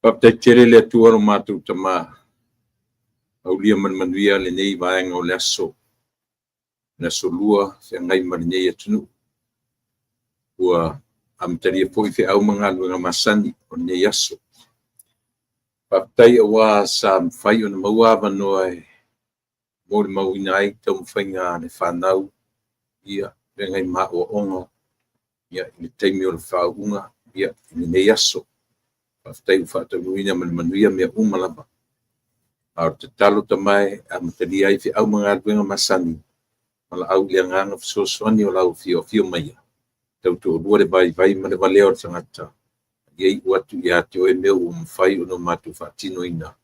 Faafetai tele le Atua lo matou Tama, aulia ma le manuia lenei vaega o le aso, le Aso Lua feagai ma lenei atunuu. Ua amatalia foi feau ma galuega masani o lenei aso. Faafetai aua sa mafai ona maua avanoa e molimauina ai taumafaiga a le fanau, ia feagai ma aoaoga i le taimi o le faauuga i lenei aso. Faafetai ua faataunuuina ma le manuia mea uma lava. A o le tatalo Tama e, amatalia ai feau ma galuega masani, valaau i le Agaga Fesoasoani o lau Afio Afio maia, tautoalua le vaivai ma le valea o le tagata, ia iu atu ia te oe mea ua mafai ona matou faatinoina,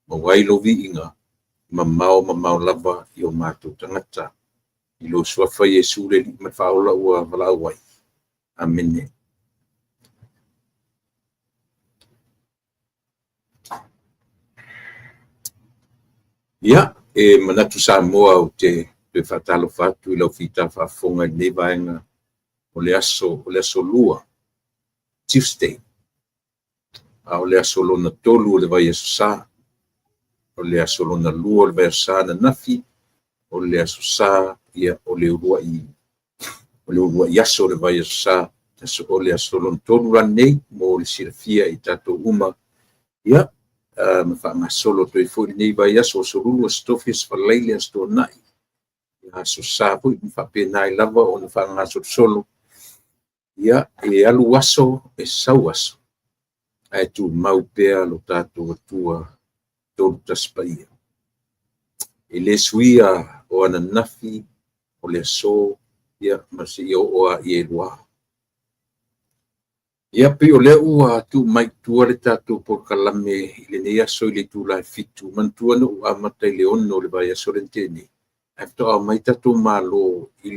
maua ai lou viiga, mamao mamao lava i o matou tagata. I lou Suafa Iesu le Alii ma le Faaola ua valaau ai. Amene. Ia, e manatu Samoa ou te toe faatalofa atu i lau fita faafofoga i lenei vaega o le aso, o le aso Lua, Tuesday, a o le aso lona tolu o le vaiaso Sa. O le aso lona lua o le vaiaso Sa ananafi, o le aso Sa, ia, o le uluai aso o le vaiaso Sa, o le aso lona tolu la lenei mo le silafia e tatou uma. Ia, ma faagasolo atu ai foi lenei vaiaso, aso Lulu, aso Tofi, aso Faraile, aso Toonai, aso Sa foi, ma faapena ai lava ona faagasolosolo. Ia, e alu aso, e sau aso, ae tumau pea lo tatou Atua Tolu Tasi Paia. E le suia o ananafi, o le aso, ia, ma seia oo lava i elua. Ia, pei o lea ua tuu mai i tua le tatou polokalame i lenei aso i le itula e 7. Manatua na ou amata i le 6 o le vaiaso lea na tea nei, ae faatoa omai tatou malo i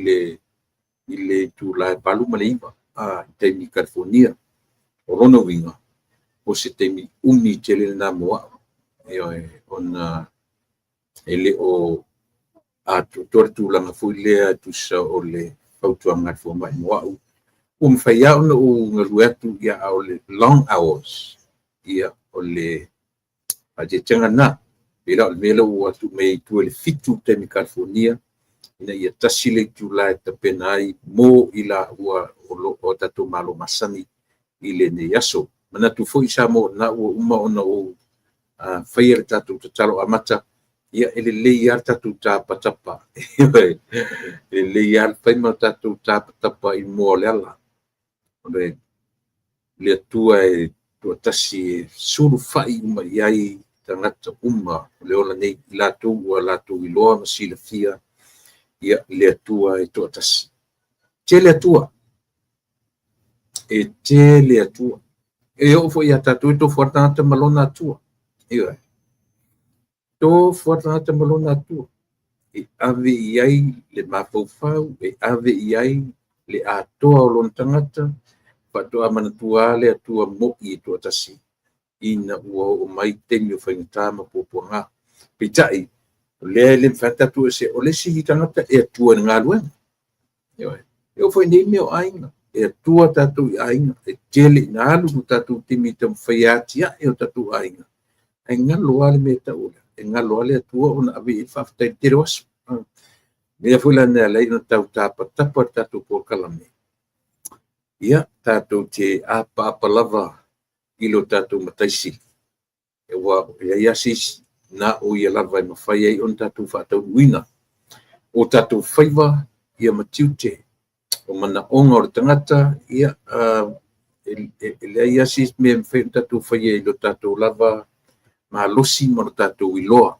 le itula e 8 ma le 9 i taimi Kalifonia. O lona uiga, o se taimi umi tele lena mo au, ioe, ona e le o atoatoa le tulaga foi lea e tusa o le fautuaga a le fomai mo au. Ua mafai lava ona ou galue atu, a o le long hours, ia, o le faaeteetega lena. Pei la o le mea lea ua tuu mai ai i tua i le 7 i le taimi Kalifonia, ina ia tasi le itula e tapena ai mo i laua o lo o tatou malo masani i lenei aso. Manatu foi Samoa o lena ua uma ona ou faia le tatou tatalo amata. Ia, e lelei lava le tatou tapatapa. E lelei lava le fai ma tatou tapatapa i moa o le ala. O le Atua e toatasi e sulufai uma i ai tagata uma o le ola nei, i latou ua latou iloa ma silafia ia le Atua e toatasi. Tele Atua, e tele Atua. E oo foi ia tatou e tofu lava le tagata ma lona Atua. Ioe. Tofu lava le tagata ma lona Atua. E ave i ai le mafaufau, e ave i ai le atoa o lona tagata, faatoa manatua lava le Atua moi e toatasi ina ua oo mai taimi o faigata ma puapuaga. Peitai, o lea e le mafai ona tatou esea, o le isi tagata e atua i le galuega. Ioe. E oo foi i nei mea o aiga, e atua tatou i aiga, e tele ina alu lo tatou taimi e taumafai e atiae o tatou aiga, ae galo lava le mea e tau o le, e galo lava le Atua ona ave i ai le faafetai i le tele o aso. O le mea foi la lena e ala ai ona tau tapatapa le tatou polokalame, ia, tatou te apaapa lava i lo tatou Matai Sili, aua e leai lava se isi na o Ia lava e mafai ai ona tatou faataunuuina o tatou faiva ia ma tiute, o manaoga o le tagata, ia, e leai lava se isi mea e mafai ona tatou faia i lo tatou lava malosi ma lo tatou iloa.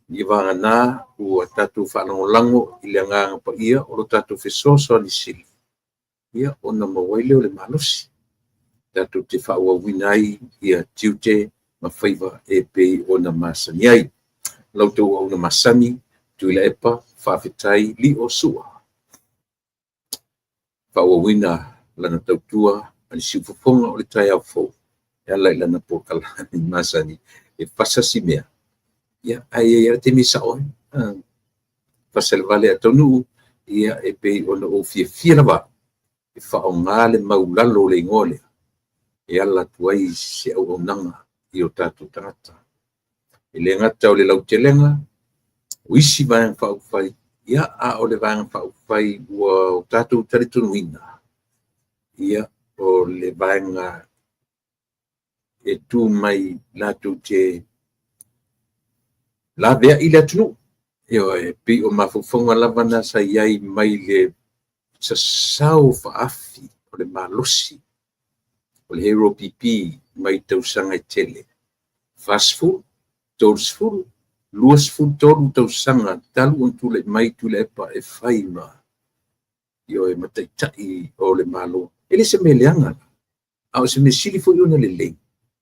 Ia vagana ua tatou faalagolago i le Agaga Paia o lo tatou fesoasoani sili, ia ona maua ai lea o le malosi tatou te faaauauina ai ia tiute ma faiva e pei ona masani ai. La outou auauna masani, Tuilaepa, faafetai Lio Sua, faaauauina lana tautua ma le siufofoga o le taeao fou e ala i lana polokalame masani e fasa si mea, ia, ae i ai lava le taimi e sao ai. Fasa le vale ae taunuu, ia, e pei ona ou fiafia lava e faaaoga le maulalo o le igoa lea e ala atu ai se auaunaga. i o tatou tagata. E le gata o le lautelega, o isi Vaega Faaupufai, ia, a o le Vaega Faaupufai ua o tatou talitonuina, ia, o le vaega e tu mai latou te laveai le atunuu. Ioe, pei o mafaufauga lava na sa i ai mai le sasao faafi o le malosi o le HRPP mai tausaga e tele, 40, 30, 23 tausaga talu ona tulai mai Tuilaepa e fai ma, ioe, ma taitai o le Malo. E le se mea leaga, a o se mea sili foi ona lelei,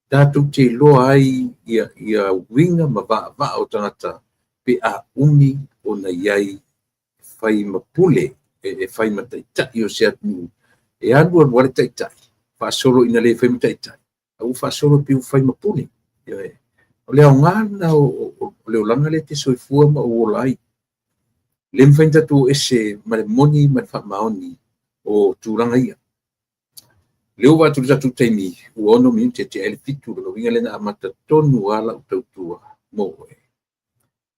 tatou te iloa ai ia uiga ma vaavaa o tagata pe a umi ona i ai fai ma pule, e fai ma taitai o se atunuu. E alu alu lava le taitai, faasolo ina le fai ma taitai, a ua faasolo pei ua fai ma pule. O le aoga lena o le olaga lea e te soifua ma ou ola ai. Le mafai ona tatou o ese ma le moni ma le faamaoni o tulaga ia. O lea ua vaai atu i le tatou taimi, ua 6 minute tea ai le 7, lona uiga lea na amata tonu lava lau tautua mo oe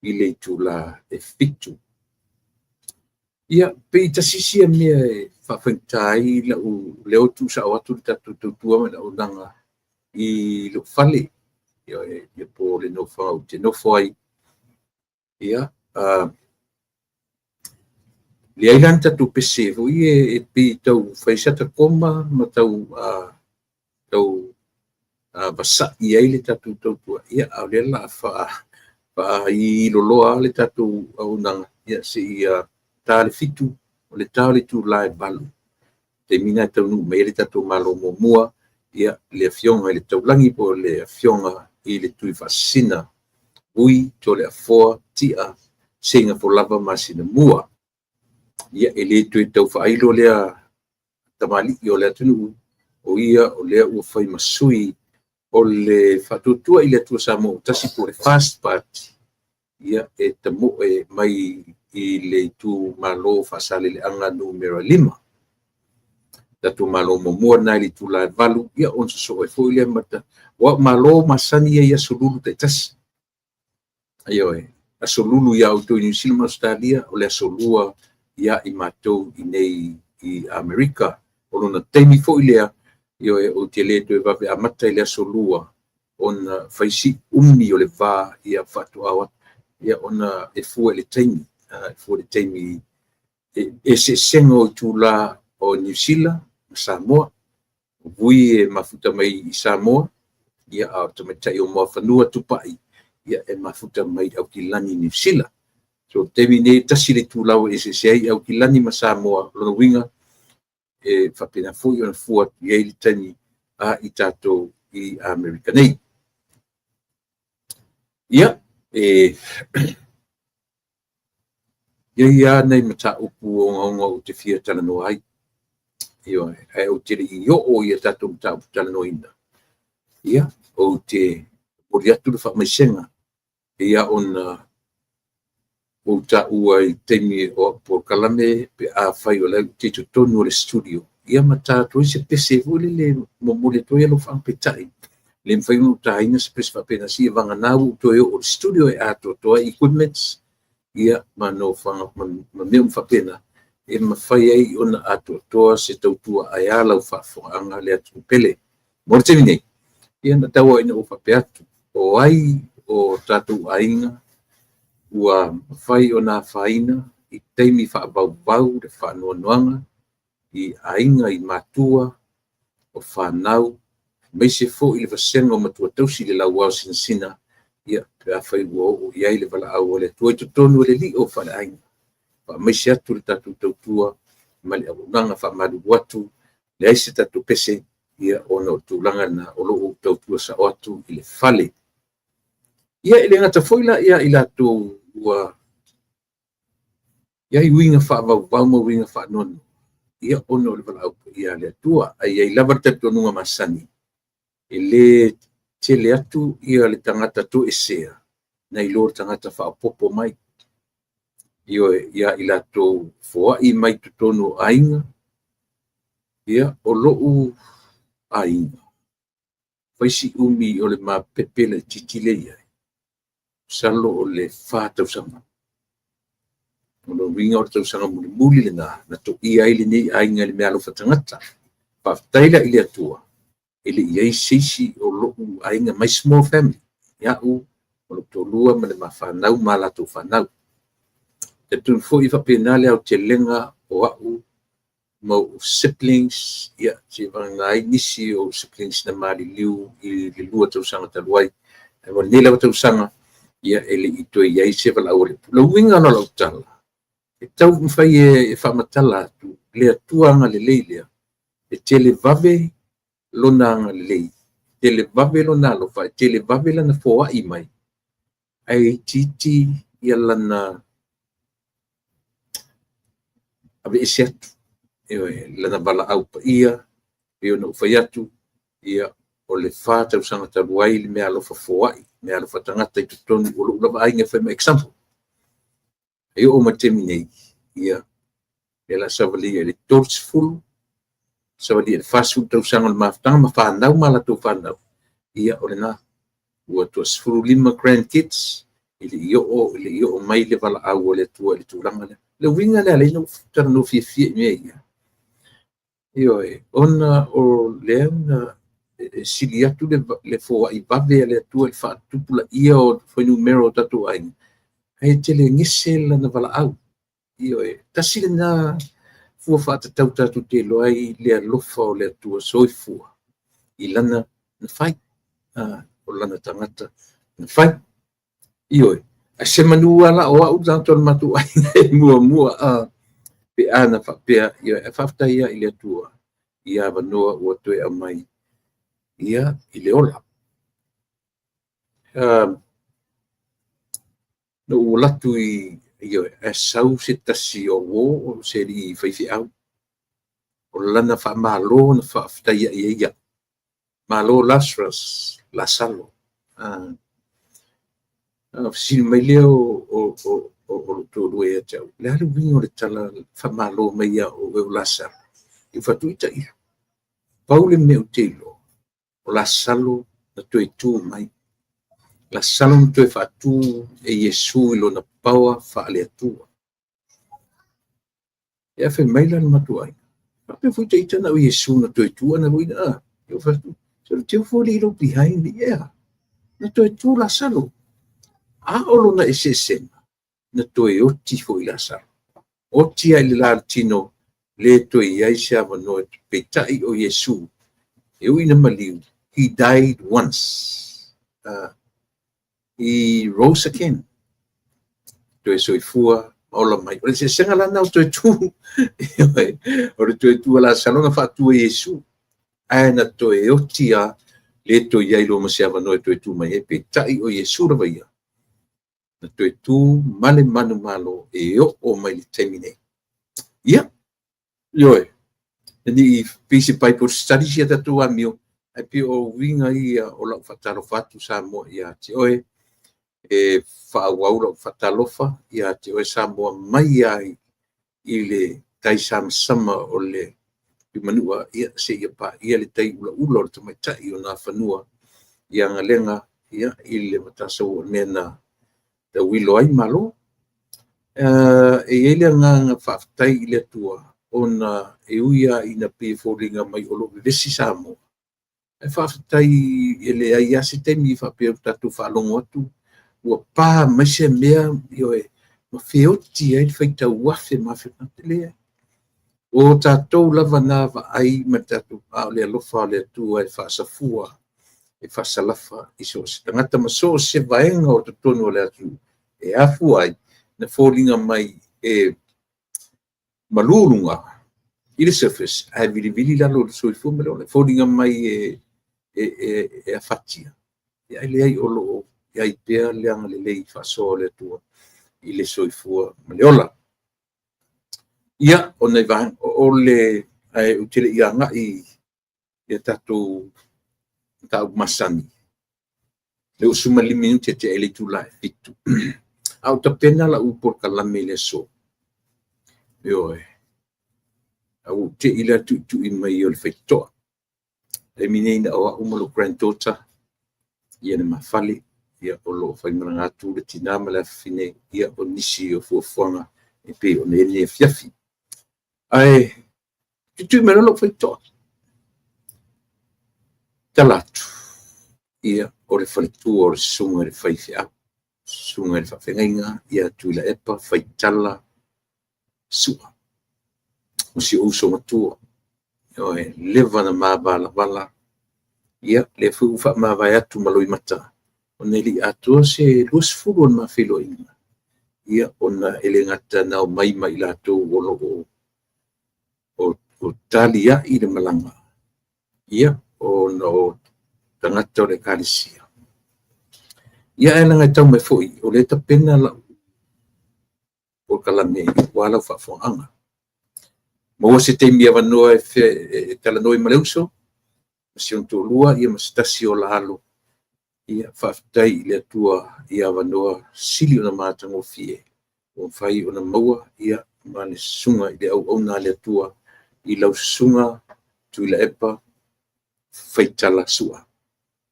i le itula e 7. Ia, pei tasi sia mea e faafaigata ai lau leo tuusao atu le tatou tautua ma le auaunaga i lou fale, ia, po o le nofoaga ou te nofo ai. Ia, leai la ni tatou pese foi e pei e tau fai si ata koma ma tau vasai ai le tatou tautua, ia, a o lea o le a faailoloa le tatou auaunaga, ia, seia ta le 7, o le ta o le itula e 8. Taimi lena e taunuu mai ai le tatou Malo muamua, ia, le Afioga i le Taulagi po o le Afioga i le Tuifaasisina Vui Toleafoa Tia Seigafolava Masinamua. Ia, e le toe tau faailo lea tamalii o le atunuu, o ia o lea ua fai ma sui o le Faatuatua i le Atua Samoa ua Tasi po o le FAST Party, ia, e tamoe mai i le itumalo o Faasaleleaga Nu.5. Tatou Malo muamua lena i le itula e 8, ia ona sosoo ai foi lea ma aua o Malo masani ia i aso Lulu taitasi. Ioe, aso Lulu ia outou i Niu Sila ma Ausetalia, o le aso Lua ia i matou i nei i Amerika. O lona taimi foi lea, ioe, ou te le toe vave amata i le aso Lua, ona fai si umi o le va, ia faatoa o atu, ia, ona e fua i le taimi, e fua i le taimi e eseesega o itula o Niu Sila ma Samoa. O Vui e mafuta mai i Samoa, ia, a o le tamaitai o Muafanua Tupai, ia, e mafuta mai i Aukilani, Niu Sila. So, o le taimi nei, e tasi le itula ua eseese ai Aukilani ma Samoa, lona uiga, e faapena foi ona fua atu i ai le taimi a i tatou i Amerika nei. Ia, e i ai lava nai mataupu ogaoga ou te fia talanoa ai. Ioe, ae ou te le i oo i a tatou mataupu talanoaina, ia, ou te momoli atu le faamaisega e pei ona ou taua i taimi o au polokalame pe afai o la e ou te i totonu o le studio, ia ma ta atu ai se pese foi lele e momoli atu ai alofaga. Peitai, le mafai ona ou taina se pese faapena seia vagana ua ou toe oo i le studio e atoatoa ai equipments, ia, ma nofoaga ma mea uma faapena e mafai ai ona atoatoa se tautua ae a lau faafofogaaga le atunuu pele. Mo le taimi nei, ia na tau lava ina ou faapea atu, o ai o tatou aiga ua mafai ona afaina i taimi faavauvau le faanoanoaga i aiga, i matua o fanau, aemaise foi le vasega o matua tausi, le lauaosinasina, ia, pe afai ua oo i ai le valaau a le Atua i totonu o le lio faaleaiga. Faamaise atu le tatou tautua ma le auaunaga. Faamalulu atu, leai se tatou pese, ia, ona o le tulaga lena o lo o ou tautua sao atu i le fale. Ia, e le gata foi la ia i latou ua i ai uiga faavauvau ma uiga faanoanoa, ia, ona o le valaau paia a le Atua. Ae i ai lava le talitonuga masani, e le tele atu ia le tagata toesea nai lo le tagata faaopoopo mai. Ioe, ia i latou foai mai totonu o aiga, ia, o lou aiga, Fai si umi o le mapepe laitiiti lea e i ai, masalo o le 4 tausaga. O lona uiga o le tausaga mulimuli lena na toia ai lenei aiga i le meaalofa tagata. Faafetai la i le Atua e le i i ai se isi o lou aiga, my small family, ia'u ma lou toalua ma le ma fanau ma latou fanau. E talitonu foi e faapena le aotelega o a'u ma ou siblings, ia, seivagana ai nisi o siblings na maliliu i le 2 tausaga talu ai. Ae o lenei lava tausaga, ia, e le i toe i ai se valaau a le Atua. O le uiga la o lau tala, e taumafai e faamatala atu le Atua agalelei lea, e televave lona agalelei, televave lona alofa, e televave lana foai mai, ae itiiti ia lana aveese atu, ioe, lana valaau paia, pei ona ou fai atu, ia, o le 4 tausaga talu ai le meaalofa foai, meaalofa tagata i totonu o lou lava aiga e fai ma example. E oo mai i le taimi nei, ia, o le a savalia i le 30, savalia i le 40 tausaga o le mafutaga ma fanau ma latou fanau, ia o lena. Ua toa 15 grandkids, e le i oo mai le valaau a le Atua i le tulaga lea. Le uiga lea e ala ai ona ou talanoa fiafia i mea ia, ioe, ona o lea na sili atu le foai vave a le Atua i le faatupulaia o fuainumera o tatou aiga, ae telegese lana valaau. Ioe, tasi lena fua faatatau tatou te iloa ai le alofa o le Atua soifua i lana na fai, o lana tagata na fai. Ioe, ae semanu lava la o au le tagata o le matou aiga e muamua pe a na faapea, ioe, ae faafetai lava i le Atua i avanoa ua toe aumai, ia, i le ola. Na ou alu atu i, ioe, ae sau se tasi o uo o se alii faifeau. O lana faamalo na faafetai ai ia. Malo Lazarus, Lasalo. Ona fesili mai lea o lou toalua ia te au, o le a le uiga o le tala faamalo mai ia oe o Lasalo? Ou fai atu, ita ia. Pau le mea ou te iloa, o Lasalo na toe tu mai. Lasalo na toe faatu e Iesu i lona paoa faale-Atua. Ia fai mai la le matou aiga, faapea foi ta ita na o Iesu na toe tu ana foi na. Ou fai atu, se o le teu foi lea i behind the air. Na toe tu Lasalo. A o lona eseesega, na toe oti foi Lasalo. Oti ai le la tino, le toe i ai se avanoa. Peitai o Iesu, e ui na maliu, he died once. He rose again. Toe soifua ma ola mai. O le eseesega la na o toe tu. O le toe tu a Lasalo na faatu e Iesu. Ae na toe oti a le toe i ai loa ma se avanoa e toe tu mai ai. Peitai o Iesu lava ia, na toe tu ma le manumalo e oo mai le taimi nei. Ia, ioe, ni pei se Bible studies ia tatou amio, ae pei o uiga ia o lau faatalofa atu Samoa ia te oe, e faaauau lau faatalofa ia te oe Samoa mai ai i le tai samasama o le Piumanua, ia seia paia le tai ulaula o le tamaitai o Nafanua i Agalega, ia, i le Matasa ua mea na tauilo ai malo. E i ai le agaga faafetai i le Atua, ona e ui lava ina pei e foliga mai o lo o vevesi Samoa, ae faafetai e leai lava se taimi faapea ua tatou faalogo atu ua pa mai se mea, ioe, ma feoti ai le faitau afe ma afe o tagata. Leai. O tatou lava na vaai ma tatou, a o le alofa o le Atua e faasafua, e faasalafa i so o se tagata ma so o se vaega o totonu o le atunuu e afua ai na foliga mai e malu luga i le surface ae vilivili lalo o le soifua ma le ola. E foliga mai e afatia, ae leai, o lo o i ai pea le agalelei faasoa o le Atua i le soifua ma le ola. Ia, o nai vaega o le, ae ou te le i agai i a tatou mataupu masani, lea ua 15 minute tea i le itula e 7. A o tapena lau polokalame i le aso, ioe, a ua ou te i la le tuitui mai o le faitotoa. Taimi nei na o au ma lou granddaughter ia le mafale, ia o lo o faimalaga atu le tinā ma le afafine, ia o nisi o fuafuaga e pei ona i ai lenei afiafi. Ae tuitui mai loa lou faitotoa, tala atu, ia o le faletua o le susuga i le faifeau, susuga i le faafeagaiga ia Tuilaepa Faitala Sua. O si ou uso matua, ioe, leva ona ma valavala, ia lea foi ua faamavae atu ma Loimata, ona e le i atoa se 20 o le ma feiloaiga, ia ona e le gata na omai ma i latou o lo o taliai le malaga, ia ona o tagata o le Ekalesia. Ia ae leaga e tau mai foi, o lea e tapena lau polokalame aua lau faafofogaaga. Maua se taimi avanoa e talanoa ai ma le uso, ma si ona toalua ma se tasi o la alo. Ia faafetai i le Atua i avanoa sili ona matagofie ua mafai ona maua ma le susuga i le auauna a le Atua i lau susuga Tuilaepa Faitala Sua,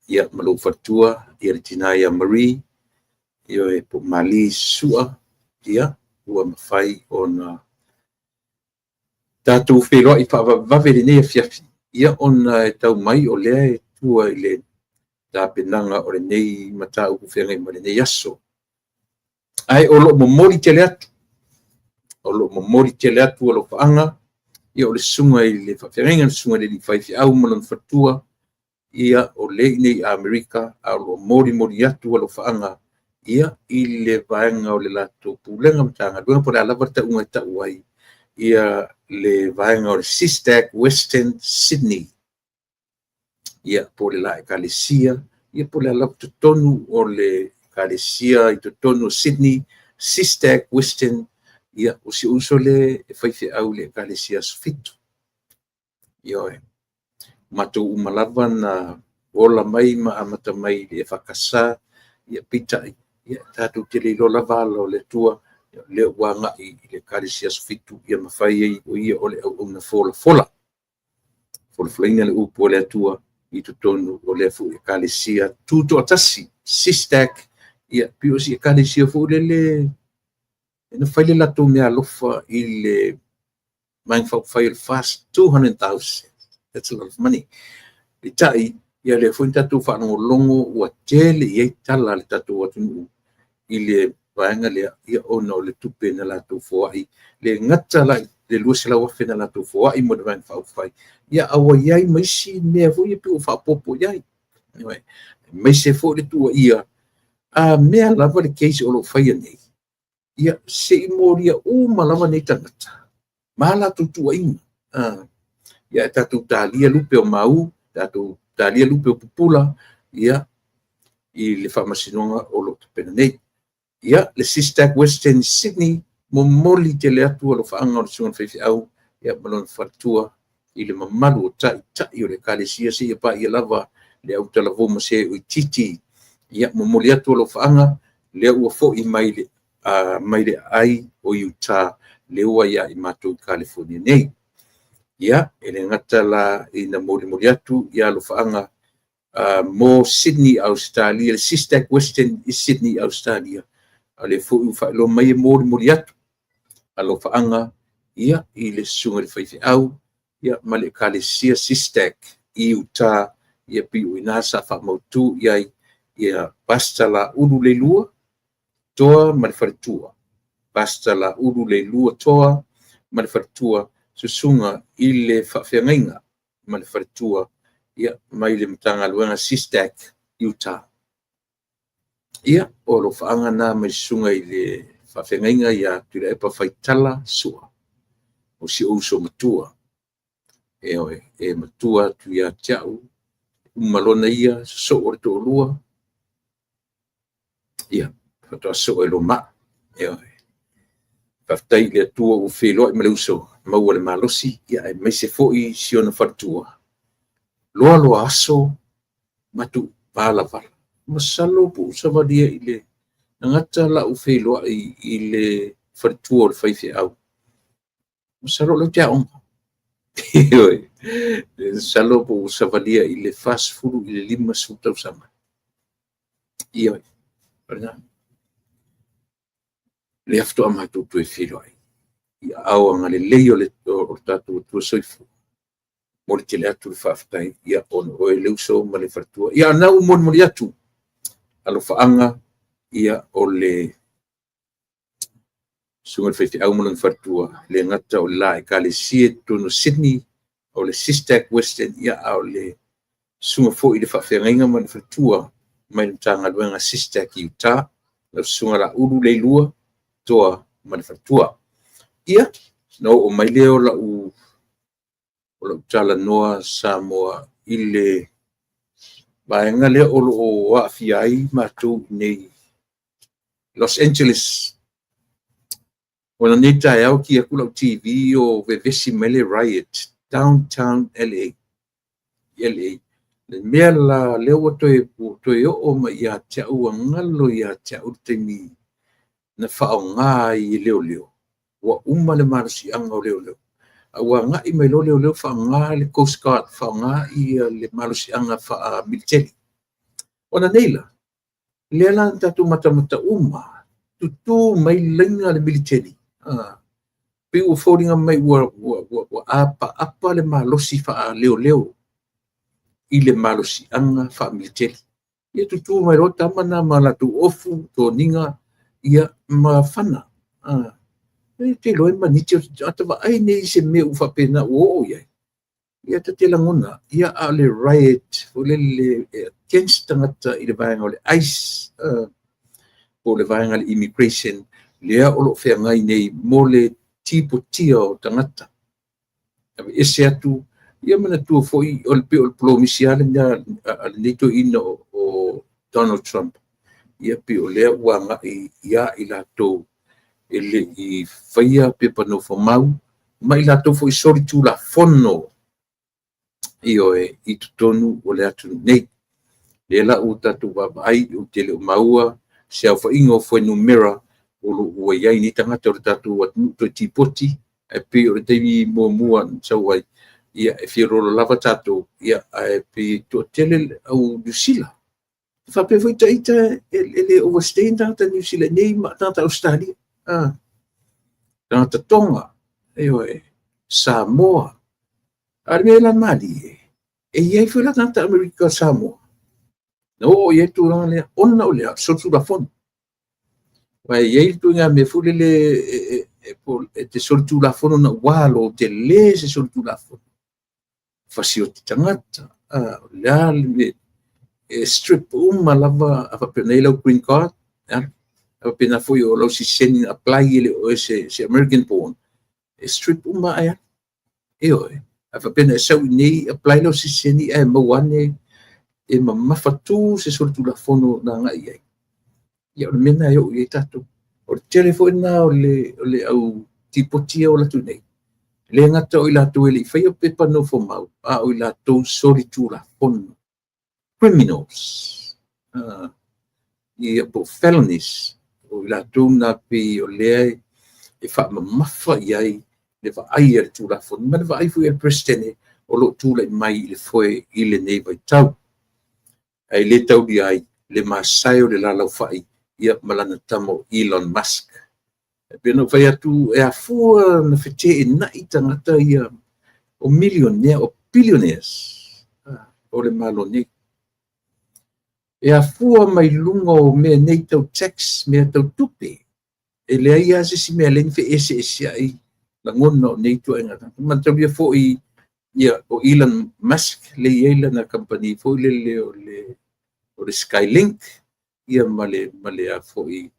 ia ma lou faletua le tina ia Marie, ioe, po o Mali Sua, ia, ua mafai ona tatou feiloai faavavevave i lenei afiafi, ia ona e tau mai o lea e tua i le tapenaga o lenei mataupu feagai ma lenei aso. Ae o lo o momoli tele atu, o lo o momoli tele atu alofaaga, ia o le susuga i le faafeagaiga, le susuga i le alii faifeau ma lona faletua, ia o lea e i inei i Amerika, ae o lo o molimoli atu alofaaga ia i le vaega o le latou Pulega Matagaluega, po o le a lava le tauga e tau ai, ia le vaega o le SISTAC Western Sydney, ia po o le la Ekalesia, ia po o le a lava totonu o le Ekalesia i totonu o Sydney, SISTAC Western, ia o si ou uso lea e faifeau i le Ekalesia Aso Fitu. Ioe. Matou uma lava na ola mai ma amata mai i le EFKS, ia peitai, ia tatou te le iloa lava ala o le Atua, o lea ua agai i le Ekalesia Aso Fitu, ia ma fai ai o ia o le auauna folafola, folafolaina le upu a le Atua i totonu o lea foi Ekalesia Tutoatasi, SISTAC, ia pei o si Ekalesia foi lele na fai le latou meaalofa i le Vaega Faaupufai o le FAST, 200,000. That's a lot of money. Peitai, ia lea foi na tatou faalogologo ua tele i ai tala a le tatou atunuu i le vaega lea, ia ona o le tupe na latou foai, le gata la i le 200,000 na latou foai mo le Vaega Faaupufai, ia a ua i ai ma isi mea foi ia pei ua faaopoopo i ai. Aemaise foi le tuuaia, a mea lava le case o lo o faia nei, ia se i molia uma lava nei tagata ma a latou tuuaiga. Ia ae tatou talia lupe o mau, tatou talia lupe o pupula, ia, i le faamasinoga o lo o tapena nei. Ia, le SISTAC Western Sydney, momoli tele atu alofaaga o le susuga i le faifeau ia ma lona faletua i le mamalu o taitai o le Ekalesia seia paia lava le autalavou ma se o itiiti. Ia, momoli atu alofaaga, lea ua foi mai le aai o Utah, lea ua ia i matou i Kalifonia nei. Ia, e le gata la ina molimoli atu ia alofaaga mo Sydney, Ausetalia, le SISTAC Western i Sydney, Ausetalia, a o lea foi ua faailoa mai e molimoli atu alofaaga ia i le susuga i le faifeau ia ma le Ekalesia SISTAC i Utah, ia pei o i ina sa faamautu i ai ia Pastor Laulu Leilua Toa ma le faletua, Pastor Laulu Leilua Toa ma le faletua, susuga i le faafeagaiga ma le faletua, ia, mai le Matagaluega SISTAC Utah. Ia, o alofaaga na mai susuga i le faafeagaiga ia Tuilaepa Faitala Sua, o si ou uso matua. Ioe, e matua atu ia te au, uma loa ona ia sosoo le toalua, ia, faatoa sosoo ai loa ma au. Ioe. Faafetai i le Atua ua feiloai ma le uso, maua le malosi, ia aemaise foi si ona faletua. Loa loa aso matou valavala. Masalo po o savalia i le gata lau feiloai i le faletua o le faifeau. Masalo o lea ou te aoga. Ioe. Masalo po ua savalia i le 40 i le 50 tausaga. Ioe, o lena. Lea faatoa matou toe feiloai i aao agalelei o le tatou Atua Soifua. Momoli tele atu le faafetai ia ona oe le uso ma le faletua. Ia, a o lena ua molimoli atu alofaaga ia o le susuga i le faifeau ma lona faletua, e le gata o le la Ekalesia i totonu o Sydney, o le SISTAC Western, ia a o le susuga foi i le faafeagaiga ma le faletua mai le Matagaluega SISTAC i uta, lau Susuga Laulu Leilua Toa ma le faletua. Ia, ona oo mai lea o lau talanoa Samoa i le vaega lea o lo o aafia ai matou i inei i Los Angeles. O nei taeao ki atu lau TV o vevesi mai le riot downtown LA. LA. Le mea la lea ua toe oo mai ia te au, ua galo ia te au le taimi na faaaoga ai e leoleo, ua uma le malosiaga o leoleo, a ua agai mai loa leoleo faaaoga le Coast Guard, faaaoga le malosiaga faa-militeli. Ona nei la, lea la na tatou matamata uma, tutu mai laina a le militeli, pei ua foliga mai ua apaapa le malosi faaleoleo i le malosiaga faamiliteli. Ia tutu mai loa tama na ma latou ofu, toniga ia ma fana. Ou te iloa e maniti, ata vaai nei i se mea ua faapena ua oo i ai. Ia ta te lagona, ia a o le riot foi lele e against tagata i le vaega o le ICE, po o le vaega o le immigration lea o lo o feagai nei mo le tipotia o tagata. Aveese atu, ia manatua foi o le pei o le polomisi lava lena a lenei toeaina o Donald Trump, ia pei o lea ua agai ia i latou e le i faia pepa nofomau ma i latou foi solitulafono, ioe, i totonu o le atunuu nei. Lea la ua tatou vaavaai, ou te le o maua se aofaiga o fuainumera o lo o ua i ai nei tagata o le tatou atunuu toe tipoti, ae pei o le taimi muamua na sau ai, ia e fialolo lava tatou, ia ae pei e toatele le au Niu Sila. E faapea foi ita e le overstay ni tagata Niu Sila i inei ma tagata Ausetalia, tagata Tonga, ioe, Samoa. A o le mea la malie, e i ai foi la tagata Amerika Samoa na oo i ai le tulaga lea ona o le a? Solitulafono. Aua e i ai le ituaiga mea foi lele e te solitulafono naua lou tele se solitulafono. Fasioti tagata, o le a le mea, e strip uma lava a faapea o lena e i ai lau green card, a faapena foi o lau sitiseni na apply e le o oe se American born, e strip uma ae alu. Ioe. A faapea na e sau i inei apply lau sitiseni ae maua ane e mamafatu se solitulafono na agai i ai. Ia o le mea lena e oo i ai tatou. O le tele foi lena o le au tipoti ia o alu atu nei, e le gata o i latou e le i faia pepa nofomau, a o i latou solitulafono, criminals, ia po o felonies, o i latou na pei o lea e faamamafa i ai le vaai a le Tulafono ma le vaai foi a le Peresetene o lo o tulai mai i le foe i lenei vaitau. Ae le taulia ai le masae o le lalaufai ia ma lana tama o Elon Musk. E pei ona ou fai atu, e afua ona feteenai tagata ia o milionea, o billionaires o le Malo nei. E afua mai luga o mea nei tau tax, mea tau tupe. E leai lava se isi mea e ala ai ona feeseeseai lagona o nei ituaiga tagata. Manatua foi ia, o Elon Musk lea e i ai lana kamupani foi lele o le Skylink, ia ma le a foi,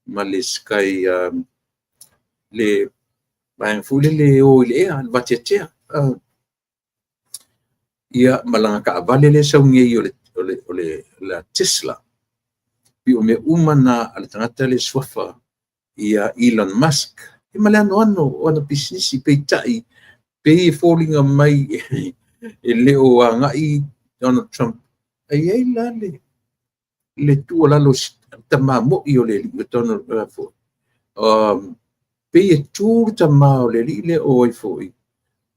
ma le Sky, le vaega foi lele e o i le ea, le vateatea. Ia, ma lana taavale lea e sau nei o le Tesla. Pei o mea uma na a le tagata lea e suafa ia Elon Musk, ia ma le anoano o ana pisinisi, peitai, pei e foliga mai e le o agai Donald Trump. Ae i ai la le tuualalo a le tama moi o le alii o Donald foi, pei e tu le tama o le alii lea o ai foi,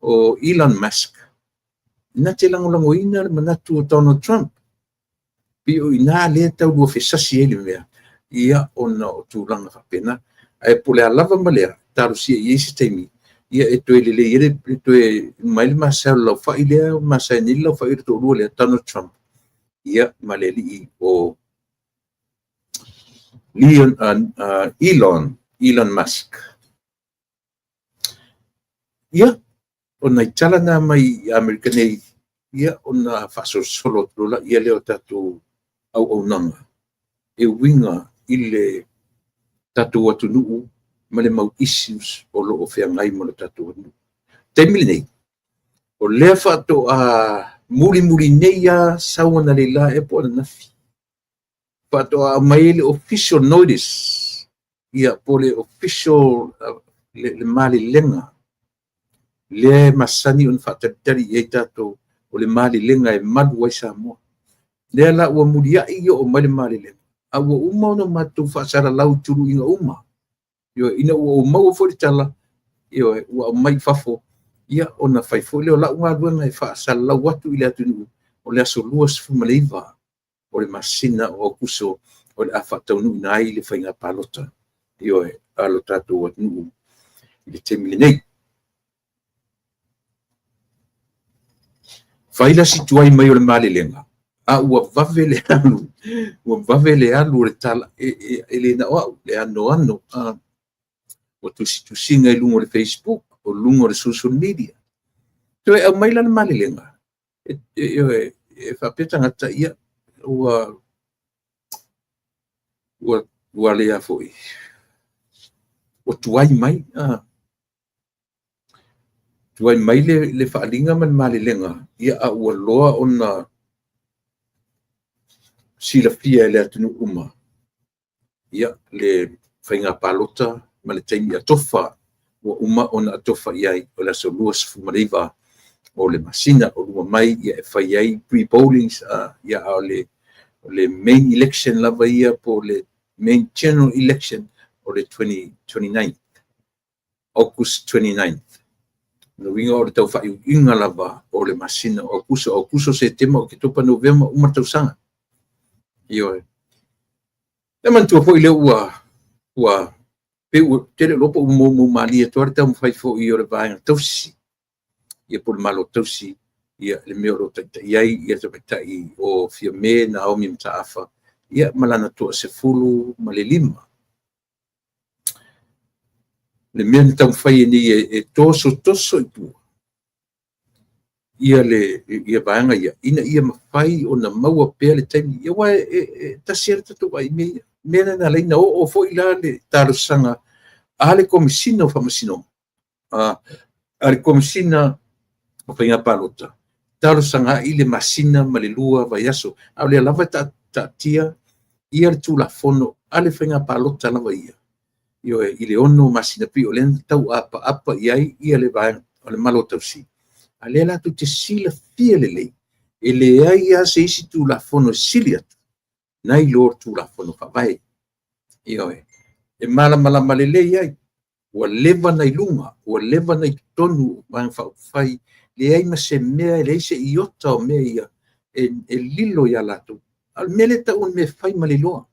o Elon Musk. na te lagolagoina le manatu o Donald Trump. Pei o i ina lea e tau luafesasi ai le mea, ia ona o tulaga faapena. Ae po o le a lava ma lea, talosia i ai se taimi, ia e toe lelei ai le toe uma ai le masae o le laufai lea ua masae nei le laufai o le toalua lea, Donald Trump, ia ma le alii o Elon Musk. Ia, o nai tala na mai i Amerika nei, ia ona faasolosolo atu loa lea o tatou auaunaga e uiga i le tatou atunuu ma le mau issues o lo o feagai ma le tatou atunuu. Taimi lenei, o lea faatoa mulimuli nei lava sau analeila ea po o ananafi, faatoa aumai le official notice, ia po o le official le malelega lea e masani ona faatalitali i ai tatou, o le malelega e malu ai Samoa. Lea la ua muliai oo mai le malelega, a ua uma ona matou faasalalau i tuluiga uma. Ioe, ina ua ou maua foi le tala, ioe, ua aumai i fafo, ia ona fai foi lea o lau galuega e faasalalau atu i le atunuu, o le aso 29 o le masina o Aokuso o le a faataunuuina ai le faiga palota, ioe, a lo tatou atunuu i le taimi lenei. Fai la si tuai mai o le malelega, a ua vave le alu, ua vave le alu o le tala, e le na o au, le anoano, ua tusitusiga i luga o le Facebook, o luga o le social media. Toe aumai la le malelega, e faapea tagata, ia, ua lea foi, ua tuai mai, tuai mai le faaaliga ma le malelega, ia, a ua loa ona silafia e le atunuu uma, ia, le faiga palota ma le taimi atofa ua uma ona atofa i ai, o le aso 29 o le masina o luma mai, ia, e fai ai pre-pollings, ia, a o le main election lava ia, po o le main general election o le 29, August 29. O le uiga o le tau faaiuiuga lava o le masina o Aokuso, Aokuso, Setema, Oketopa, Novema, uma le tausaga. Ioe. E manatua foi lea ua pei ua tele iloa po ua moumou malie atu lava le taumafai foi o le vaega tausi, ia po o le Malo tausi, ia le mea o lo o taitai ai ia tamaitai o Fiame Naomi Mataafa, ia ma lana toa 15. Le mea na taumafai ai nei e tosotoso i tua ia le ia vaega ia, ina ia mafai ona maua pea le taimi. Ia aua e tasi lava le tatou vaai i mea ia. Mea lea na ala ai ona oo foi la le talosaga a le Komesina o Faamasinoga, a le Komesina o Faiga Palota, talosaga ai le masina ma le 2 vaiaso. A o lea lava e taatia ia le Tulafono a le Faiga Palota lava ia, ioe, i le 6 masina, pei o lea na tau apaapa i ai ia le vaega o le Malo Tausi. A lea latou te silafia lelei, e leai lava se isi Tulafono e sili atu nai lo le Tulafono Faavae. Ioe, e malamalama lelei ai, ua leva na i luga, ua leva na i totonu o Vaega Faaupufai, leai ma se mea, leai se iota o mea ia e lilo ia latou. A o le mea lea e tau o le mea e fai ma le iloa.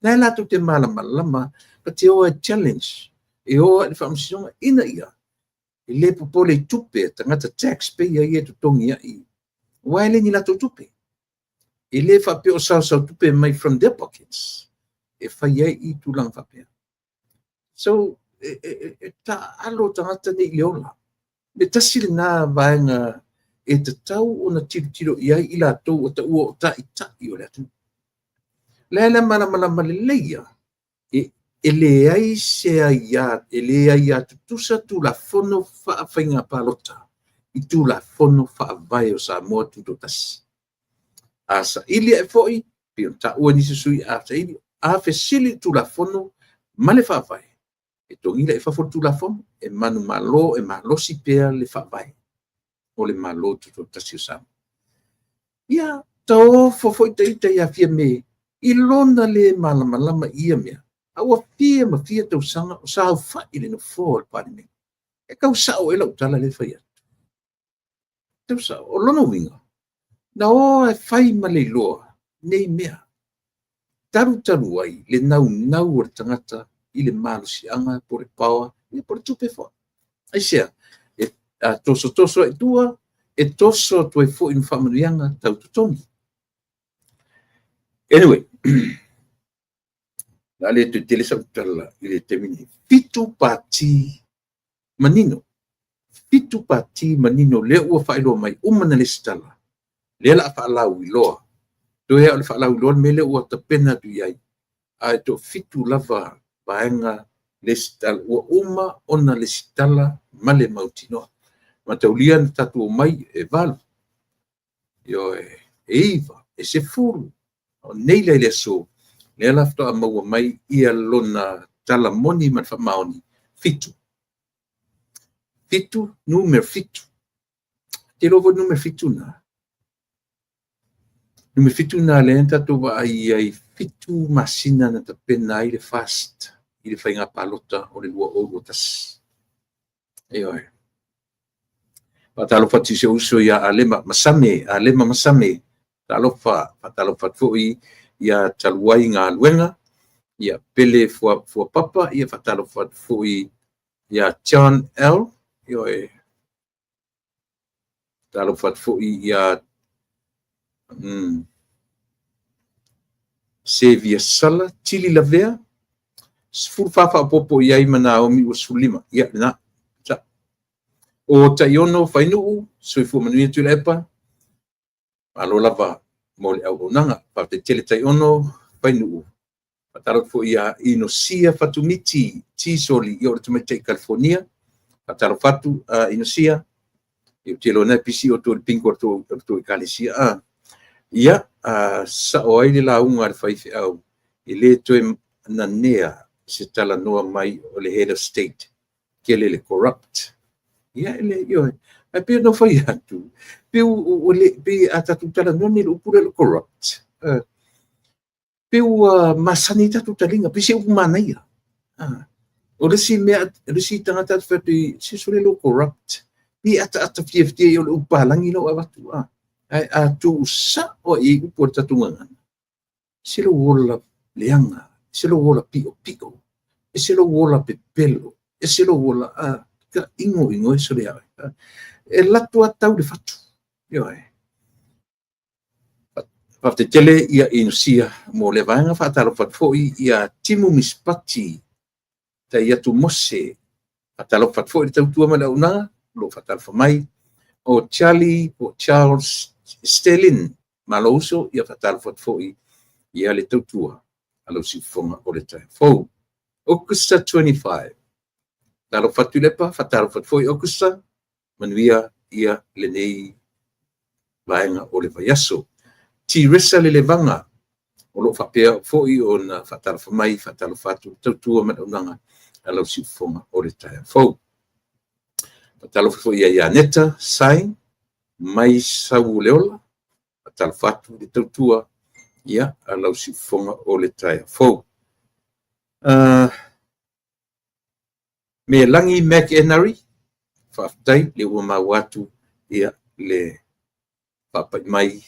La e latou te malamalama, but te o e challenge, e o i le faamasinoga ina ia e le popole i tupe, tagata tax payer ia e totogi ai, aua e le ni latou tupe. E le faapea o saosao tupe mai from their pockets e fai ai i tulaga faapea. So, e taalo tagata nei i le ola. Le tasi lena vaega e tatau ona tilotilo i ai i latou o taua o taitai o le atunuu. Lea la malamalama lelei ia, e leai se aia, e leai a tutusa Tulafono faafaiga palota i Tulafono Faavae o Samoa Tutoatasi. A saili ae foi, pei ona taua nisi sui, a saili, a fesili le Tulafono ma le Faavae, e togila i fafo le Tulafono, e manumalo, e malosi pea le Faavae o le Malo Tutoatasi o Samoa. Ia, taofo foi ita ia Fiame i lona le malamalama i ia mea, a ua fia ma fia tausaga o saofai i le nofoa o le Palemene. E tau sao ea lau tala lea e fai atu. Tausa, o lona uiga, na o e fai ma le iloa nei mea, talu talu ai le naunau o le tagata i le malosiaga po o le power, ia po o le tupe foi. Aisea? E tosotoso ai i tua, e toso atu ai foi ma faamanuiaga tau totogi. Anyway, o le a le toe tele sau tala i le taimi nei. 7 pati manino, 7 pati manino lea ua faailoa mai, uma ona lesitala, lea o le a faalauiloa. Toe lava o le faalauiloa le mea lea ua tapena atu i ai, ae toafitu lava vaega lesitala ua uma ona lesitala ma le mautinoa. Mataulia na tatou omai e 8, ioe, e 9, e 10. O nei la i le aso, lea la faatoa maua mai ia lona tala moni ma le faamaoni, 7. 7, numera 7. Te iloa foi le numera 7 lena. Numera 7 lena lea na tatou vaai ai, 7 masina na tapena ai le FAST i le faiga palota o le 2021. Ioe. Faatalofa atu i si ou uso ia Alema Masame, Alema Masame, talofa, faatalofa atu foi ia Taluai Galuega, ia Pele Fuapapa, ia faatalofa atu foi ia John L. Ioe. Faatalofa atu foi ia Sevia Sala, Tili Lavea, 14 faaopoopo i ai ma Naomi ua 15. Ia, lena. O Taiono Fainuu, soifua manuia Tuilaepa, malo lava mo le auaunaga. Faafetai tele Taiono Fainuu. Faatalofa foi ia Inosia Fatumiti Tisoli, ia o le tamaitai California. Faatalofa atu Inosia, ia ou te iloa na e pisi outou i le bingo a le tou ekalesia. Ia, sao ai le lauga a le faifeau, e le toe nanea se talanoa mai o le head of state, tele le corrupt. Ia, le, ioe, ae pei ona fai atu, pei a tatou talanoa nei i le upu lea o le corrupt, pei ua masani ai tatou taliga, pei se upu manaia. O le isi mea, o le isi tagata atu fai atu i se sole lo corrupt, pei ataata fiafia i o le upu palagi la ua avatu. Ae a tuusao i upu o le tatou gagana, se lou ola leaga, se lou ola piopio, e se lou ola pepelo, e se lou ola ka ingo ingo e sole ae. E lato a tau le fatu. Ioe. Faafetai tele ia Inosia mo le vaega. Faatalofa atu foi ia Timu Mispati tai atu Mose. Faatalofa atu foi le tautua ma le auaunaga, o lo o faatalofa mai. O Charlie po Charles Stelin, malo uso, ia faatalofa atu foi ia le tautua a lau siufofoga o le taeao fou. Augusta 25. Talofa atu Lepa, faatalofa atu foi Augusta, manuia ia lenei vaega o le vaiaso. Tiresa Lelevaga, o lo o faapea foi ona faatalofa mai, faatalofa atu tautua ma le auaunaga a lau siufofoga o le taeao fou. Faatalofa foi ia Ianeta Sain mai Sauoleola, faatalofa atu le tautua ia a lau siufofoga o le taeao fou. Melagi McEnery, faafetai le ua maua atu ia le faapai mai.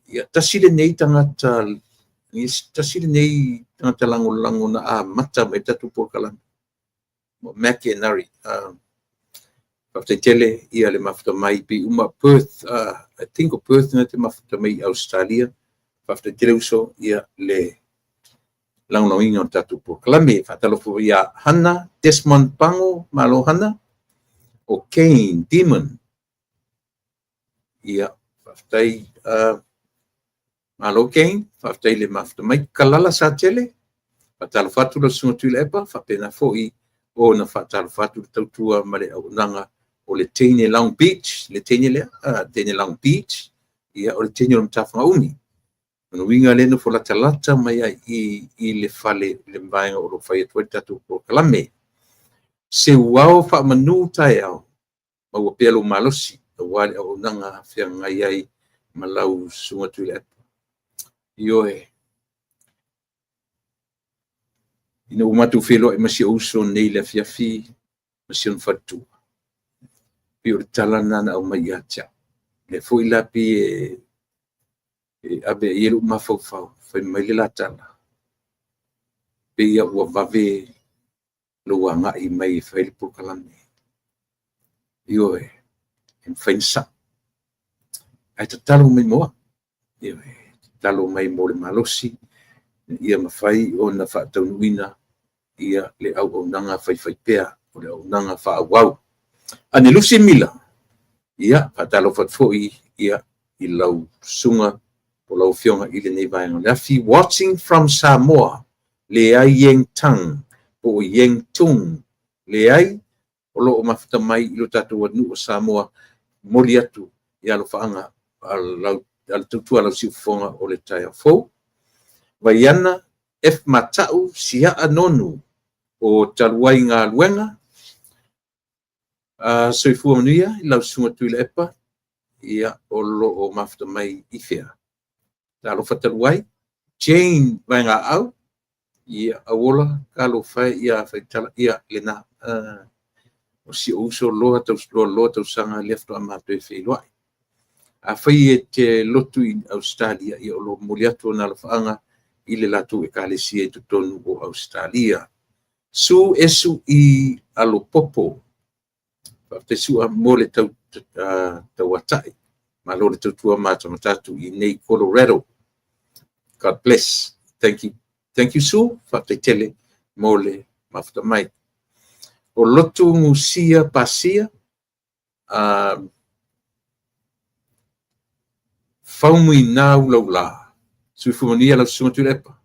Ia, tasi lenei tagata, tasi lenei tagata lagolago na amata mai tatou polokalame. McEnery, faafetai tele ia le mafuta mai pe uma Perth, I think o Perth na te mafuta mai i Australia. Faafetai tele uso ia le lagolagoina o le tatou polokalame. Faatalofa ia Hana Desmond Pango, malo Hana. O Kane Demon, ia faafetai, malo Kane, faafetai le mafuta mai. Kalala Satele, faatalofa atu lau susuga Tuilaepa, faapena foi ona faatalofa atu le tautua ma le auaunaga o le teine Long Beach, le teine lea, teine Long Beach, ia o le teine o le Matafagauni. O uiga lea nofo latalata mai ai i le fale, le vaega o lo o fai atu ai le tatou polokalame. Seuao faamanu taeao, maua pea lou malosi, aua le auaunaga feagai ai ma lau susuga Tuilaepa. Ioe. Ina ua matou feiloai ma si ou uso nei le afiafi ma si ona faletua, pei o le tala lena na aumai ia te au. Lea foi la pei e ave i ai lou mafaufau, fai mai le la tala, pei lava ua vave lou agai mai e fai le polokalame. Ioe, e mafai ona sao. Ae tatalo mai mo au. Ioe, tatalo mai mo le malosi ia mafai ona faataunuuina le auaunaga faifaipea, o le auaunaga faaauau. Anelusi Mila, ia, faatalofa atu foi i lau susuga po o lau Afioga i lenei vaega o le afi. Watching from Samoa, Leai Yeng Tang po o Yeng Tung. Leai, o lo o mafuta mai i lo tatou atunuu o Samoa, momoli atu i alofaaga a le tautua a lau siufofoga o le taeao fou. Vaiana F. Matau Siaa Nonu o talu ai galuega. Soifua manuia i lau Susuga Tuilaepa, ia, o lo o mafuta mai i fea? Talofa talu ai. Jane Vaegaau, ia, auola, talofa e ia Faitala, ia, lena. O si ou uso loa loa tausaga lea faatoa matou feiloai. Afai e te lotu i Ausetalia, ia o lo o momoli atu ona alofaaga i le latou ekalesia i totonu o Ausetalia. Su Esu i Alopopo, faafetai Sua mo le tauatai. Malo le tautua matamata atu i nei Colorado. God bless. Thank you. Thank you, Sue. Faafetai tele mo le mafuta mai. O Lotu Musia Pasia, Faumuinau Laula. Soifua manuia lau Susuga Tuilaepa.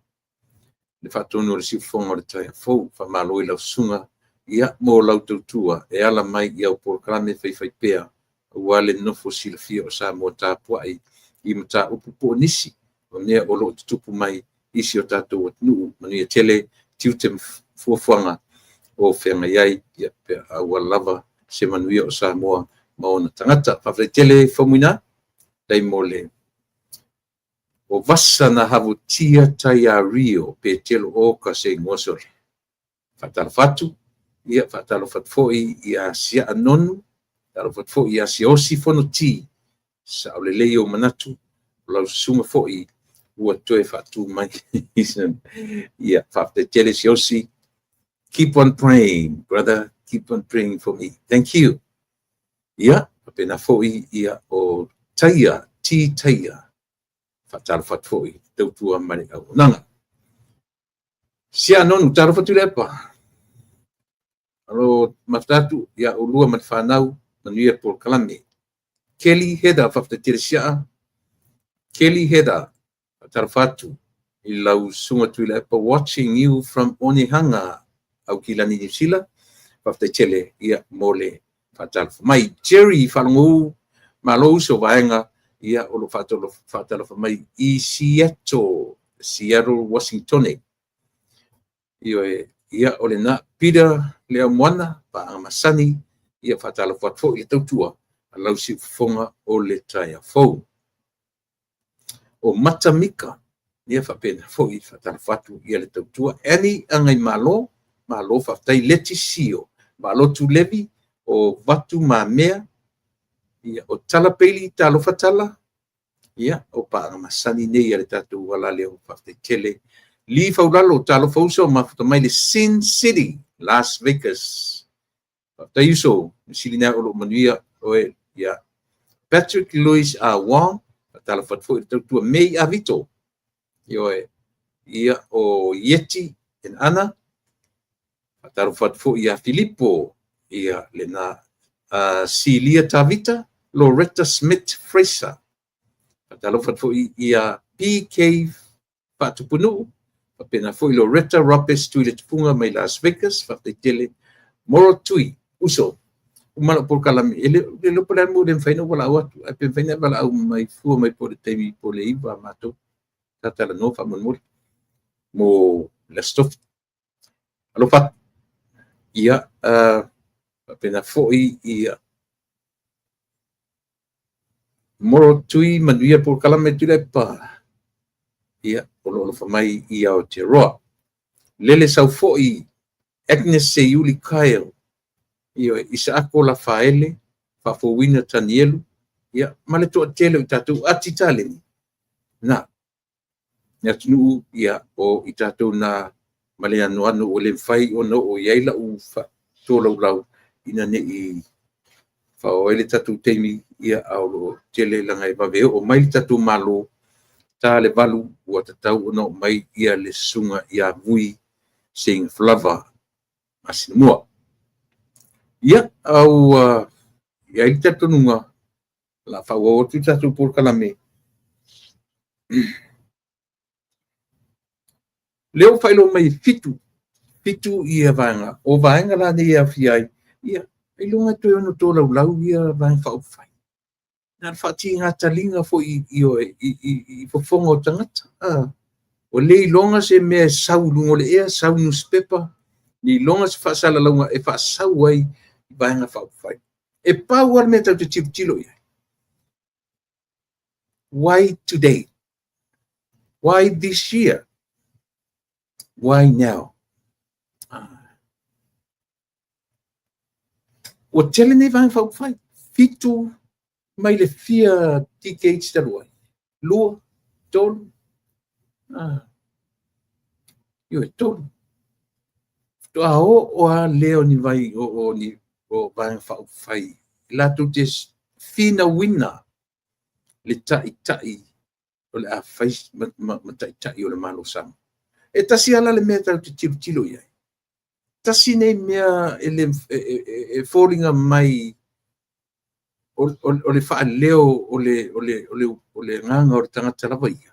Le faatonu o le siufofoga o le taeao fou. Faamalo i lau susuga ia mo lau tautua e ala mai i au polokalame faifaipea aua le nofo silafia o Samoa tapuai i mataupu po o nisi o mea o lo o tutupu mai i si o tatou atunuu. Manuia tele tiute ma fuafuaga o feagai ai, ia, aua lava se manuia o Samoa ma ona tagata. Faafetai tele Faumuina, faafetai mo le o vasa na havotia Taiario Petelo o ka se igoa sole. Faatalofa atu, ia, faatalofa atu foi ia Siaa Nonu, faatalofa atu foi ia Siaosi Fonoti, sao lelei ou manatu, o lau susuga foi ua toe faatu mai. Ia, faafetai tele Siaosi. Keep on praying, brother. Keep on praying for me. Thank you. Ia, faapena foi ia o Taia, T. Taia. Faatalofa atu foi tautua ma le auaunaga. Sia Nonu, talofa Tuilaepa. Alo mafuta atu ia ulua ma le fanau, manuia polokalame. Kelly Heather, faafetai tele Siaa. Kelly Heather, faatalofa atu i lau susuga Tuilaepa, watching you from Onehunga, Aukilani, Niu Sila. Faafetai tele ia mo le faatalofa mai. Jerry Faalogou, malo uso vaega, ia o lo faatalofa mai i Seattle, Seattle, Washington. Ioe, ia o lena. Peter Leamoana, paaga masani, ia faatalofa atu foi i le tautua a lau siufofoga o le taeao fou. O Matamika, ia faapena foi faatalofa atu ia le tautua. Annie Agaimalo, malo faafetai. Leti Sio, Malotu Levi, o Vatu Mamea, ia o Tala Peili, talofa Tala, ia o paaga masani nei a le tatou alaleo, faafetai tele. Li Faulalo, talofa uso, mafuta mai le Sin City, Las Vegas. Faafetai uso, silina o lo manuia oe, ia. Patrick Louis A. Wong, faatalofa atu foi i le tautua. May Avito, ioe, ia o Yeti and Anna, faatalofa atu foi ia Filipo, ia lena. Celia Tavita, Loretta Smith Fraser, faatalofa atu foi ia PK Faatupunuu, faapena foi Loretta Roberts Tui le Tupuga mai Las Vegas, faafetai tele. Moro Tui, uso, uma lau polokalame, e le le po le mo le mafai na valaau atu, ae pe mafai na valaau mai fua mai po le taimi po le 9 matou talanoa faamolemole mo le Aso Tofi. Alofa. Ia, faapena foi ia Moro Tui, manuia polokalame Tuilaepa. Ia, o lo o alofa mai i Aotearoa. Lele sau foi Agnes Seiuli Kyle, ia Isaako Lafaele, Faafouina Tanielu, Ia, ma le toatele o i tatou ati taleni, na, le atunuu, ia, o i tatou na ma le anoano ua le mafai ona oo i ai lau tolaulau ina ne i faaoo ai le tatou taimi, ia, a o lo o tele leaga e vave oo mai le tatou Malo, ta le 8 ua tatau ona oo mai le susuga ia Vui Seuga Masimua. Ia, a ua i ai le talitonuga, o le a faaauau atu le tatou polokalame. O lea ua faailoa mai e 7 vaega. O vaega la nei e aofia ai, ia, ailoga e toe ono tolaulau ia Vaega Faaupufai. Na o le faatiga taliga foi ioe, i fofoga o tagata. Ua le iloga se mea e sau i luga o le ea, sau i le nusipepa, le iloga se faasalalauga e faasau ai Vaega Faaupufai. E pau lava le mea tatou te tilotilo i ai, why today? Why this year? Why now? Ua tele nei Vaega Faaupufai, 7 mai le fia decades talu ai, 2, 3, ioe, 3. Faatoa oo lava lea o ni vai o ni o Vaega Faaupufai latou te finauina le taitai o le a fai ma taitai o le Malo o Samoa. E tasi lava la le mea tatou te tilotilo i ai. Tasi lenei mea e foliga mai o le faaleo o le agaga o le tagata lava ia,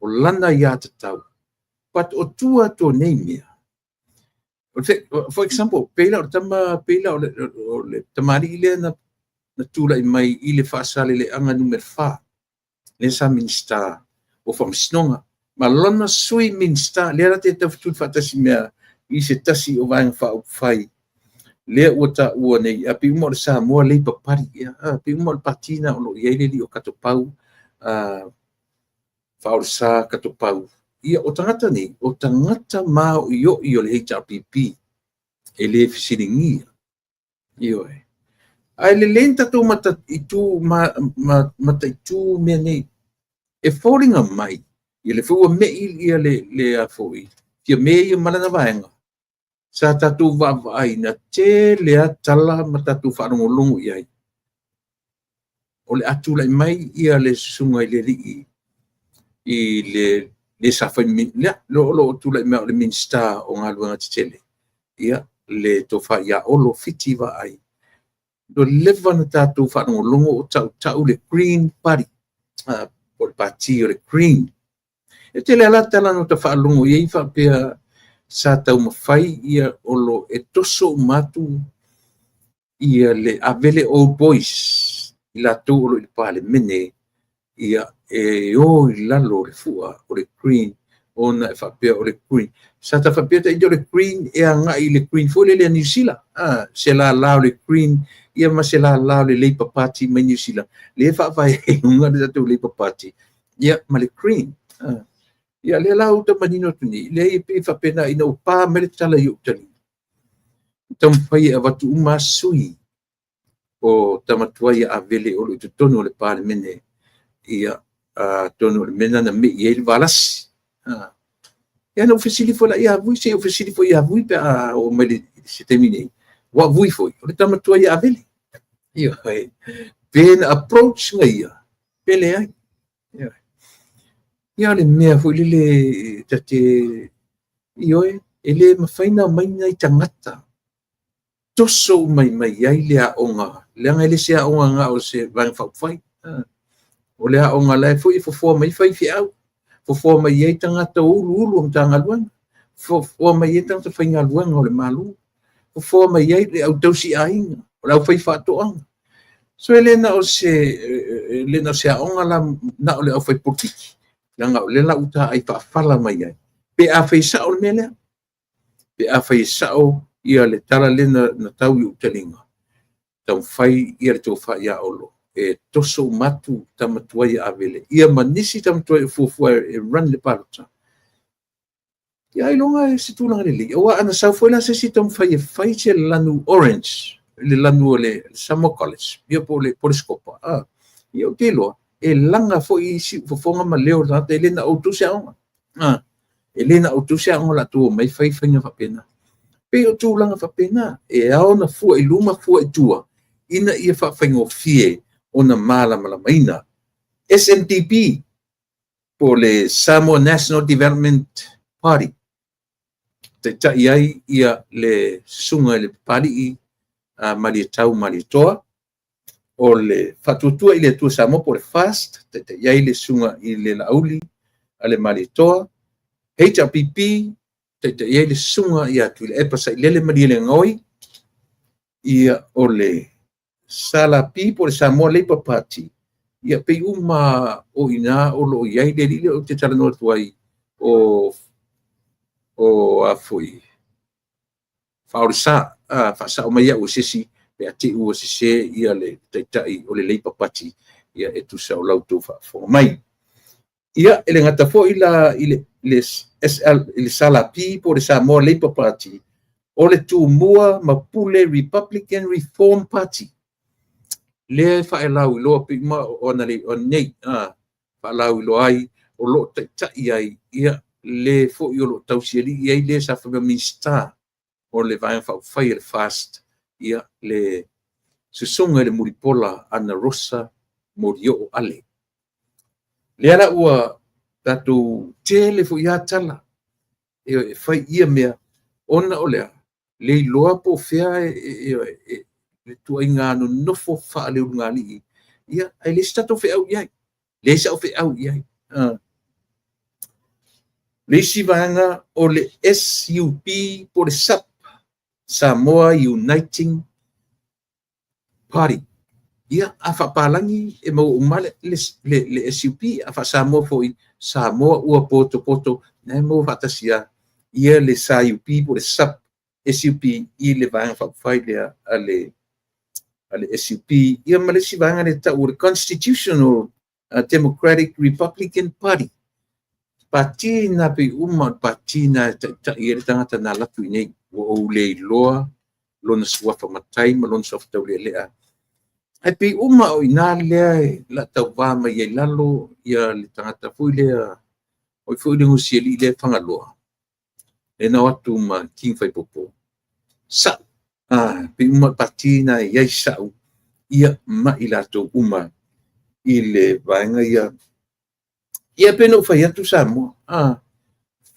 o lana aiatatau, but o tua atu o nei mea, for example, pei la o le tama, pei la o le tamalii lea na tulai mai i le Faasaleleaga Nu.4, lea sa Minisita o Faamasinoga, ma lona Sui Minisita, lea la te taufetuli faatasi mea i se tasi o Vaega Faaupufai, lea ua taua nei, a pei uma o le Samoa Labour Party, ia, pei uma o le pati na o lo o i ai le alii o Katopau, Faaolesa Katopau. Ia, o tagata nei, o tagata maoioi o le HRPP, e le fesiligia. Ioe. Ae lelei na tatou mataitu, mataitu mea nei. E foliga mai, ia le foi ua mei ia le a foi, ia me ia ma lana vaega, sa tatou vaavaai na tele a tala ma tatou faalogologo i ai. O le a tulai mai ia le susuga i le alii i le sa fai, lea, o lo o tulai mai o le Minisita o Galuega Tetele, ia, le tofa ia Olo Fiti Vaai. Ua leva ona tatou faalogologo o tautau le Green Party, o le pati o le Green. E tele lava tala na ta faalogo i ai faapea sa taumafai ia Olo e toso uma atu ia le Avele Old Boys, i latou o lo o i le Palemene, ia, e o i lalo o le fua o le Green, ona e faapea o le Green. Sa ta faapea ta ita o le Green e agai i le Green foi lele a Niu Sila, se lala o le Green, ia ma se lala o le Labour Party mai Niu Sila, lea e faavae ai luga le tatou Labour Party, ia, ma le Green. Ia, lea la ua tau manino atu nei, lea e pei faapena ina ua pa mai le tala i ou taliga, taumafai e avatu uma sui o tamatuai a Avele o lo o i totonu o le Palemene, ia, atonu o le mea lena na mei ai le Valasi. Ia, na ou fesili foi la ia Vui, se i ou fesili foi ia Vui pe a oo mai le se taimi nei. Ua Vui foi, o le tamatuai a Avele. Ia, pe na approach na ia, pe leai. Ia, ia le mea foi lele ta te, ioe, e le mafai na aumai nai tagata toso uma mai ai le aoga, leaga e le se aoga na o se Vaega Faaupufai. O le aoga la e foi e fofoa mai faifeau, fofoa mai ai tagata o uluulu o Matagaluega, fofoa mai ai tagata faigaluega o le Malo, fofoa mai ai le au tausi aiga, o le au faifaatoaga. So e le na o se aoga la na o le au faipolokiki, leaga o lea la ua taai faafala mai ai. Pe a fai sao le mea lea, pe a fai sao ia le tala lea na tau i ou taliga, taumafai ia le tofa ia Olo e toso uma atu tamatuai a Avele, ia ma nisi tamatuai o fuafua e run le palota. Ia ailoga e se tulaga lelei. Aua ana sau foi la se isi taumafai e fai se lanu orange, le lanu o le Samoa College, ia po o le Scopa, Ia ou te iloa, e laga foi siufofoga ma leo o le tagata, e le na o outou se aoga. E le na o outou se aoga o le a outou omai fai faiga faapena. Pei o tulaga faapena, e ao ona fua i luma fua i tua, ina ia faafaigofie ona malamalamaina. SNDP, po o le Samoa National Development Party, taitai ai ia le susuga i le Papalii Malietau Malietoa, o le Faatuatua i le Atua Samoa po o le FAST, taitai ai le susuga i le Laauli a le Malietoa, HRPP, taitai ai le susuga ia Tuilaepa Sailele Malielegaoi, ia o le SLP po o le Samoa Labour Party, ia pei uma o i ina o lo o i ai le alii lea ou te talanoa atu ai, o a foi, Faaolesa, faasao mai au e se isi pe a te i ua sese ia le taitai o le Labour Party, ia e tusa o la outou faafofoga mai. Ia, e le gata foi la i le SLP po o le Samoa Labour Party, o le Tumua ma Pule Republican Reform Party, lea e faelauiloa pei uma o ananei, faalauiloa ai, o lo o taitai ai ia le foi o lo o tausialii ai le sa faapea Minisita o le Vaega Faaupufai a le FAST, ia le susuga i le Mulipola Anarosa Molioo Ale. Lea la ua tatou tele foi lava tala e fai i ia mea, ona o le a? Le iloa po o fea le ituaiga nonofo faaleulugalii, ia, ae leai se tatou feau i ai, leai sau feau i ai. Le isi vaega o le SUP po o le SUP, Samoa Uniting Party. Ia, a faapalagi e maua uma le SUP, a faa-Samoa foi, Samoa ua potopoto, na e maua faatasi lava ia le SUP po o le SUP, SUP i le Vaega Faaupufai lea a le SUP. Ia ma le isi vaega lea e tau o le Constitutional Democratic Republican Party. Pati na pei uma o le pati na e taitai ai le tagata na alu atu i inei. Ua ou le iloa lona suafa matai ma lona suafa taulealea. Ae pei uma o i ina lea e tauva mai ai lalo ia le tagata foi lea, o ai foi le gosialii lea e Fagaloa, lea na o atu ma King Faipopo, Sa'u. Pei uma o le pati na e i ai Sa'u, ia ma i latou uma i le vaega ia. Ia pei ona ou fai atu Samoa,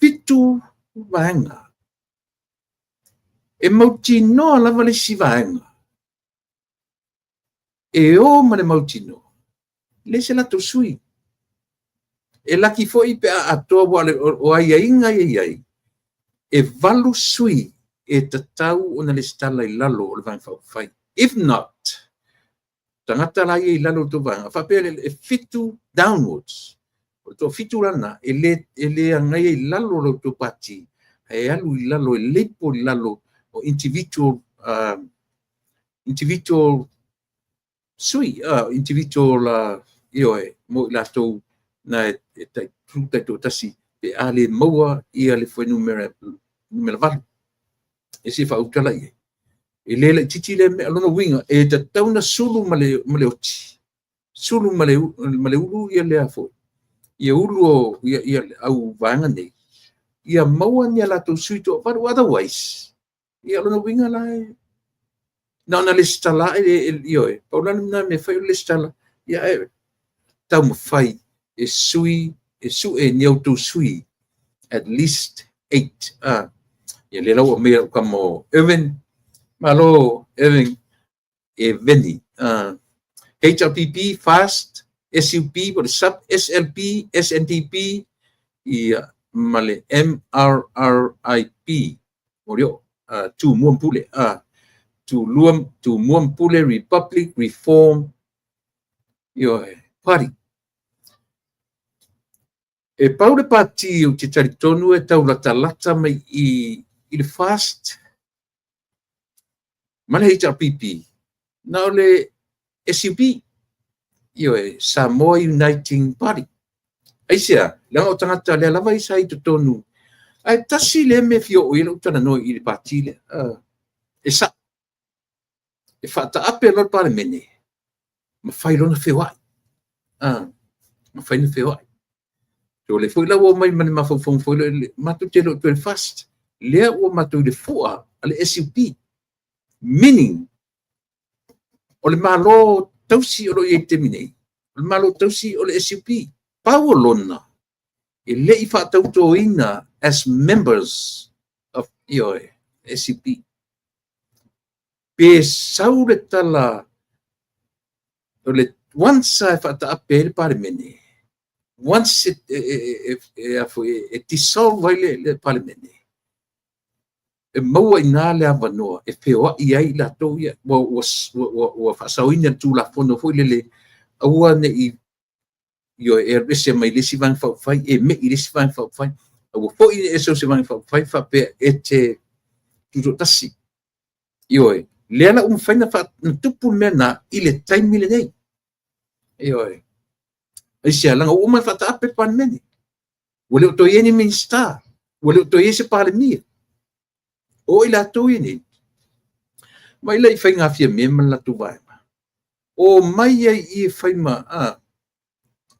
7 vaega. E mautinoa lava le isi vaega e o ma le mautinoa, leai se latou sui. E laki foi pe a atoa, aua o aiaiga ia e i ai, e 8 sui e tatau ona resitala i lalo o le Vaega Faaupufai. If not, tagata la ia i lalo o le tou vaega, faapea e 7 downwards, o le toafitu la lena, e le agaia i lalo o la outou pati, e alu i lalo, e label i lalo o individual, individual sui, individual, ioe, mo i latou na e taitoatasi pe a le maua ia le fuainumera numera 8. E se faautala i ai. E le laitiiti lea mea, lona uiga, e tatau ona sulu ma le oti, sulu ma le ulu ia lea foi, ia ulu o ia le au vaega nei, ia maua ni a latou sui toavalu, otherwise, ia lona uiga la e, na ona lesitala e, ioe, pau la lena mea e fai o le lesitala, ia e taumafai e sui, e sue ni a outou sui, at least 8. Ia lea la ua aumai lau tama o Irvin, malo Irvin, e Veni. HRPP, FAST, SUP, po o le SUP, SLP, SNDP, ia, ma le MRRIP, Morio, Tumua ma Pule, Tumua ma Pule Republic Reform, ioe, Party. E pau le pati ou te talitonu e taulatalata mai i le FAST ma le HRPP, na o le SUP, ioe, Samoa Uniting Party. Aisea, leaga o tagata lea lava sa i totonu. Ae tasi lea mea e fia oo i ai lau talanoa i le pati lea. E sa'o. E faataape loa le Palemene ma fai lona feoai. Mafai ona feoai. So o lea foi la ua omai ma le mafaufauga foi lea, matou te le o toe FAST, lea ua matou i le fua a le SUP, meaning o le Malo tausi o lo o i ai i le taimi nei, o le Malo tausi o le SUP. Pau o lona, e le i faatautoina as members of, ioe, SUP. Pe sau le tala o le once e faataape ai le Palemene, once e dissolve ai le Palemene, e maua i ina le avanoa e feoai ai i latou ia, ua faasaoina le Tulafono foi lele, aua ne i, ioe, e alu ese mai le isi Vaega Faaupufai, e mei i le isi Vaega Faaupufai, aua foi ne i e sau i se Vaega Faaupufai faapea e te tutoatasi. Ioe, lea la ua mafai ona tupu le mea lena i le taimi lenei. Ioe. Aisea? Leaga ua uma ona faataape le Palemene. Ua le o toe i ai ni Minisita, ua le o toe i ai se Palemia. O i latou ia nei, mai la i faiga Fiame ma le latou vaega, o mai ai i e fai ma,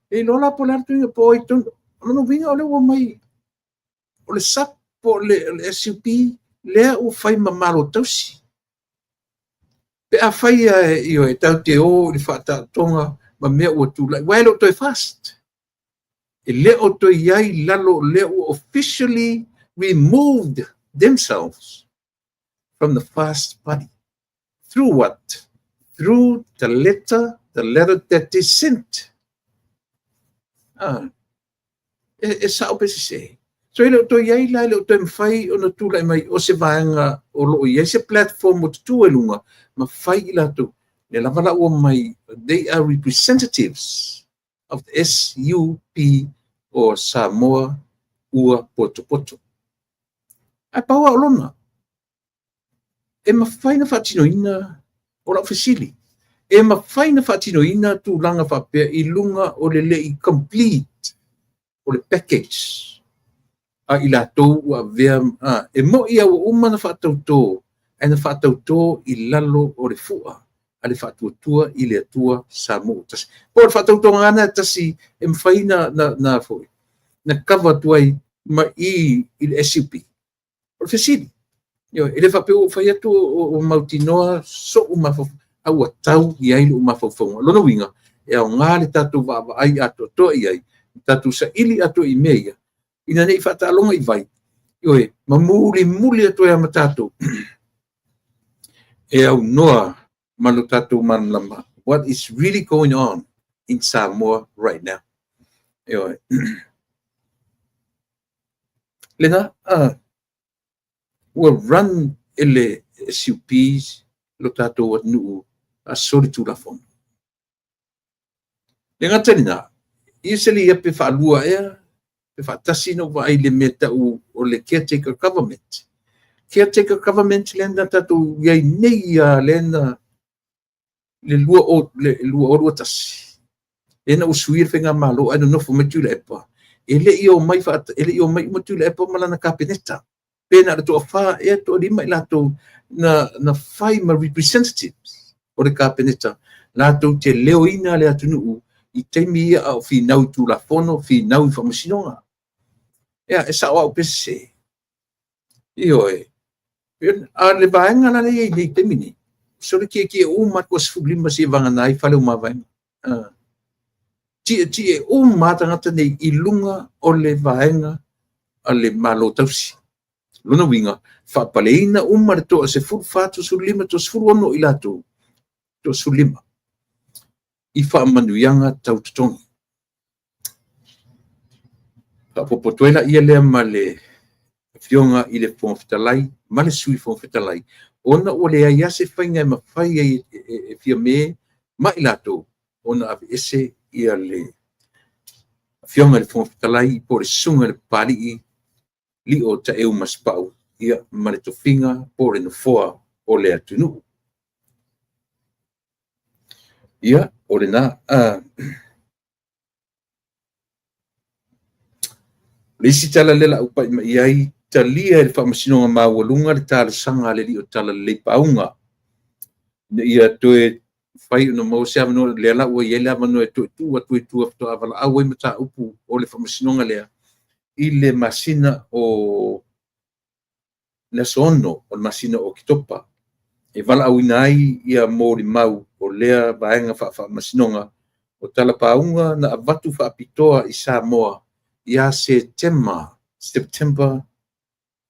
e iloa la po o le a le tuiga, po o ai tonu. O lona uiga o lea ua omai, o le SUP po o le SUP, lea ua fai ma Malo tausi. Pe a fai ioe, tatou te o i le faataotoga ma mea ua tulai, aua e le o toe FAST. E le o toe i ai i lalo, lea ua officially removed themselves from the FAST party. Through what? Through the letter that they sent. E sao pe sese. So e le o toe i ai la, e le o toe mafai ona tulai mai o se vaega o lo o i ai se platform o tutu e luga, ma fai i latou. Le lava la ua mai, they are representatives of the SUP or Samoa Ua Potopoto. Ae pau o lona, e mafai na faatinoina o lau fesili. E mafai na faatinoina tulaga faapea i luga o le lei complete o le package a i latou ua avea e moi a ua uma na faatauto, ae na faatauto i lalo o le fua a le Faatuatua i le Atua Samoa Tasi. Po o le faatautoga na tasi e mafai na foi na cover atu ai ma i i le SUP. O le fesili. E le faapea ua fai atu o mautinoa sou mafaufau, a ua tau i ai lou mafaufauga. Lona uiga, e aoga le tatou vaavaai atoatoa i ai, tatou saili atoa i mea ia, ina ne i faataaloga i vai, ioe, ma mulimuli atu ai ma tatou, e aunoa ma lo tatou malamalama what is really going on in Samoa right now. Ioe. Lena, ua run e le SUPs lo tatou atunuu a soli tulafono. Le gata lena, ia se le ia pe faalua ea, pe faatasi na vaai le mea tau o le caretaker government. Caretaker government lea na tatou i ai nei ia lea na le 2021. Lea na usuia le faiga malo ae nonofo mai Tuilaepa. E le i o mai uma Tuilaepa ma lana kapeneta. Pe na o le toafa ea toalima i latou na fai ma representatives o le kapeneta latou te leoina le atunuu i taimi ia a o finau i Tulafono, finau i faamasinoga. Ia, e sao au pe sese. Ioe. A le vaega la lea i nei taimi nei, so le tietie uma atu 15 si vagana ai fale o mavaega. Tietie uma tagata nei i luga o le vaega a le Malo tausi. Lona uiga, faapaleina uma le toa 14, 15, 16 i latou, toa 15, i faamanuiaga tau totogi. Faapopo ai la ia lea ma le Afioga i le Fofoga Fetalai ma le Sui Fofoga Fetalai, ona ua leai lava se faiga e mafai ai e Fiame ma i latou ona aveese ia le Afioga i le Fofoga Fetalai po o le susuga i le Papalii Lio Taeu Masepau, ia, ma le tofiga po o le nofoa o le atunuu. Ia, o lena. Le isi tala lea la upai mai ai, talia e le Faamasinoga Maualuga le talosaga a le Alii o Talalelei Pauga ina ia toe Mafai ona maua se avanoa, lea la ua i ai le avanoa e toe tuu atu i tua faatoa valaau ai mataupu o le faamasinoga lea i le masina o le aso 6 o le masina o Oketopa, e valaauina ai ia molimau o lea vaega faafaamasinoga o talapauga na avatu faapitoa i Samoa ia Setema, September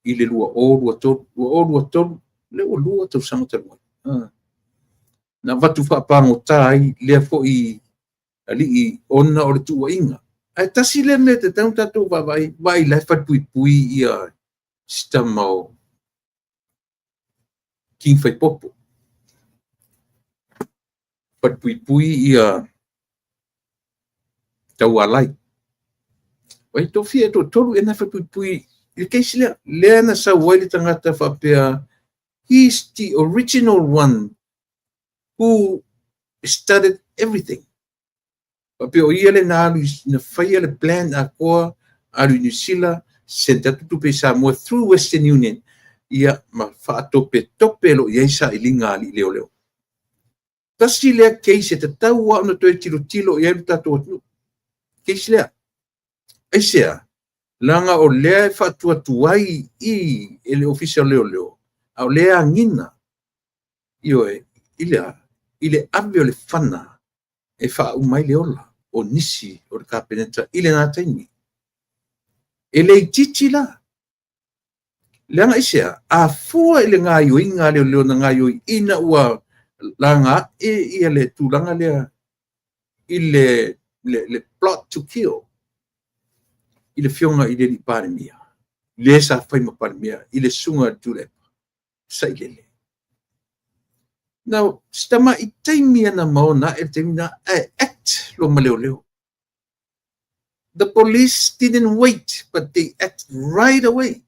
i le 2023, 2023, lea ua 2 tausaga talu ai. Na avatu faapagota ai lea foi alii ona o le tuuaiga. Ae tasi lea mea e tatau ona tatou vaavaai, vaai la e falepuipui ia si tama o King Faipopo. Falepuipui ia Taualai. Oi, toafia, toatolu ea na falepuipui i le case lea. Lea na sau ai le tagata faapea, he's the original one who started everything. Faapea o ia le na alu na faia le plan atoa, alu i Niu Sila, send atu tupe i Samoa through Western Union, ia ma faatopetope lo i ai sailiga a alii leoleo. Tasi lea case e tatau lava ona toe tilotilo i ai lo tatou atunuu. Case lea. Aisea? Leaga o lea e faatuatuai i e le Ofisa o Leoleo, a o lea e agiga, ioe, i le a? I le ave o le fana e faauma ai le ola o nisi o le Kapeneta i lena taimi. E le itiiti la. Leaga aisea? A fua i le gaoioiga a leoleo na gaoioi ina ua laga ae ia le tulaga lea i le plot to kill i le afioga i le alii Palemia, le sa fai ma Palemia, i le susuga i le Tuilaepa Sailele. Now, si tamai taimi ana maona ae le taimi na, ae act loa ma leoleo. The police didn't wait, but they act right away.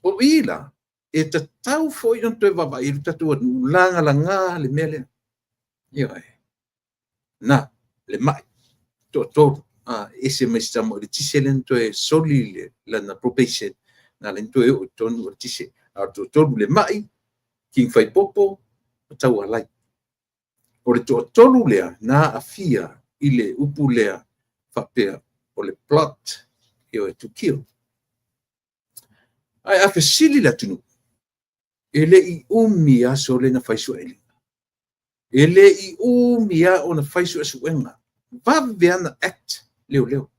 O i la, e tatau foi ona toe vaavaai i le tatou atunuu lagalaga le mea lea. Ioe. Na, le mai, toatolu, ese mai si tama o le tise lea na toe soli le lana probation, na ala ai ona toe oo i totonu o le tise. A o le toatolu le mai, King Faipopo ma Taualai. O le toatolu lea na aafia i le upu lea faapea o le plot, ioe, to kill. Ae a fesili le atunuu, e le i umi aso lea na fai suesuega. E le i umi lava ona fai suesuega. Vave lava na act leoleo.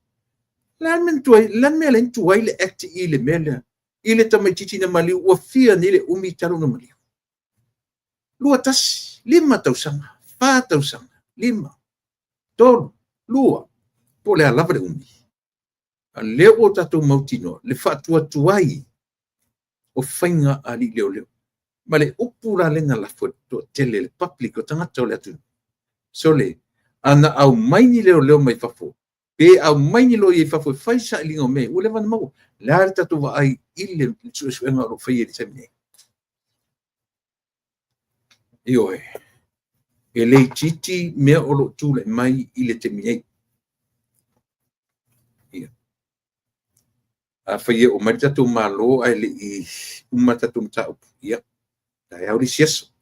Le a le mea na tuai, le a le mea lea na tuai le act i le mea lea? I le tamaitiiti na maliu, ua fia nei le umi talu ona maliu? 21, 5 tausaga, 4 tausaga, 5, 3, 2, po o le a lava le umi. A lea ua tatou mautinoa le faatuatuai o faiga a alii leoleo. Ma le upu la lea na lafo e le toatele, le public, o tagata o le atunuu. Sole, ana aumai ni leoleo mai fafo, pe aumai ni loia i fafo e fai sailiga o mea, ua leva ona maua. Le a le tatou vaai i le suesuega o lo o faia i le taimi nei? Ioe, e le itiiti mea o lo o tulai mai i le taimi nei. Ia. Afai e oo mai le tatou Malo ae le i uma tatou mataupu, ia, taeao le isi aso.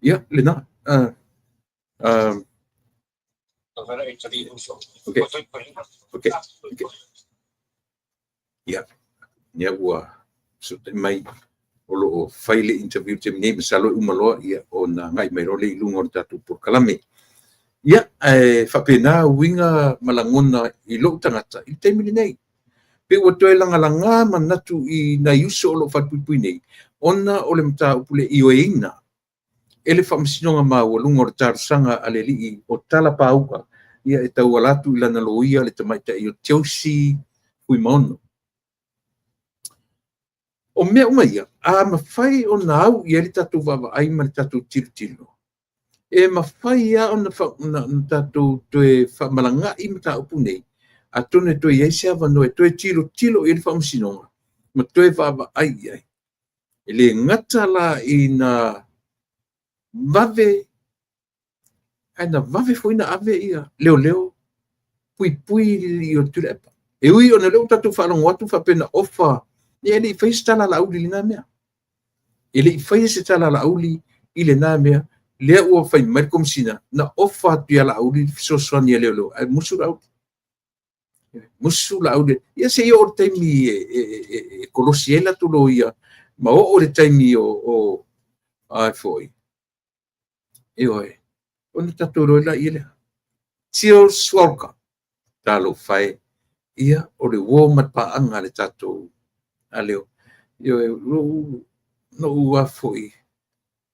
Ia, lena. Okay. Okay. Okay. Ia, lea ua fesootai mai o lo o fai le interview taimi nei, masalo e uma loa ia ona agai mai loa lea i luga o le tatou polokalame. Ia, ae faapena uiga ma lagona i lou tagata i le taimi lenei. Pe ua toe lagalaga manatu i nai uso o lo o falepuipui nei, ona o le mataupu le ioeina e le Faamasinoga Maualuga o le talosaga a le alii o Talapauga, ia e tauala atu i lana loia le tamaitai o Josie Fuimaono. O mea uma ia, a mafai ona au i ai le tatou vaavaai ma le tatou tilotilo, e mafai lava ona tatou toe faamalaga'i mataupu nei, atonu e toe i ai se avanoa e toe tilotilo i ai le Faamasinoga ma toe vaavaai i ai. E le gata la ina vave, ae na vave foi na ave ia leoleo puipui i o Tuilaepa. E ui ona lea ua tatou faalogo atu faapea na ofa, ia e le i faia se tala a Laauli i lena mea. E le i faia se tala a Laauli i lena mea, lea ua fai mai le Komesina, na ofa atu ia Laauli le fesoasoani a leoleo, ae musu Laauli. Musu Laauli. Ia se i oo i le taimi e kolosi ai latou loia, ma oo i le taimi o a foi. Ioe, ona tatou iloa laia lea. Cheers Walker. Talofa e. Ia, o le uo ma le paaga a le tatou aleo. Ioe, na ou a foi,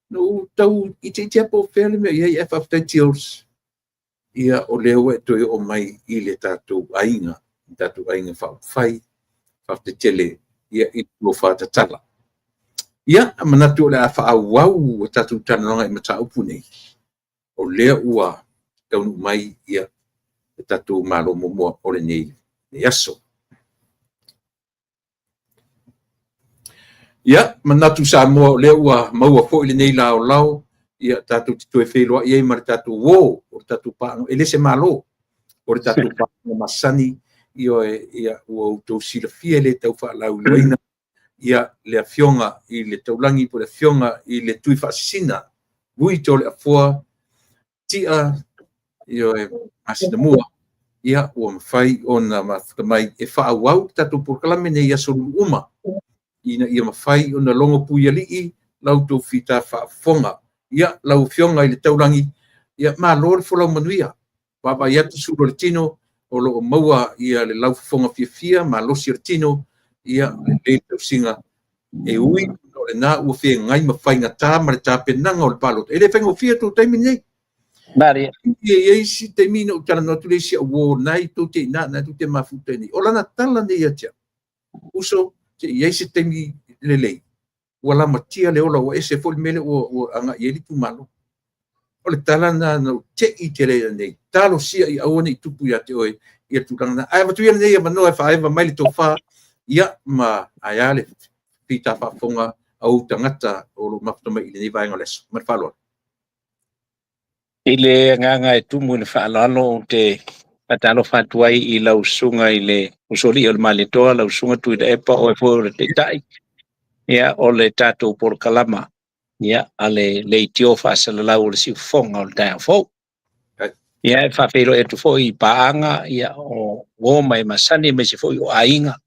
na ou tau itiiti lava po o fea le mea o i ai, ae faafetai Cheers. Ia, o lea ua e toe oo mai i le tatou aiga, le tatou aiga faaupufai. Faafetai tele ia i le tofa tatala. Ia, manatu o le a faaauau a tatou talanoaga i mataupu nei, o lea ua taunuu mai ia le tatou Malo muamua o lenei aso. Ia, manatu Samoa o lea ua maua foi lenei laolao, ia tatou te toe feiloai ai ma le tatou uo o le tatou paaga, e le se Malo, o le tatou paaga masani, ioe, ia ua outou silafia e le tau faalauiloaina, ia le Afioga i le Taulagi po o le Afioga i le Tuifaasisina, Vui Toleafoa Tia, ioe, Masinamua, ia ua mafai ona mafuta mai e faaauau le tatou polokalame nei i aso Lulu uma, ina ia mafai ona logo puialii la outou fita faafofoga. Ia, lau Afioga i le Taulagi, ia malo le folau manuia. Vaavaai atu sulu o le tino, o lo o maua ia le laufofoga fiafia, malosi o le tino, ia lelei le tausiga. E ui o lena ua feagai ma faigata ma le tapenaga o le palota. E le faigofie tou taimi nei. Maria. E i ai isi taimi na ou talanoa atu le isi au uo na i tou te i ina, na tou te mafuta nei. O lana tala nei ia te au, uso, se i ai se taimi lelei, ua lamatia le ola, ua ese foi le mea lea ua agai i ai le itumalo. O le tala lena na ou tei tele ai nei. Talosia ia aua ne i tupu ia te oe ia tulaga na. Ae avatu ia lenei avanoa e faaeva mai le tofa, ia ma ae a le fita faafofoga a ou tagata o lo o mafuta mai i lenei vaega o le aso. Ma le faaaloalo. I le agaga e tumu i le faaaloalo, ou te faatalofa atu ai i lau susuga i le usoalii o le Malietoa, lau susuga Tuilaepa, oe foi o le Taitai, ia, o le tatou polokalama, ia, a le leitio faasalalau o le siufofoga o le taeao fou. Ia, e faafeiloai atu foi i paaga, ia, o uo ma e masani aemaise foi o aiga,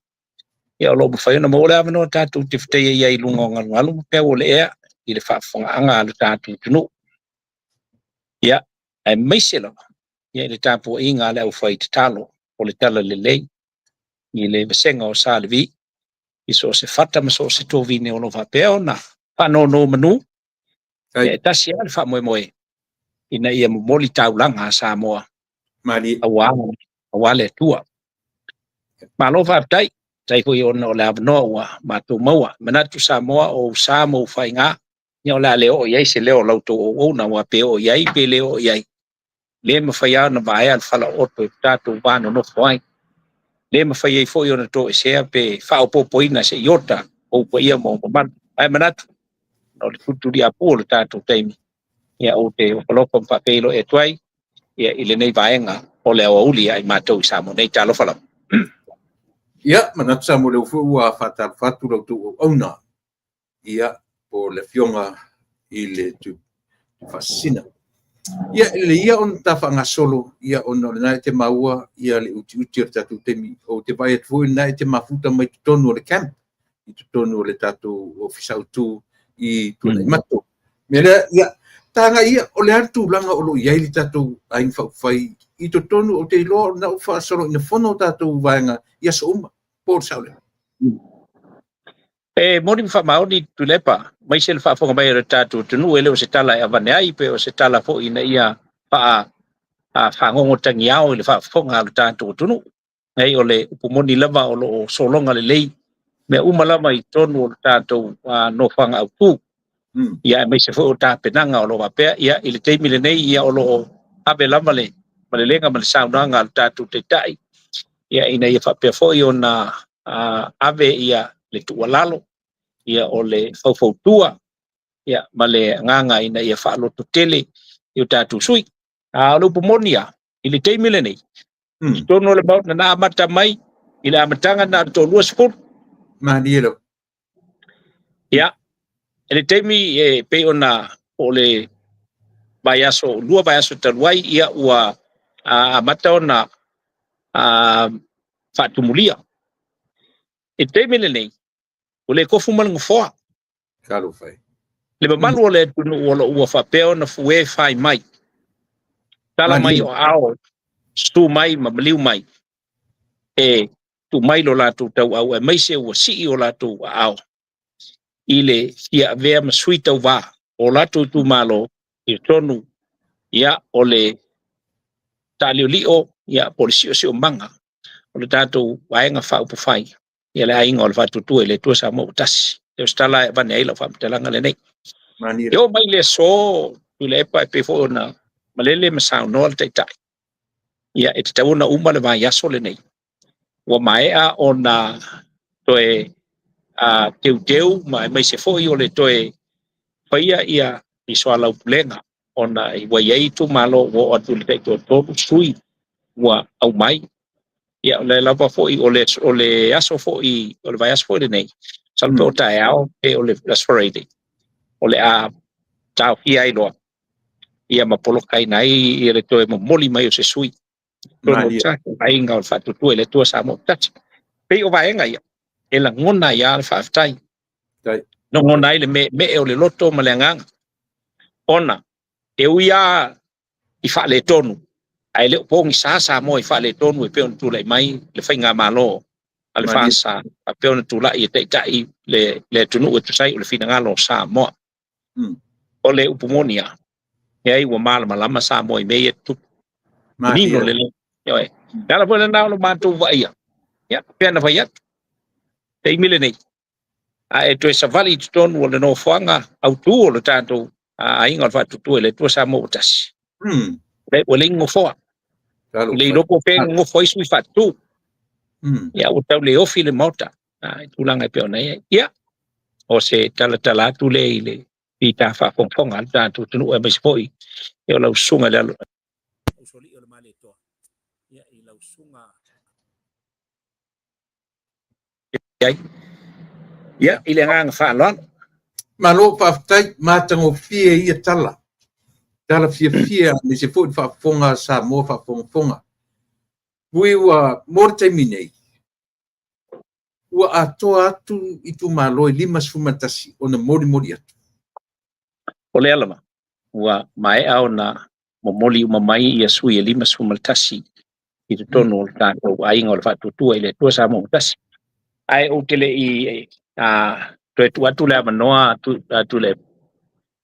ia, o lo o mafai ona maua le avanoa tatou te fetaia ai i luga o galugalu ma peau o le ea i le faafofogaaga a le tatou atunuu. Ia, aemaise lava ia i le tapuaiga a le aufai tatalo o le talalelei i le vasega o Sa Levi i so o se fata ma so o se tovine o lo o faapea ona faanonomanu. Ia, e tasi lava le faamoemoe ina ia momoli taulaga a Samoa Malie. aua le Atua. Malo faafetai, faafetai foi ona o le avanoa ua matou maua. Manatu Samoa o ou sa ma ou faiga, ia o le a le oo i ai se leo o la outou auauna, aua pe oo i ai pe le oo i ai, le mafai lava ona vaea le falaooto i tatou va nonofo ai. Le mafai ai foi ona toesea pe faaopoopoina se iota ou paia ma ou mamalu. Ae manatu, o le tulituliapu o le tatou taimi, ia ou te ofo alofa ma faafeiloai atu ai ia i lenei vaega o le aoauli ia i matou i Samoa nei. Talofa lava. Ia, manatu Samoa lea foi ua faatalofa atu la outou auauna, ia, po o le Afioga i le Tuifaasisina. Ia, e lelei ia ona ta faagasolo, ia, ona o lena e te maua ia le utiuti o le tatou taimi. Ou te vaai atu foi lena e te mafuta mai totonu o le camp, i totonu o le tatou ofisa autu i Tuanaimato. Mea lea, ia, taga ia, o le a le tulaga o lo o i ai le tatou Aiga Faaupufai i totonu, ou te iloa o lena ua faasolo ina fono tatou vaega i aso uma, po o le sao lea? E moni ma faamaoni Tuilaepa, aemaise le faafofoga mai o le tatou atunuu, e le o se tala e avane ai, pe o se tala foi ina ia faagogotagiao i le faafofoga a le tatou atunuu. Nei, o le upu moni lava o lo o sologa lelei mea uma lava i totonu o le tatou nofoaga autu. Ia, aemaise foi o tapenaga o lo o faapea. Ia, i le taimi lenei, ia o lo o ave lava le malelega ma le saunoaga a le tatou Taitai, ia, ina ia faapea foi ona ave ia le tuualalo. Ia o le faufautua ia ma le agaga ina ia faalototele i o tatou sui. A o le upu moni lava, i le taimi lenei, i totonu o le Maota na amata mai i le amataga na o le 20. Malie lava. Ia, i le taimi e pei ona o le vaiaso, 2 vaiaso talu ai, ia ua amata ona faatumulia. I le taimi lenei, ua le tofu ma le nofoa. Talofa e. Le mamalu o le atunuu o lo o ua faapea ona fue fai mai, tala mai o aao, susu mai ma maliu mai, e tuu mai lo latou tauau, aemaise ua sii o latou aao i le fia avea ma sui tauvā o latou itumalo i totonu ia o le taaliolio ia po o le siosiomaga o le tatou Vaega Faaupufai ia le Aiga o le Faatuatua i le Atua Samoa ua tasi. O se tala e avane ai lau faamatalaga lenei. Malie. E oo mai le aso Tuilaepa e pei foi ona malele ma saunoa le Taitai, ia e tatau ona uma le vaiaso lenei. Ua maea ona toe teuteu ma aemaise foi o le toe faia ia i soalaupulega ona ua i ai itumalo ua oo atu i le taitoatolu sui ua aumai. Ia o le lava foi o le aso foi o le vaiaso foi lenei, masalo pe o taeao pe o le aso Faraile, o le a taofia ai loa ia ma polokaina ai ia le toe momoli mai o se sui. Tonu o tatou aiga o le Faatuatua i le Atua Samoa ua tasi. Pei o vaega ia e lagona ai lava le faafetai. Lagona ai le meemee o le loto ma le agaga, ona e ui lava i faaletonu, ae le o pogisa Samoa i faaletonu e pei ona tulai mai le faigamalo a le FASA, faapea ona tulai e taitai le atunuu e tusa ai o le finagalo o Samoa. O le upu moni lava, leai ua malamalama Samoa i mea ia e tutupu. Manino lelei. Ioe. Le ala foi lena o le matou vaaia, ia, pei ona fai atu, taimi lenei, a e toe savali i totonu o le nofoaga autu o le tatou Aiga o le Faatuatua i le Atua Samoa ua tasi, ua leai ni nofoa. Ua le iloa po o fea e nonofo ai sui faatutu. Ia, ua tau le ofi le Maota i tulaga e pei ona i ai. Ia, o se talatala atu lea i le fita faafogafoga a le tatou atunuu, aemaise foi o lau susuga i le alo usoalii o le Malietoa, ia, i lau susuga ai. Ia, i le agaga faaaloalo. Malo faafetai, matagofie ia tala. Tala fiafia, aemaise foi le faafofoga a Samoa faafogafoga. Ui ua mo le taimi nei, ua atoa atu itumalo e 51 ona molimoli atu. O lea lava, ua maea ona momoli uma mai ia sui e 51 i totonu o le tatou Aiga o le Faatuatua i le Atua Samoa ua tasi. Ae ou te le i toe tuu atu le avanoa atu le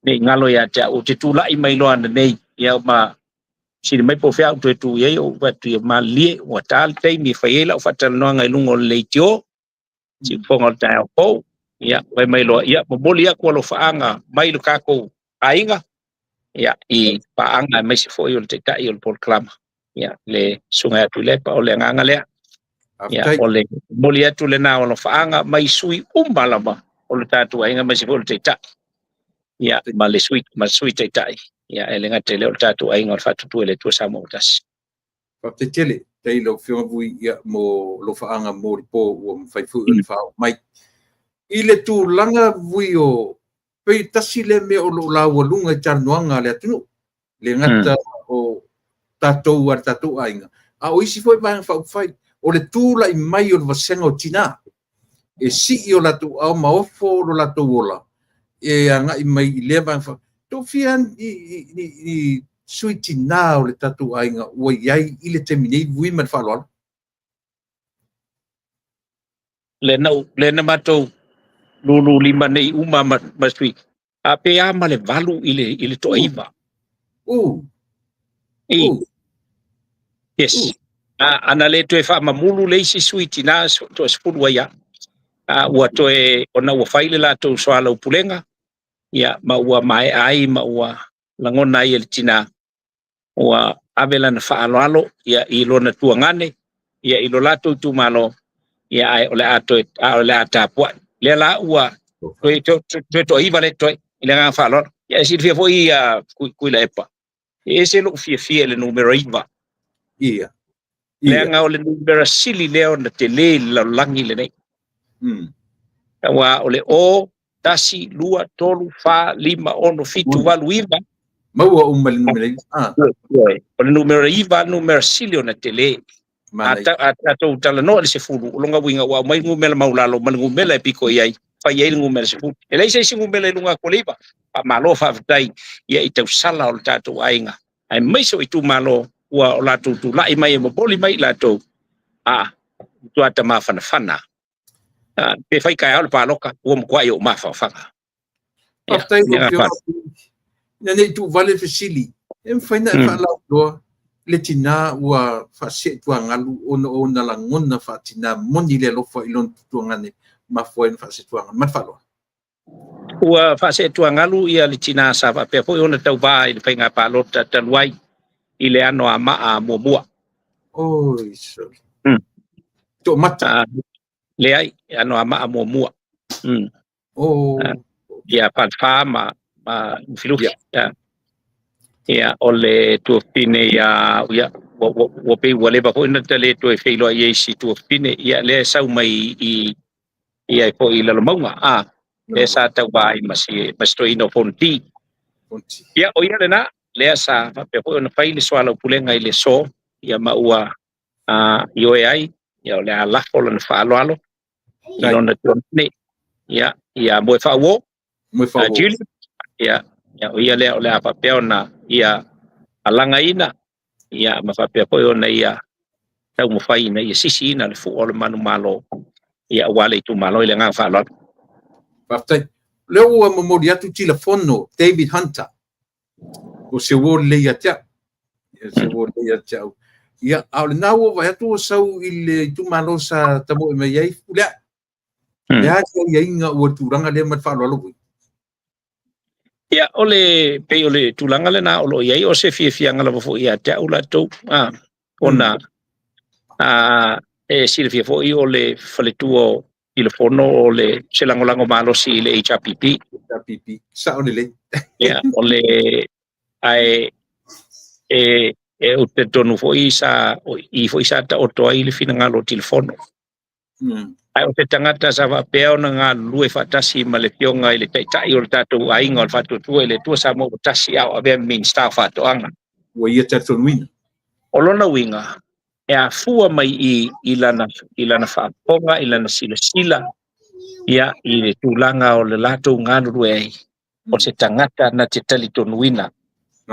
nei galo ia te au, ou te tulai mai loa nei, ia ma sili mai po o fea au toe tu i ai, ou fai atu ia malilie, ua ta le taimi e fai ai lau faatalanoaga i luga o le leitio, siufofoga o le taeao fou, ia fai mai loa, ia momoli atu alofaaga mai le tatou aiga, ia i paaga aemaise foi o le Taitai o le polokalama, ia le susuga ia Tuilaepa, o le agaga lea. Ia, o le momoli atu lena o alofaaga mai sui uma lava o le tatou aiga, aemaise foi o le Taitai, ia ma le sui, ma le sui Taitai, ia e le gata i lea o le tatou Aiga o le Faatuatua i le Atua Samoa ua tasi. Faafetai tele, faafetai i lau Afioga Vui, ia, mo alofaaga mo le po ua mafai foi ona faaoo mai. I le tulaga Vui o pei tasi lea mea o lo o laualuga i talanoaga a le atunuu, le gata o tatou a le tatou aiga, a o isi foi vaega faaupufai, o le tulai mai o le vasega o tinā e sii o latou ao ma ofo lo latou ola e agai mai i lea vaega faa. Toafia ni sui tinā o le tatou aiga ua i ai i le taimi nei, Vui, ma le faaaloalo? Le na, le na matou lulu lima nei uma ma sui, a pe a ma le 8 i le toaiva. I. Yes. A ana le toe faamamulu le isi sui tinā toa 10 ai a. A ua toe ona ua fai le latou soalaupulega, ia ma ua maea ai ma ua lagona ai e le tinā, ua ave lana faaaloalo ia i lona tuagane, ia i lo latou itumalo, ia ae o le a toe a o le a tapuai. Lea la ua Toe toe toaiva lea totoe i le agaga faaaloalo. Ia e silafia foi ia Tuilaepa, e ese lou fiafia i le numera 9. Ia. Leaga o le numera sili lea ona tele i le lalolagi lenei. Aua o le 0, 1, 2, 3, 4, 5, 6, 7, 8, 9. Maua uma le numera 9. O le numera 9 le numera sili ona tele. A tatou talanoa i le 10, o lona uiga ua aumai le numera maulalo ma le numera e pito i ai, fai ai le numera 10. E leai se isi numera i luga atu o le 9. Faamalo faafetai ia i tausala o le tatou aiga, aemaise o itumalo ua o latou tulai mai e momoli mai i latou a matua tamafanafana. Pe fai taeao le palota, ua matuai ou mafafaga. Faafetai lau Afioga. Ina ne i tuuvale le fesili, e mafai ona e faalauiloa le tinā ua faaseetuagalu ona o ona lagona faatinā moni le alofa i lona tutuagane mafua ai ona faaseetuagalu. Ma le faaaloalo. Ua faaseetuagalu ia le tinā sa faapea foi ona tauvā i le faiga palota talu ai i le ano a maa muamua. Oi, sorry. Toamata. Leai, ano a maa muamua. Oh. Ia Falefa ma Lufilufi. Ia, o le tuafafine ia, ia ua pei ua leva foi ona ta le toe feiloai ai i si tuafafine. Ia, lea e sau mai i ia foi i Lalomauga. Lea sa tauvā ai ma si toeaina o Fonoti. Ia, o ia lena, lea sa faapea foi ona fai le soalaupulega i le aso, ia ma ua ioe ai, ia o le a lafo lana faaaloalo i lona tuafafine. Ia, ia Moefauo, Julie, ia, ia, o ia lea o le a faapea ona ia alagaina, ia ma faapea foi ona ia taumafai ina ia sisiina le fua o le manumalo, ia aua le itumalo i le agaga faaaloalo. Faafetai. O lea ua momoli atu tilafono David Hunter, o se uo lelei ia te au. Se uo lelei ia te au. Ia, a o lena ua vaai atu ua sau i le itumalo sa tamoe mai ai Fepuleai. Le a se aiaiga ua tulaga lea ma le faaaloalo foi? Ia, o le pei o le tulaga lena o lo o i ai, o se fiafiaga lava foi ia te au latou, ona e silafia foi o le faletua o Tilafono o le se lagolago malosi i le HRPP. HRPP, sao lelei. Ia, o le ae e e ou te talitonu foi sa i foi sa taoto ai le finagalo o Tilafono. Ae o se tagata sa faapea ona galulue faatasi ma le afioga i le taitai o le tatou aiga o le Faatuatua i le Atua Samoa ua tasi a o avea ma Minisita o Faatoaga. Ua ia talitonuina. O lona uiga, e afua mai i lana faafofoga, i lana silasila, ia, i le tulaga o le latou galulue ai, o se tagata na te talitonuina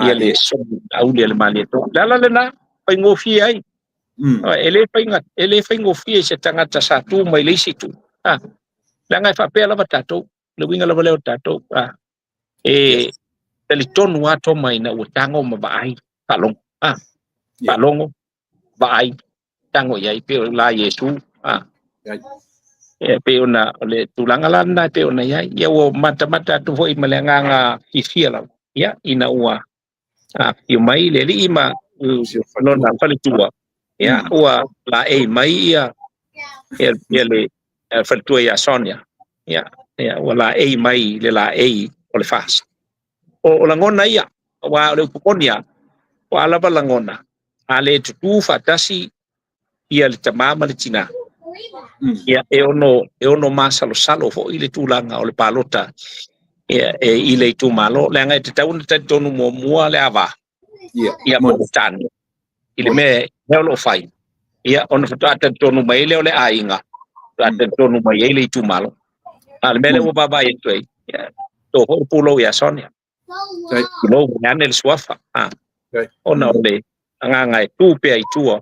ia le soli auli a le Malietoa. Le ala lena, faigofie ai. E le faigofie se tagata sa tu mai le isi itu. Leaga e faapea lava tatou, le uiga lava lea o tatou. E talitonu lava Toma ina ua tago ma vaai, faalogo. Faalogo, vaai, tago i ai, pei o la Iesu. E pei ona o le tulaga la lena e pei ona i ai. Ia ua matamata atu foi ma le agaga fiafia lava. Ia, ina ua afifio mai le alii ma lona faletua, ia, ua laei mai ia le faletua ia Sonia. Ia, ua laei mai le laei o le FAST. O lagona ia, aua o le upu moni lava, o a lava lagona, a le tutū faatasi ia le tamā ma le tinā. Ia, e ono masalosalo foi le tulaga o le palota ia, e i le itumalo, leaga e tatau ona talitonu muamua le ava. Ia, po o tane. I le mea o lo o fai. Ia, ona faatoa talitonu mai lea o le aiga, faatoa talitonu mai ai le itumalo. A le mea lea ua vaavaai atu ai, ia, to foi le pulou ia Sonia. Pulou mai ane le suafa. Ona o le agaga e tu pea i tua,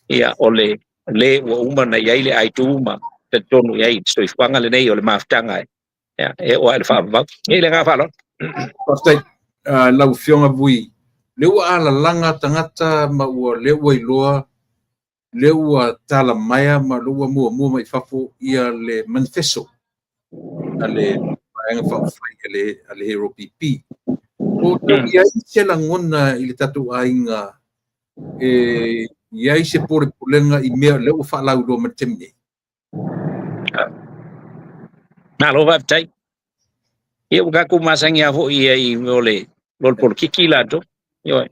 ia, o le le ua uma na i ai le aitu ma talitonu i ai le soifuaga lenei o le mafutaga e oo ai le faavavau. E le agaga faaaloalo. Faafetai. Lau Afioga Vui, le ua alalaga tagata ma ua le ua iloa, le ua talamaea ma le ua muamua mai fafo ia le manifesto a le Vaega Faaupufai a le HRPP. O tau i ai se lagona i le tatou aiga e i ai se polepolega i mea lea ua faalauiloa mai le taimi nei? Malo faafetai. Ia ua tatou masani lava foi ia i mea o le o le polokiki latou. Ioe.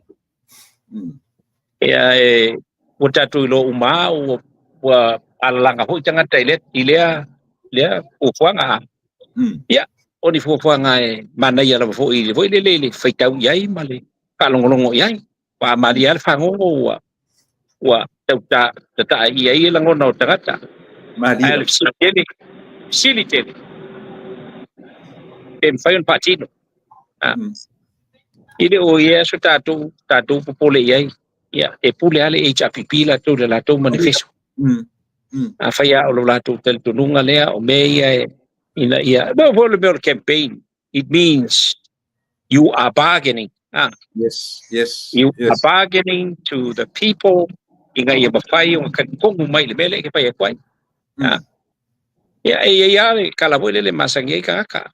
Ia e ua tatou iloa uma lava ua alalaga foi tagata i lea fuafuaga. Ia, o ni fuafuaga e manaia lava foi i foi lele i le faitau i ai ma le faalogologo i ai. Ua malie lava le fagogo ua tau tataa i ai lagona o tagata. Ae o le fesili tele, fesili tele, pe mafai ona faatino. I le o ia aso tatou popole i ai. Ia, e pule lava le HRPP latou i le latou manifesto. Afai lava o lo latou talitonuga lea o mea ia e ina ia mo foi le mea o le campaign, it means you are bargaining. You are bargaining to the people ina ia mafai ona talitonu mai i le mea lea e te fai atu ai. Ia, e i ai lava le tala foi lele masani ai tagata.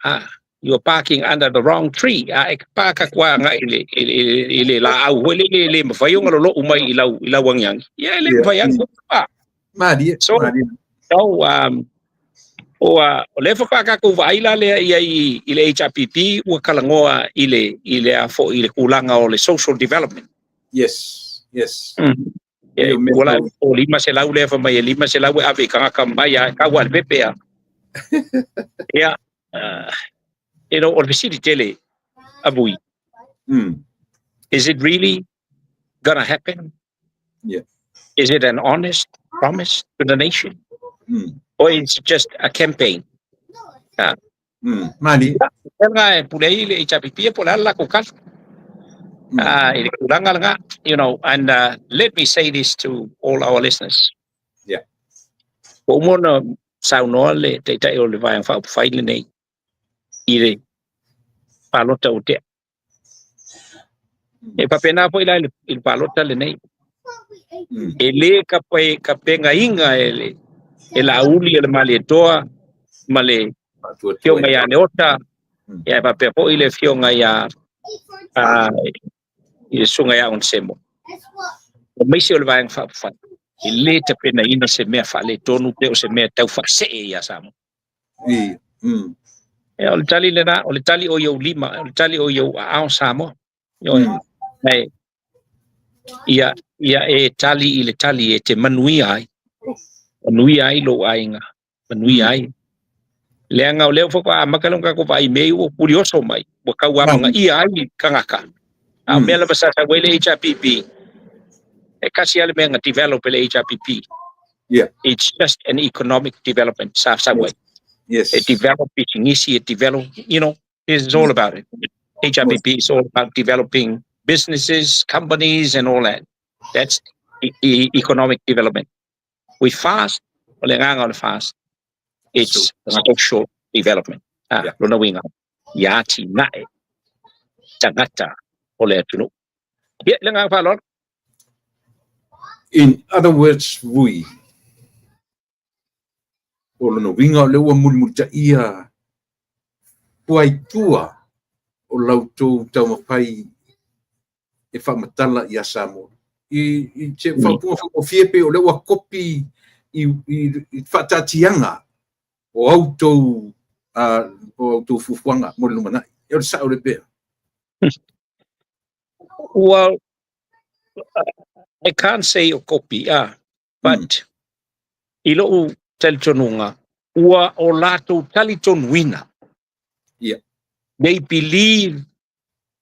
You are barking under the wrong tree. A e paka atu agai i le laau foi lele e le mafai ona lolou mai i lau agiagi. Ia e le mafai ona. Malie. So, Malie. So o lea faatoa tatou vaai la lea i ai i le HRPP ua talanoa i le a foi i le tulaga o le social development. Ia, Ia, ua la o 500 lea fa mai e 500 e ave i tagata mai a tau a le pepe a. Ia, o le fesili tele a Vui. Is it really gonna happen? Yeah. Is it an honest promise to the nation? Or is it just a campaign? Malie. Nga e pule ai le HRPP po le ala ko kala. I le tulaga lena, and let me say this to all our listeners. Ua uma ona saunoa le Taitai o le Vaega Faaupufai lenei i le palota ua tea. E faapena foi la i le palota lenei. E lē kapegaina e le e Laauli e le Malietoa ma le afioga ia Leota, ia e faapea foi le afioga ia i le susuga ia Onesemo. O maise o le Vaega Faaupufai. E lē tapenaina se mea faaletonu pe o se mea tau faasee ia Samoa. Ia, o le tali lena, o le tali o i ou lima, o le tali o i ou aao Samoa. Ioe. Ae ia e tali i le tali e te manuia ai. Manuia ai lou aiga, manuia ai. Leaga o lea faatoa amata lea ona tatou vaai i mea ia ua pulioso mai, ua tauamagaia ai tagata. A o mea lava sa sau ai le HRPP, e kasi lava le mea na develop e le HRPP. It's just an economic development sa sau ai. E develop pisinisi, e develop, this is all about it. HRPP is all about developing businesses, companies and all that. That's economic development. With FAST, o le agaga o le FAST, it's social development. Ah, lona uiga, ia atinae tagata o le atunuu. Ia, le agaga faaaloalo. In other words, Vui, o lona uiga o lea ua mulimulitaia fuaitua o lautou taumafai e faamatala ia Samoa. I se faaupuga faigofie pe o lea ua kopi i faataatiaga o autou fuafuaga mo le lumanai. E o le sao le pea. Well, I can't say o kopi, but i lou talitonuga, ua o latou talitonuina. They believe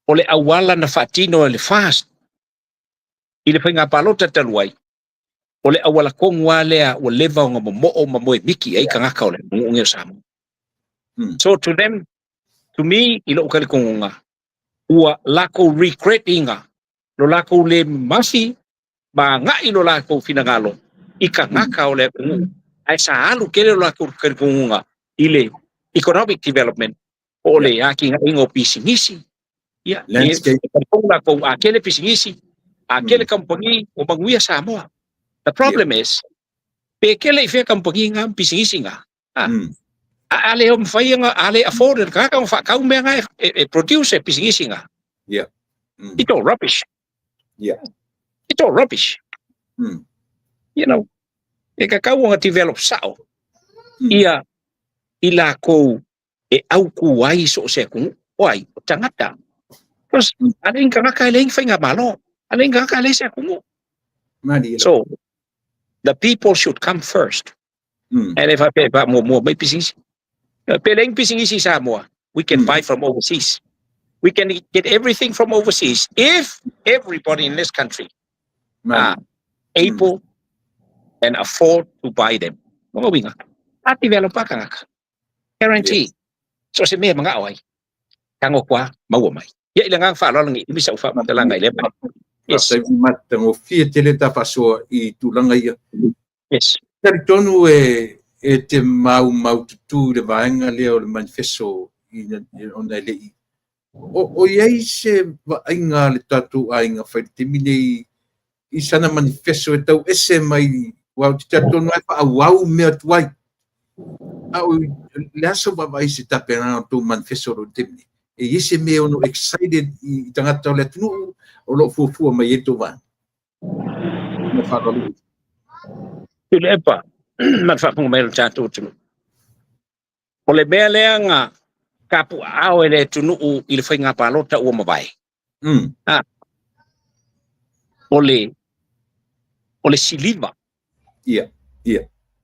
o le auala na faatino e le FAST i le faiga palota talu ai, o le auala tonu lava lea ua leva ona momoo ma moe miki ai tagata o le atunuu o Samoa. So to them, to me, i lou talitonuga, ua lakou regret ina lo lakou le mafi ma agai lo lakou finagalo i tagata o le atunuu. Ae sa alu tele lo lakou talitonuga i le economic development po o le atinaeina o pisinisi. Ia, Landscape. e talitonu lakou a tele pisinisi, a tele kamupani ua manuia Samoa. The problem is, pe tele i fea kamupani nga ma pisinisi nga. A le o mafai ona a le afford e le tagata ona faatau mea nga e produce e pisinisi nga. It's all rubbish. It's all rubbish. E tatau ona develop sao ia i lakou e aukū ai so o se atunuu, o ai, o tagata. Because a leai ni tagata e leai ni faigamalo, a leai ni tagata e leai se atunuu. So, the people should come first. E le faapea e faamuamua mai pisinisi. Pe leai ni pisinisi i Samoa, we can buy from overseas. We can get everything from overseas if everybody in this country are able and afford to buy them. Lona uiga, a develop lava tagata. Guarantee. So se mea e manao ai, tago atu lava, maua mai. Ia i le agaga faaaloalo ne i umi sau faamatalaga i lea mea. Yes. Faafetai matagofie tele ta faasoa i tulaga ia. Yes. Talitonu e te maumaututu i le vaega lea o le manifesto ona e le i o i ai se vaaiga a le tatou aiga fai i le taimi nei i sana manifesto e tau ese mai, aua ou te talitonu lava e faaauau mea tuai. A o le aso vaavaai i se tapenaga o le tou manifesto o lo o i le taimi nei? E i ai se mea e ono excited i tagata o le atunuu o lo o fuafua mai ai le tou vaega? Ma faaaloalo. Tuilaepa, ma le faafofoga mai o le tatou atunuu. O le mea lea na tapuaao e le atunuu i le faiga palota ua mavae. O le siliva.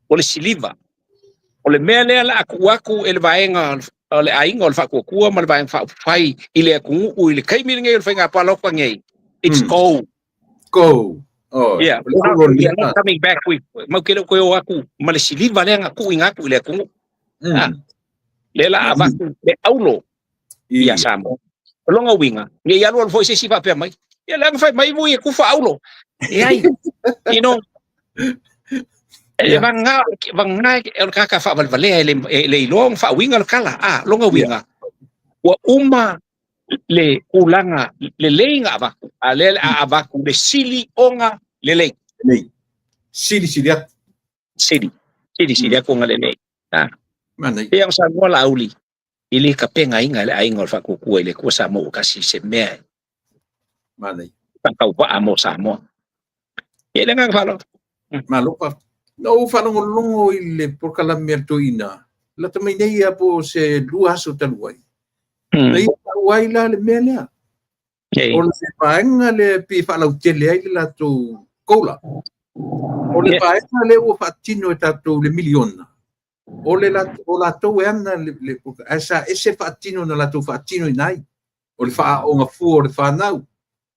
O le siliva. O le mea lea la a tuu atu e le vaega o le aiga o le Faatuatua ma le Vaega Faaupufai i le atunuu i le taimi lenei o le faiga palota nei, it's gold. Go. Oh, Yeah, we are not coming back with mau ke le koe o atu ma le siliva lea na tuuina atu i le atunuu. Lea la avatu le aulo ia Samoa. O lona uiga, ne i alualu foi se isi faapea mai, ia lea na fai mai mui e kufa aulo. E ai, e vagana, vagana o le tagata faavalevalea e le iloa ona faauiga le tala. A, lona uiga, ua uma le tulaga lelei na avatu, a lea le a avatu le sili ona lelei. Lelei. Sili sili atu. Sili. Sili sili atu ona lelei. A. Manaia. Pei ona saunoa Laauli, e le tapenaina e le aiga o le Faatuatua i le Atua Samoa ua tasi se mea e Manaia. faatauvaa mo Samoa. Ia, i le agaga faaaloalo. Malo faafetai. Na ou faalogologo i le polokalame a le toeaina, lata mai nei ia po o se 2 aso talu ai. Na ia tau ai la le mea lea. O le vaega lea e pei e faalautele ai le latou COLA. O le vaega lea ua faatino e tatou le miliona, o le o latou e ana le, ae sa ese faatino na latou faatinoina ai. O le faaaoga fua o le fanau,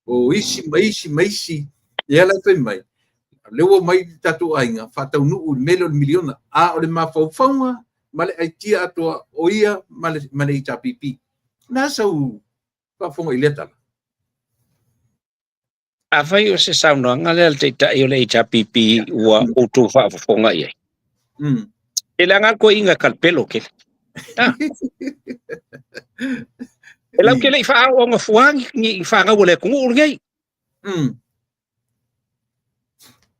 o isi ma isi ma isi, lea la e fai mai, lea ua mai le tatou aiga faataunuu i le mea lea o le miliona, a o le mafaufauga ma le aitia atoa o ia ma le HRPP. Na sau faafofoga i lea tala? Afai o se saunoaga lea a le taitai o le HRPP ua outou faafofoga i ai. E leaga le toeaina e kalapelo tele. Ah. E lau te le i faaooga fua ni fanau a le atunuu lenei.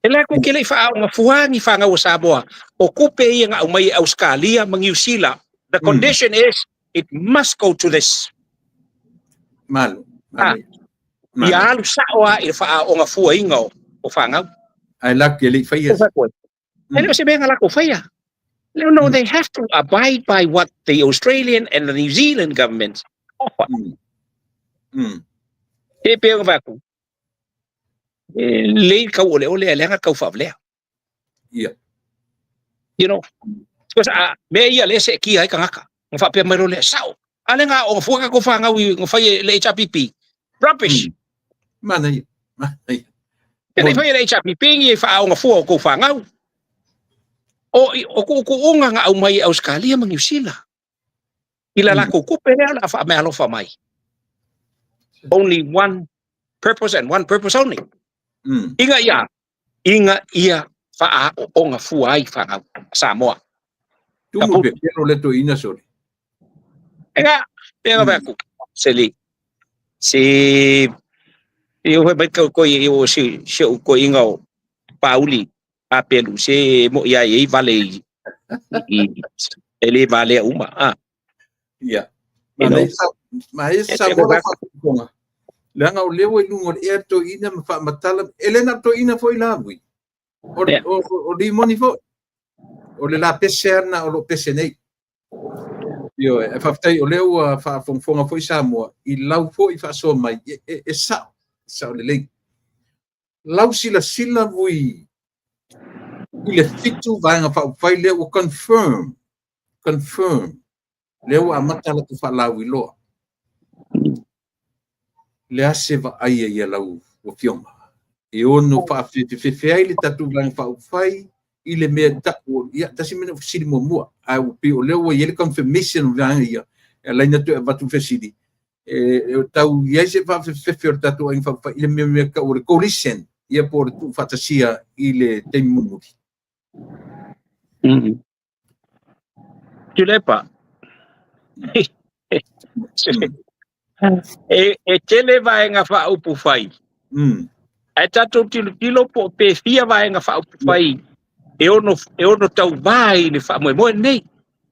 E latou te le i faaooga fua ni fanau a Samoa. O tupe ia na aumai e Ausetalia ma Niu Sila. The condition is it must go to this. Malo. Ah. Ia alu sao lava i le faaooga fuaina o fanau. Ae latou te le i faia. E le o se mea na latou faia. No, they have to abide by what the Australian and the New Zealand governments offer. E pe ona fai atu, e lei kau ole ole a leaga kau faavalea. Because a mea ia le se kia ai tagata. Na faapea mai loa lea, sao. A le ga o fua ka ko whangau i nga whai e le HRPP. Rubbish. Manaia. Manaia. E le whai e le HRPP ngi e whaaonga fua o kou whangau. O ku ku unga nga au mai e Australia ma New Zealand. I la lakou tupe lea o le a faameaalofa mai. Only one purpose and one purpose only. Ina ia faaooga fua ai fanau Samoa. Tumu pepelo le toeaina sole. E ga, pe ga atu. Se li. Se i o mai kau ko i o si si o ko inga o Pauli a pelu se mo ia i vale i e le vale uma. Ah. Ma e sa mo faafofoga. Leaga o lea ua i luga o le ea toeaina ma faamatala, e le na o toeaina foi la ui. O limoni foi. O le la pese ana o lo pese nei. Ioe, e faafetai o lea ua faafogafoga foi Samoa i lau foi faasoa mai, e sao, sao lelei. Lau silasila vui i le 7 Vaega Faaupufai lea ua confirm, lea ua amata latou faalauiloa. Le a se vaaia ia lau afioga e ono faafefefe ai le tatou Vaega Faaupufai i le mea tau, ia, tasi mea na fesili muamua, ae ua pei o lea ua i ai le confirmation o vaega ia, e ala ai ona toe avatu fesili, e tau i ai se faafefefe o le tatou Aiga Faaupufai i le mea tau o le coalition, ia po o le tuufaatasia i le taimi mulimuli. Tuilaepa. E tele Vaega Faaupufai. Ae tatou tilotilo po o pe fia Vaega Faaupufai e ono tauvā i le faamoemoe lenei.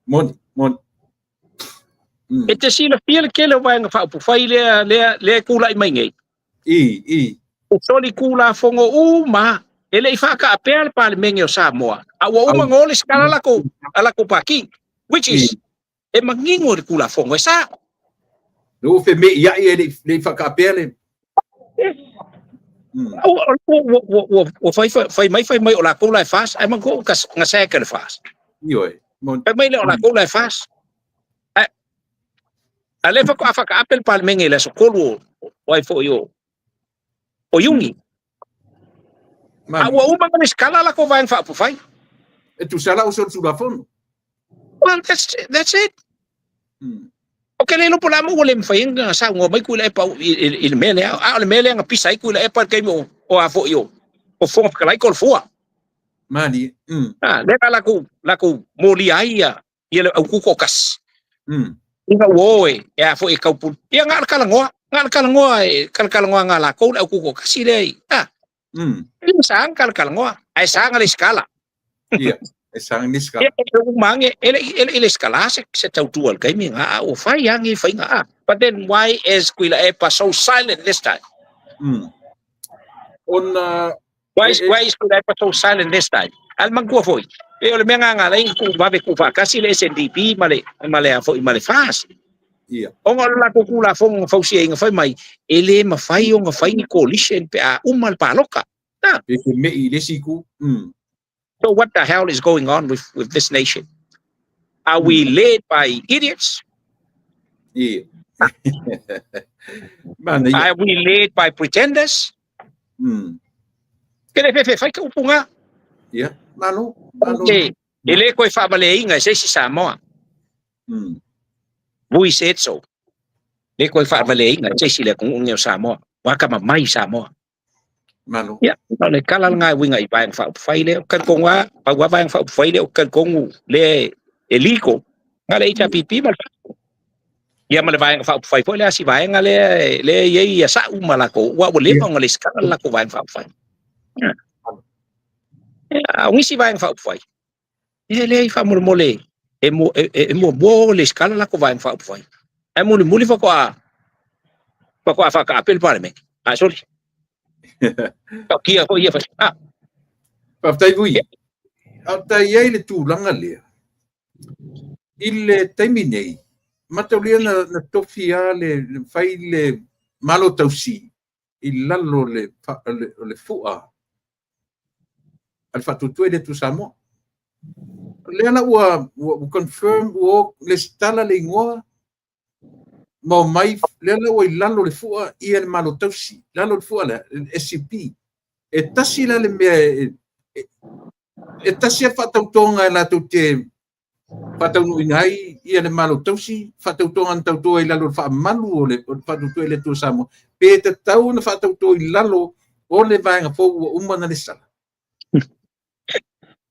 Moni, moni. E te silafia le tele o Vaega Faaupufai lea e tula'i mai nei. I, i. O soli Tulafono uma, e lei faataapea le Palemene o Samoa, a ua uma no le sikala latou a latou pati, which is e manino le Tulafono e sa. Le ua fe me ia e le whakapea le. Ua fai fai mai fai mai o latou la e FAST, ae manatu ka seka le FAST. Ioe. Fai mai le o latou la e FAST. Ai a le faatoa faataape le Palemene i le aso 3 o ai foi o Iuni. A ua uma na lesitala latou Vaega Faaupufai. E tusa la o so Tulafono. Well, that's it. O ke le lopo la mo ua le mafai ona saunoa mai Tuilaepa i le mea lea, a o le mea lea na pisa ai Tuilaepa i le taimi o a foi o Fofoga Fetalai Tolofua. Mani. Ah, lea na latou molia ai ia le aututo o tasi. Ina ua o e a foi e taupule. Ia na o le talanoa, na o le talanoa e talatalanoa nga latou le aututo tasi lea i. Ah, e sa na talatalanoa, ae sa na lesitala. Ia, e sa ni ska. Ia, e uma age, e le lesitala se tautua i le taimi na a ua fai age faiga a. But then why is Tuilaepa so silent this time? Ona Why is Tuilaepa so silent this time? Al manatua foi. E o le mea ngā lai ku vave ku whakasi le SNDP ma le a foi ma le FAST. Ona o le latou Tulafono na fausia ina fai mai, e le mafai ona fai ni coalition pe a uma le paloka. Ah. E te me i le siku. So what the hell is going on with this nation? Are we led by idiots? Ia. Mana ia. Are we led by pretenders? Ke le fefe fai ka upu ngā. Ia. Malo. Malo. Ke, e le koe whaamaleinga e se isi Samoa. Vui said so. Le koe whaamaleinga e se isi le atunuu o Samoa. Waka mai Samoa. Malo. Ia, o le kala ngā winga i Vaega Faaupufai lea. O talitonu a, pau a Vaega Faaupufai lea o talitonu le e liko. Nga le HRPP ma le ia ma le Vaega Faaupufai foi le asi vaega lea lea i ai ia sa'u ma latou ua leva ona lesitala le latou Vaega Faaupufai. Ia, o nisi Vaega Faaupufai e leai faamolemole e mo e muamua o lesitala latou Vaega Faaupufai. Ae mulimuli faatoa faataape le Palemene. Ah, sorry. Tautia foi ia fai. Ah, Faafetai vui. A tai ai le tulaga lea. I le taimi nei, mataulia na tofi a le fai le malo tausi i lalo le fua a le faatuatua i le Atua Samoa. Lea la ua confirm ua lesitala le igoa ma o mai lea la ua i lalo le fua ia le malo tausi. Lalo le fua lea, le SCP. E tasi la le mea e tasi a faatautoga e latou te faataunuuina ai ia le malo tausi, faatautoga na tautoa i lalo o le faamalu o le faatuatua i le Atua Samoa. Pe tatau ona faatauto i lalo o le vaega fou ua uma na lesitala.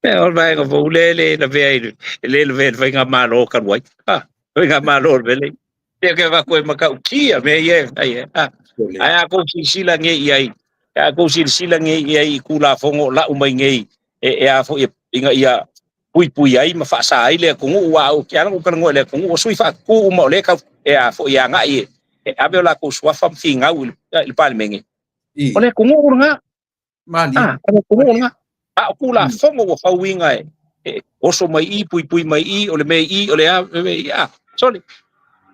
E o le vaega fou le le lavea i le le lavea i le faiga malo talu ai. Ah, faiga malo le vele. Te ke va koe makautia me ia e fai e. Ah, ae a kou silasila nei i ai, a kou silasila nei i ai i Tulafono o lau mai nei e a foi ina ia puipui ai ma faasa ai le atunuu ua au ke ala ko kalangua le atunuu o sui faatutu uma o le kau e a foi agai e ave o latou suafa ma figau i le Palemene. O le atunuu lena. Mali. Ah, o le atunuu lena. A o Tulafono ua fauiga e oso mai i, puipui mai i, o le mea i, o le a, a. Soli.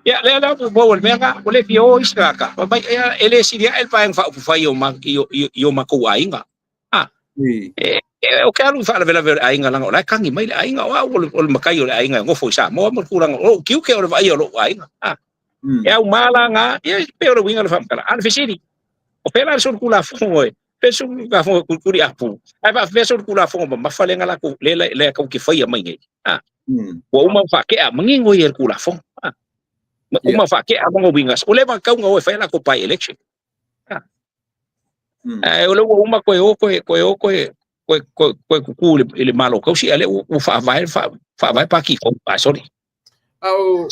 Ia, lea la ua maua le mea lena, ua le fia o isi tagata, fai mai, ia, e le sili ae le vaega faaupufai i o ma, i o, i o matou aiga. A, e, e, ou te alu i faalavelave o le aiga, leaga o la e kagi mai le aiga, o au o le, o le matai o le aiga e nofo i Samoa ma le tulaga, o lou tiute o le vaaia o lou aiga. A, e auma la na, ia, e pei o le uiga o le faamatalaga. A o le fesili, o fea la le solitulafono e, fea le solitulafono e kulikuli apu, ae faapefea solitulafono mamafa lea na latou, lea, lea tatou te faia mai nei. A, ua uma ona faatea manino ia i le Tulafono. A, uma ona faatea lona uiga, ua leva ona tatau ona o e fai a latou by election. A, ae o lea ua uma toe o toe toe o toe toe toe toe tutu i le, i le Malo tausi, a o lea ua faavae faavae pati fou. A soli. A o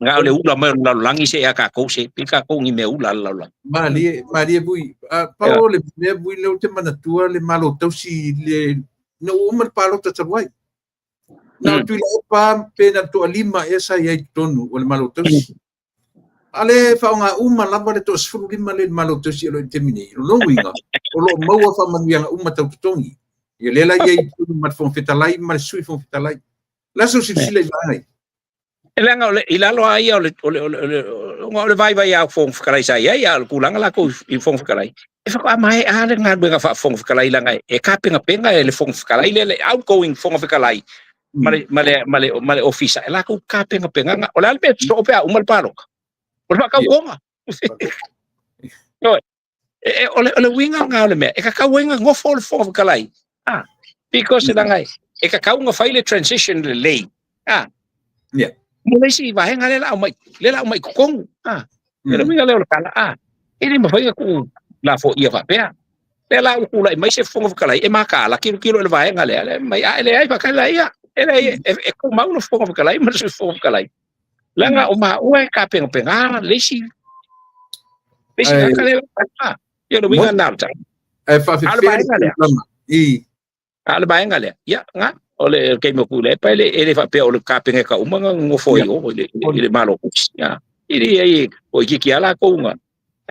Na o le ula mai o le lalolagi se ia tatou se pei tatou ni mea ula a le lalolagi. Malie, malie vui. A, pau o le mea vui lea ou te manatua le Malo tausi le na ua uma le palota talu ai. Na o Tuilaepa pe na o le toalima ea sa i ai i totonu o le Malo Tausi. A le faaaoga uma lava le toa-15 lea i le Malo Tausi o lo o i le taimi nei, o lona uiga, o lo o maua faamanuiaga uma tau totogi. Ia lea la i ai i totonu ma le Fofoga Fetalai ma le Sui Fofoga Fetalai. O le a sou silasila i vaega ia? E leaga o le, i lalo lava ia o le, o le, o le, o le, ona o le vaivai lava o Fofoga Fetalai sa i ai, a o le tulaga latou i Fofoga Fetalai, e faatoa maea lava le galuega faa-Fofoga Fetalai leaga e tapenapena e le Fofoga Fetalai lea, le outgoing Fofoga Fetalai ma le, ma le, ma le, ma le Ofisa, e latou tapenapenaga. O le a le mea e sosoo pe a uma le palota? O le faatautoga. E, o le, o le uiga lena o le mea, e tatau ai ona nofo le Fofoga Fetalai. Ah, because leaga e, e tatau ona fai le transition lelei. Ah, mo le isi vaega lea la aumai, lea la aumai i totonu. Ah, o le uiga lea o le tala. Ah, e le mafai ona tuu lafoia faapea. Lea la ua tulai mai se Fofoga Fetalai e mataala tilotilo i le vaega lea, lea mai, a e leai faatali la ia. E leai, e, e tumau le Fofoga Fetalai ma le Sui Fofoga Fetalai. Leaga o maua e tapenapena le isi le isi tagata lea ah, ia le uiga lena o le tala. Ae faafefea le tulaga i A o le vaega lea, ia, na, o le taimi o Tuilaepa, e le, e le faapea o le Kapeneta uma na nofo ai o i le, i le Malo Tausi. Ia, e leai, o itiiti lava latou na,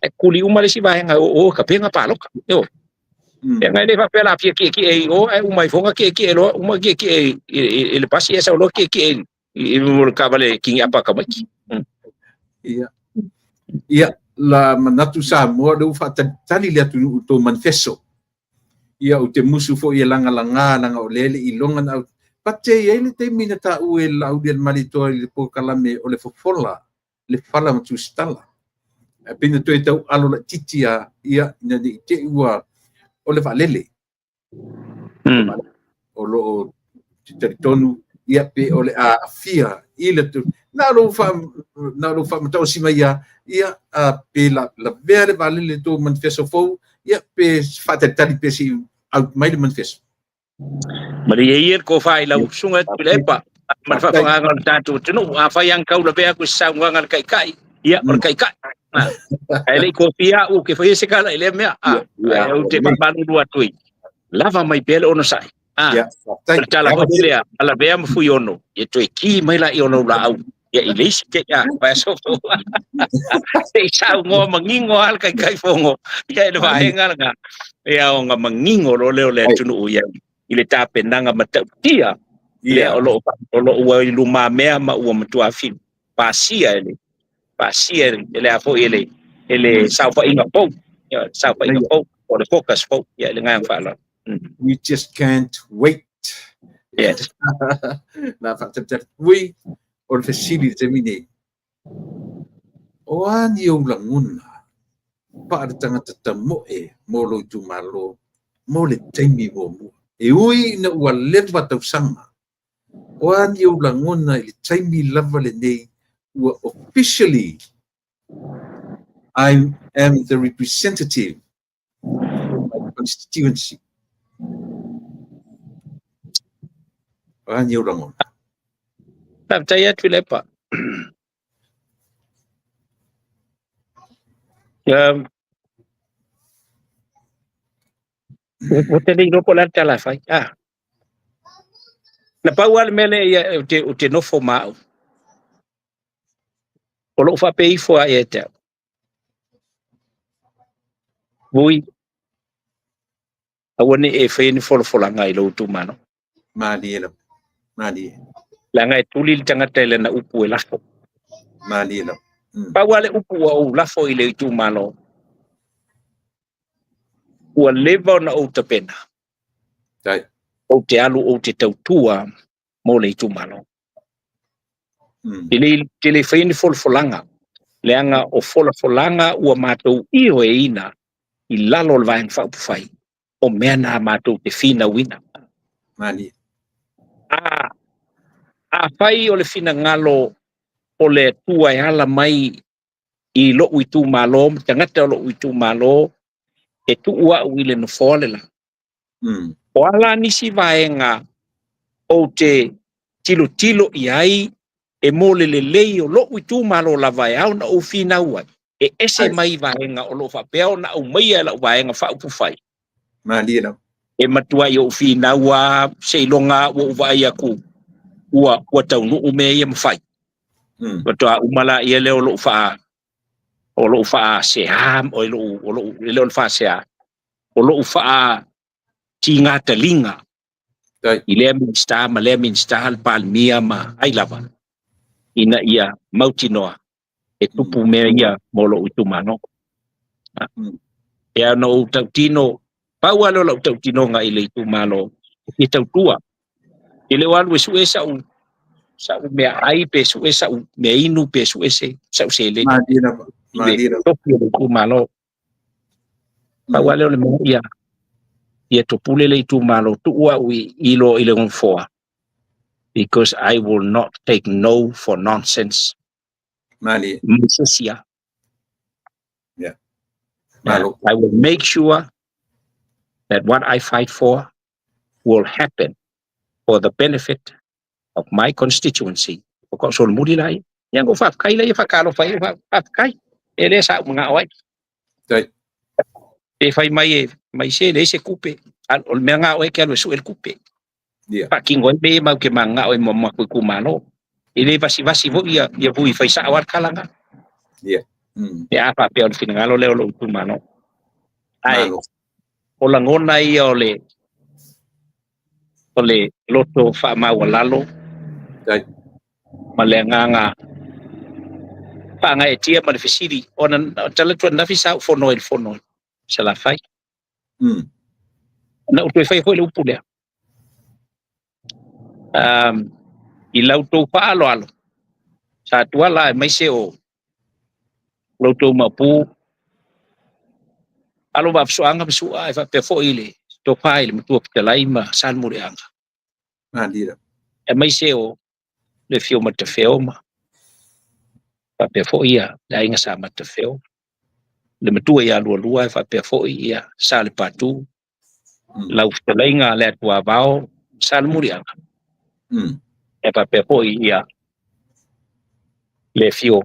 ae tuli uma le isi vaega o o e tapena palota. Ioe. Leaga e le faapea o le a fia tietie i o ae uma ifo ona tietie loa, uma tietie i le pasi ae sau loa tietie i le taavale kiniapa a tamaiti. Ia. Ia, la manatu Samoa lea ua faatalitali le atunuu i tou manifesto. Ia, ou te musu foi e lagalaga leaga o lea e le i iloga na au pate i ai le taimi na taua e Laaulialemalietoa i le polokalame o le fofola le fala ma tusitala. Ae pei na toe tau alo laitiiti lava, ia, ina ne i te i ua o le vaalele. O lo o te talitonu, ia, pe o le a aafia i le na o lou faa na o lou faamataosi mai ia, ia, pe la lavea le vaalele i le tou manifesto fou, ia, pe faatalitali pe se i out mai le manifesto. Malie ia le tofa i lau susuga Tuilaepa ma le faafofogaaga o le tatou atunuu. Afai lava na tau lavea atu i se saunoaga a le Taitai, ia o le Taitai. Ae le i tofia au ou te faia se tala i lea mea. Ae ou te faamalulu atu i lava mai pea le onosai. O le tala foi lea, a lavea ma Fuiono, ia toe ki mai laia o lau laau ia i le isi te a vai aso fou. Se i saunoa manino lava le Taitaifono ia i le vaega lena. Ia ona manino loa lea o le atunuu ia i le tapenaga matautia lea o lo o lo o ua i lumamea ma ua matua pasia e le pasia e le a foi e le e le saofaiga fou, ia saofaiga fou o le focus fou ia i le agaga faaaloalo. We just can't wait. Yes. Na faatalitali. Ui, o le fesili i le taimi nei. O a ni ou lagona faale-tagata tamoe mo lou itumalo mo le taimi muamua? E ui ina ua leva tausaga, o a ni ou lagona i le taimi lava lenei ua officially I am the representative of my constituency? O a ni ou lagona? Faafetai atu Tuilaepa. Ua te le iloa po o le a le tala e fai. Ah. Na pau lava le mea lea ia ou te, ou te nofo ma au. O lou faapea ifo lava ia te au. Vui, aua ne i e faia ni folafolaga i lou itumalo. Malie lava. Malie. Leaga e tuli le tagata i lana upu e lafo. Malie lava. Pau lava le upu ua ou lafo i le itumalo, ua leva ona ou tapena, ou te alu ou te tautua mo le itumalo. E te le faia ni folafolaga, leaga o folafolaga ua matou ioeina i lalo o le Vaega Faaupufai, o mea na matou te finauina. Malie. Afai o le finagalo o le Atua e ala mai i lou itumalo ma tagata o lou itumalo e tuu au i le nofoa le la. O a la nisi vaega ou te tilotilo i ai e mo le lelei o lou itumalo lava e ao ona ou finau ai, e ese mai vaega o lo o faapea ona aumaia e lau Vaega Faaupufai. Malie lava. E matuai ou finau lava seiloga ua ou vaai atu ua taunuu mea ia ma fai. Faatoa uma laia lea o lou faa o lou faasea, o lou, e le o le faasea, o lou faa-tiga taliga i lea Minisita ma lea Minisita, le Palemia ma ai lava, ina ia mautinoa e tupu mea ia mo lou itumalo. E ao ona ou tautino, pau lava lea o lau tautinoga i le itumalo, e fia tautua. E le o alu e sue sau meaai, pe sue sau meainu, pe sue sau seleni. Malie lava. Malie lava. Tofi o le itumalo. Pau lava lea o le mea ia, ia topule le itumalo, tuu au i lo i le nofoa. Because I will not take no for nonsense. Malie. Maisesia. Yeah. Malo. I will make sure that what I fight for will happen for the benefit of my constituency. O ka solomuli lai. Ia ngo faafetai laia faatalofa ai, faafetai. E le sa ou manao ai. Pe fai mai e mai se leai se tupe. O le mea na o e ke alu e sue le tupe. Faatino ai mea ia matou te mananao ai mo matou itumalo. E le vasivasi foi ia vui fai sao lava le tala lena. Pe a faapea o le finagalo lea o lou itumalo. Ae o lagona ia o le loto faamaualalo ma le agaga faagaeetia ma le fesili ona tala atu ananafi sa ou fono ai i le fono i Salafai. Na ou toe faia foi le upu lea. I la outou faaaloalo, sa tuala aemaise o lo outou maopu alo vaafusuaga ma Su'a, e faapea foi le tofa i le Matua Fetalai ma Salemuliaga. Aemaise o le afio Matafeo ma faapea foi ia le aiga Sa Matafeo, le matua ia Lualua, e faapea foi ia Salepatu, lau fetalaiga le Atuavao Salemuliaga, e faapea foi ia le afio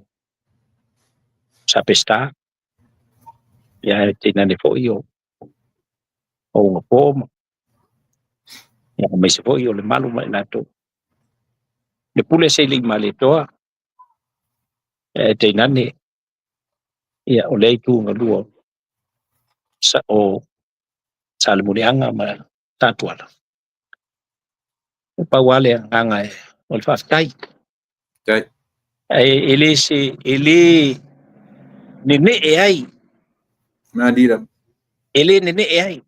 Sa Peseta, ia e tainane foi o Ugapo ma ia aemaise foi o le malu ma i latou. Le pule Seiliimalietoa, e tainane ia o lea itu galua o Salemuliaga ma Satuala. E pau lava le agaga o le faafetai. E le se e le nenee ai. E le nenee ai.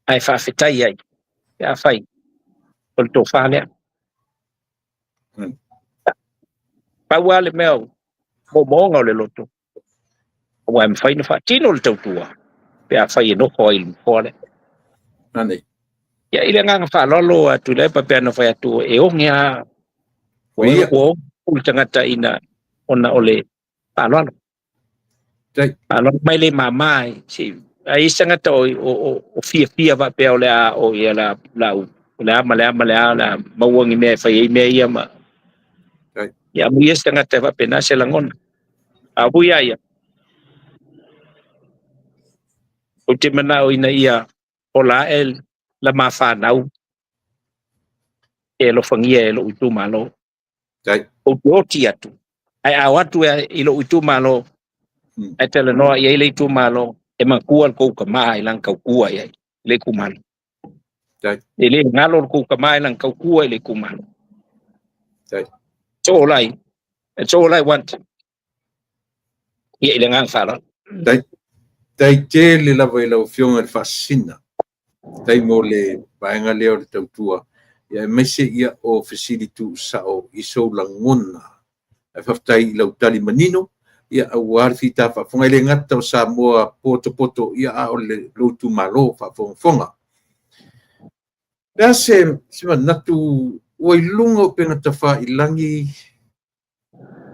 Ae faafetai ai. Pe afai o le tofa lea. Pau lava le mea o moomooga o le loto, aua e mafai ona faatino le tautua pe afai e nofo ai i le nofoa lea. Ia, i le agaga faaaloalo atu lea pe ana fai atu e oge lava, ua oge le tagata ina ona o le faaaloalo. Faaaloalo mai le mama ai isi tagata o fiafia faapea o le a o ia la o le a ma le a ma le a la maua ni mea e fai ai mea ia ma ia amu ia se tagata e faapena se lagona. A hui a ia, ou te manao ina ia ola ae la mafanau e alofagia e lou itumalo. Ou te oti atu, ae a o atu i lou itumalo, ae talanoa i ai le itumalo, e matua le tou tama i lana tautua i ai le itumalo. E le galo le tou tama i lana tautua i le itumalo. So lai, That's all I want. Ia i le agaga faaaloalo. Tai tele lava i lau Afioga i le Faasisina. Tai mo le vaega lea o le tautua, ia aemaise ia o fesili tuusao i sou lagona. Ae faafetai i lau tali manino, ia aua le fita faafofoga. E le gata o Samoa potopoto, ia a o le lou itumalo faafogafoga. Le a se manatu ua i luga o upega tafailagi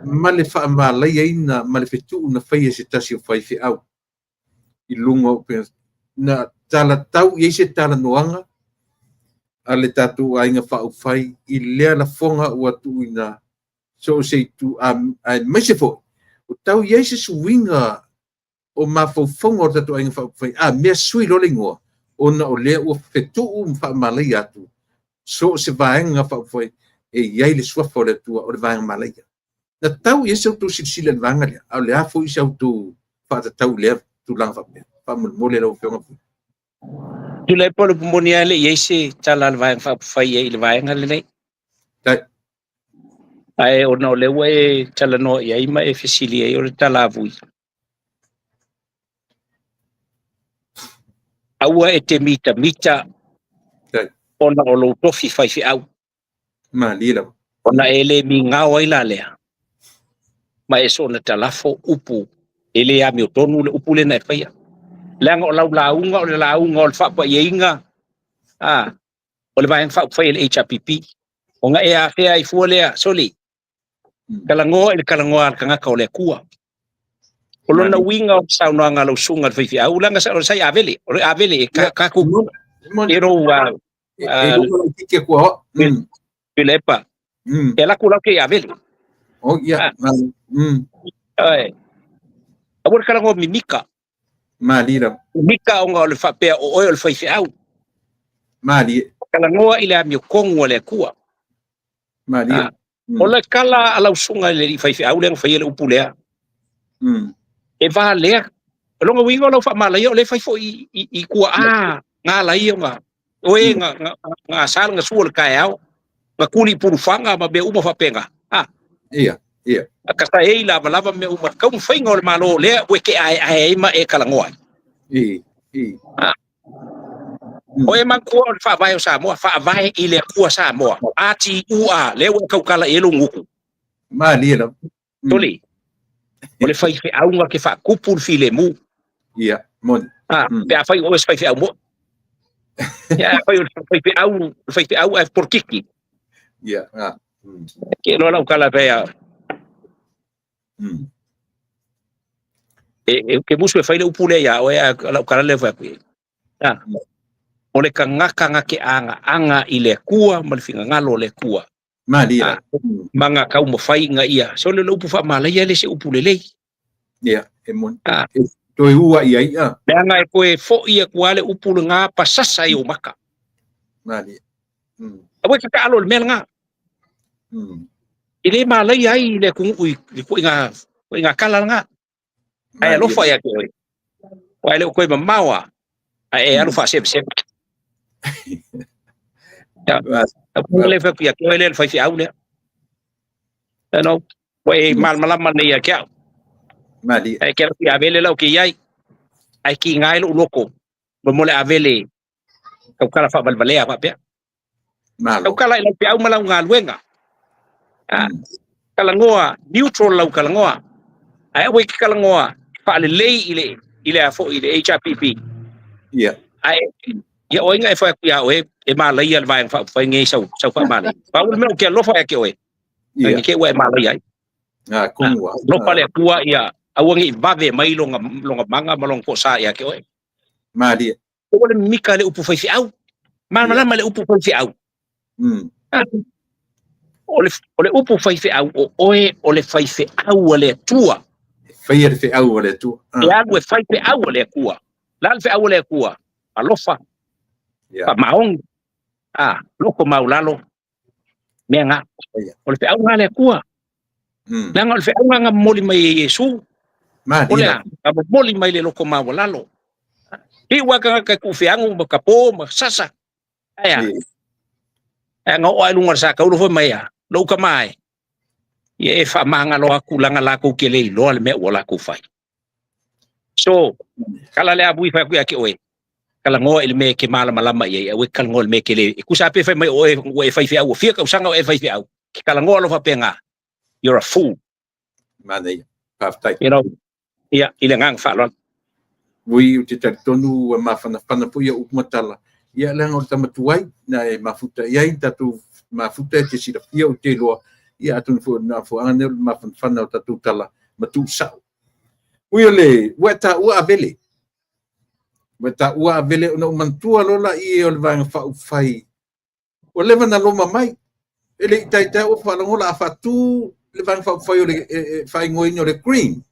ma le faamalaiaina ma le fetuu na faia e se tasi o faifeau i luga o upega na talatau i ai se talanoaga a le tatou aiga faaupufai i lea lafoga ua tuuina so o se itu, aemaise foi o tau i ai se suiga o mafaufauga o le tatou aiga faaupufai, a mea sui loa le igoa, ona o lea ua fetuu ma faamalaia atu so o se vaega faaupufai e i ai le suafa o le Atua o le vaega malaia. Na tau i ai se tou silasila i le vaega lea, a o le a foi se outou faatatau i lea tulaga faapea? Faamolemole lau Afioga. Tuilaepa, o le upu moni lava e le i i ai se tala a le Vaega Faaupufai i ai i le vaega lenei. Ae ona o lea ua e talanoa i ai ma e fesili ai, o le talavui. Aua e te mitamita ona o lou tofi faifeau. Malie lava. Ona e le migao ai la lea, ma e soona talafo upu e le amiotonu le upu lea na e faia. Leaga o lau lauga o le lauga o le faapaiaina a o le Vaega Faaupufai a le HRPP. Ona e afea ai fua lea, soli, talanoa i le talanoa a le tagata o le Atua. O lona uiga o le saunoaga a lau susuga i le faifeau, leaga sa i Avele, o le Avele e tatou e lou Tuilaepa, e alu atu lau ke i Avele. Oh, ia. Ai. Aua le talanoa mimika. Malie. Mimika ona o le faapea o oe o le faifeau. Malie. Talanoa i le amiotonu a le Atua. Malie. O le tala a lau susuga i le alii faifeau lea na faia le upu lea. E valea. O lona uiga o lau faamalaia o lea e fai foi i tuaa galaia ona o e na asa na sua le taeao, na tuli i pulufaga ma mea uma faapena. Ia, ia. A ka sa ei lavalava mea uma, taumafaiga o le Malo lea ua e te aeae ai ma e talanoa ai. I, i. O e manatua o le faavae o Samoa, faavae i le Atua Samoa, A-T-U-A, lea ua e tautala i ai lou gutu. Malie lava. Toli, o le faifeauga ke faatupu le filemu. Ia, moni. Pe afai o oe o se faifeau mo'i. Ia, afai o le faifeau, le faifeau ae polokiki. Ia, a. Ke loa lau tala pea. E ke musu e fai le upu lea ia oe, a lau tala lea fai atu i ai. O le tagata na te agaaga i le Atua ma le finagalo o le Atua. Malie. Ma na taumafai ina ia. So le upu faamalaia e le se upu lelei. Ia, e moni. E toe ua i ai a. Leaga e toe foi atu lava le upu lena pasasa i ou maka. Malie. Aua e tatalo i le mea lena. E le malaia ai le atunuu i le ituaiga tala lena. Ae alofa ia te oe. Aua e le o toe mamao lava, ae e alu faaseveseve. Ia, le fai atu ia te oe lea le faifeau lea. You know, ua e malamalama nei ia te au. Malie. Ae ke alu atu i Avele lau ke i ai, ae kiga ai lou loto mo le Avele tautala faavalevalea faapea. Malo. Tautala i lau feau ma lau galuega. Talanoa, neutral lau talanoa. Ae aua e te talanoa faalelei i le i le a foi i le HRPP. Ia. Ae ia o ai na e fai atu ia oe e malaia le Vaega Faaupufai nei sau sau faamalaia. Pau le mea ou te alofa ia te oe. Ia. Ke ua e malaia ai. A konua. Alofa le Atua ia aua ne i vave mai longa longa maga ma longa posa ia te oe. Malie. Ua le mimika le upu faifeau. Malamalama le upu faifeau. O le upu faifeau, o oe o le faifeau a le Atua. E faia le feau a le Atua. E alu e fai feau a le Atua. O le a le feau a le Atua? Alofa, faamaoni, loko maulalo, mea na. O le feau lena a le Atua. Leaga o le feau lena na momoli mai e Iesu. O le a? Na momoli mai le loko maualalo. Iu lava tagata e tuufeagu ma tapo ma sasa. Ae a? Ae na oo lava i luga o le sa taulo foi mai a, lou tama e. Ia e faamagalo atu laga lakou te le iloa le mea ua lakou fai. So, tala le avui fai atu ia te oe, talanoa i le mea e te malamalama i ai, aua e te talanoa i le mea e te le, e tusa pe fai mai o oe ua e faifeau, ua fia tausaga o e faifeau, e te talanoa loa faapena, you're a fool. Manaia. Faafetai. Ia, i le agaga faaaloalo. Ui, ou te talitonu ua mafanafana foi au upu ma tala, ia leaga o le tama tuai na e mafuta i ai tatou mafuta e te silafia ou te iloa, ia atonu foi o le mafuaaga lea o le mafanafana o tatou tala ma tuusao. Ui o le ua e taua Avele, ua e taua Avele ona ou manatua loa laia o le Vaega Faaupufai ua leva na loma mai, e le i taitai ua faalogo o le a faatu le Vaega Faaupufai o le faaigoaina o le Green.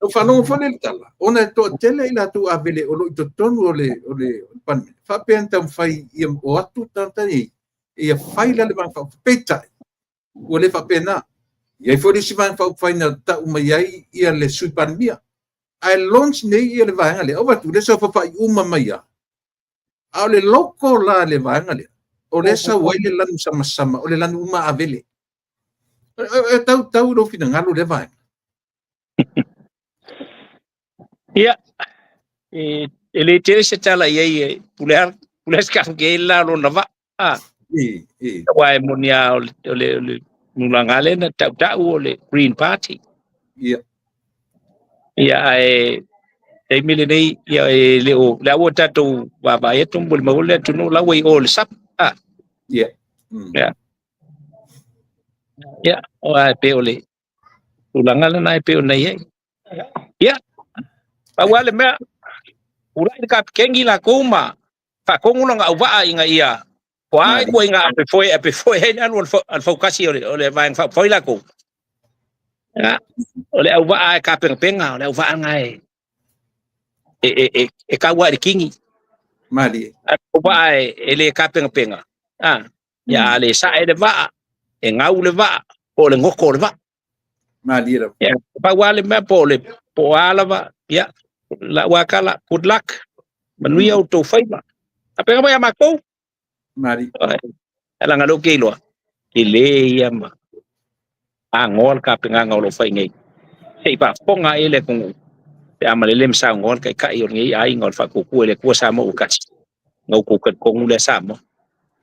Ua faalogo foi le tala, ona e toatele i latou Avele o lo o i totonu o le Palemene, faapea na taumafai ia o atu tagata nei, ia fai la le Vaega Faaupufai. Peitai, ua le faapena. E i ai foi le isi Vaega Faaupufai na tau mai ai ia le Sui Palemia. Ae launch nei ia le vaega lea, ou atu, le saofafai uma mai lava. A o le logo la le vaega lea, o lea sau ai le lanu samasama, o le lanu uma Avele. E tau lou finagalo lea vaega. Ia, e le tele se tala i ai, e pule pule se kafu ke la lona va. E. Aua e moni lava o le tulaga lea na tautau o le Green Party. Ia, ae taimi lenei, ia e le o le ua tatou vaavaai atu mo le mau le atunuu la ua i o le SAP. Ia. Ia, o a pe o le tulaga lena e pei ona i ai. Ia, pau lava le mea, ulai le kapikeni lakou ma faatonu lona auvaa ina ia po a ituaiga apefoe ai le alu a le fautasi o le Vaega Faaupufai lakou. Ia, o le auvaa e tapenapena, o le auvaa lena e taua i le kini. Malie. Auvaa e le tapenapena. Ia a le sae le vaa, e gau le vaa, po o le goto o le vaa. Malie lava. Ia, pau lava le mea po o le po o a lava, ia, lau lava tala, good luck, manuia outou faiva. Faapena mai ia matou. Malie. Ae leaga o lea ou te iloa, tele ia ma agoa le tapenaga o lo o fai nei. Se i faafofoga ai le atunuu, pe a malele ma saunoa le taitai o lenei aiga o le Faatuatua i le Atua Samoa ua tasi, na outou talitonu lea Samoa.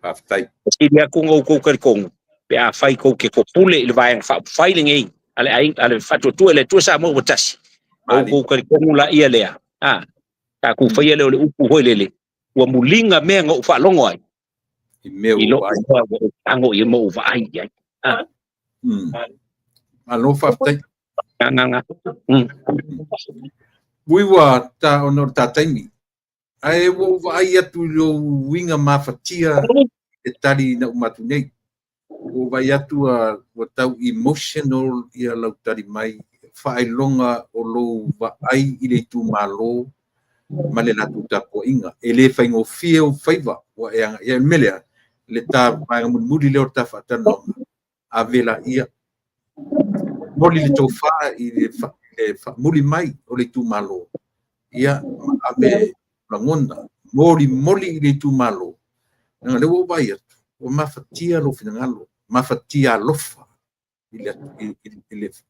Faafetai. E sili atu ona outou talitonu, pe a fai tou te topule i le Vaega Faaupufai lenei a le aiga a le Faatuatua i le Atua Samoa ua tasi, outou talitonu laia lea, tatou faia lea o le upu foi lele, ua muliga mea na ou faalogo ai, I mea i ua lou vaai. Ua ou tago i ai ma ou vaai i ai. Malo faafetai. Agaga. Ui ua ta ona o le ta taimi. Ae ua ou vaai atu i lou uiga mafatia e tali na uma atu nei. Ua ou vaai atu ua tau emotional ia lau tali mai, faailoga o lou vaai i le itumalo ma le latou tapuaiga. E le faigofie ou faiva ua e agai ai. O le mea lea, le ta vaega mulimuli lea o le ta faatalanoaga, ave laia, moli le tofa i le faamuli mai o le itumalo, ia, ma ave lagona, molimoli i le itumalo. Leaga o lea ua ou vaai atu, ua mafatia lou finagalo, mafatia alofa i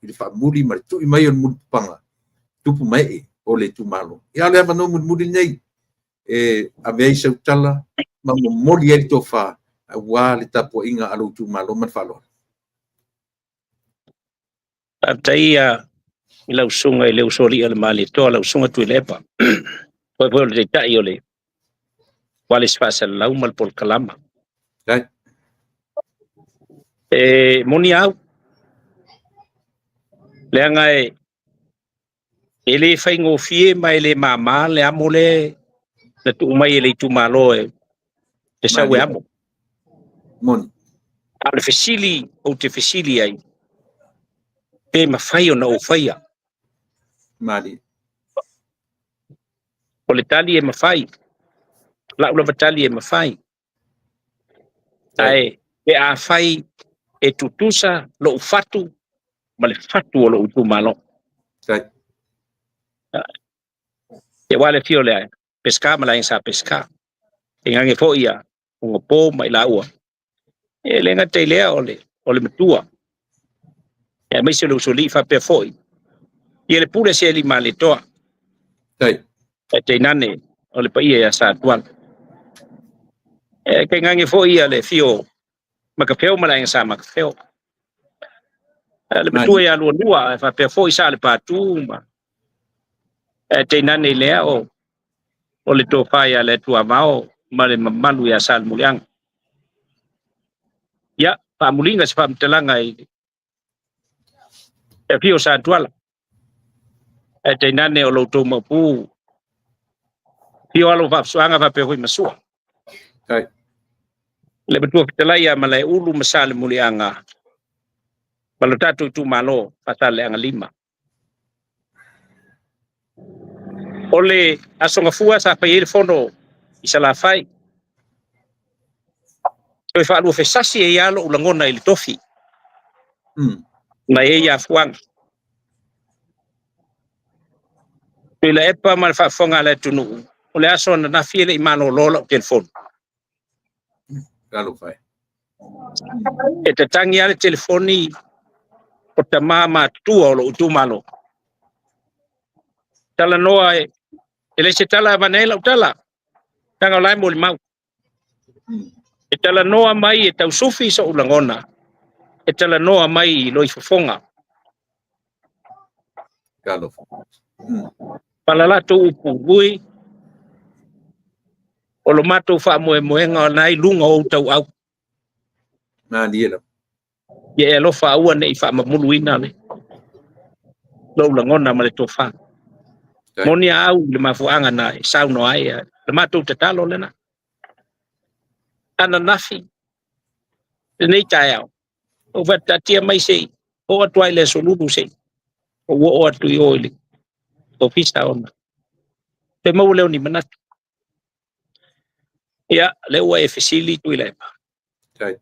le faamuli ma le tui mai o le mulipapaga, tupu mae o le itumalo. Ia, o le avanoa mulimuli lenei e ave ai sau tala ma momoli ai le tofa aua le tapuaiga a lou itumalo ma le faaaloalo. Faafetai i lau susuga i le Usoalii o le Malietoa, lau susuga Tuilaepa, foi o le taitai o le Ualesi Faasalalau ma le Polokalama. E moni au, leaga e le faigofie ma e le māmā le amo le na tuu mai e le itumalo e sau e amo. Moni. A o le fesili ou te fesili ai, pe mafai ona ou faia. Malie. O le tali e mafai, lau lava tali e mafai. Ae pe a fai e tutusa lou fatu ma le fatu o lou itumalo. E aua le afio o le Peseta ma le Aiga Sa Peseta. E gage foi ia ugapo ma i laua. E le gata i lea o le matua. Aemaise o le usoalii faapea foi ia le pule a se alii Malietoa. Tai. Ae tainane o le paia ia Satuala. E tainane foi ia le afio o Makafeo ma le Aiga Sa Makafeo. Le matua ia Lualua, ae faapea foi Sa le Patu ma ae tainane i lea o le tofa ia le Atuavao ma le mamalu ia Salemuliaga. Ia, faamuliga se faamatalaga i le afio o Satuala, ae tainane o lo outou maupu, afio alo o Vaafusuaga faapea foi ma Sua. Tai. Le matua fetalai ia Malaeulu ma Salemuliaga ma lo tatou itumalo Faasaleleaga 5. O le Aso Gafua sa fai ai le fono i Salafai. Toe faaluafesasi ai lava lou lagona i le tofi na i ai afuaga. Tuilaepa ma le faafofoga a le atunuu, o le aso ananafi e le i malolo lau telefoni. Talofa e. E tatagi lava le telefoni o tama matutua o lou itumalo. Talanoa e le se tala avane ai lau tala, leaga o la e molimau. E talanoa mai e tausufi sou lagona, e talanoa mai i loifofoga. Talofa. Ma la latou upu, ui, o lo matou faamoemoega o lena e i luga o ou tauau. Malie lava. Ia e alofa aua ne i faamamuluina le lou lagona ma le tofa. Moni a au i le mafuaaga na e saunoa ai, le matou tatalo lena. Ananafi, lenei taeao, ou faataatia mai se i oo atu ai i le aso Lulu se i ou oo atu i o i le ofisa ona pe maua lea o ni manatu. Ia, lea ua e fesili Tuilaepa. Tai.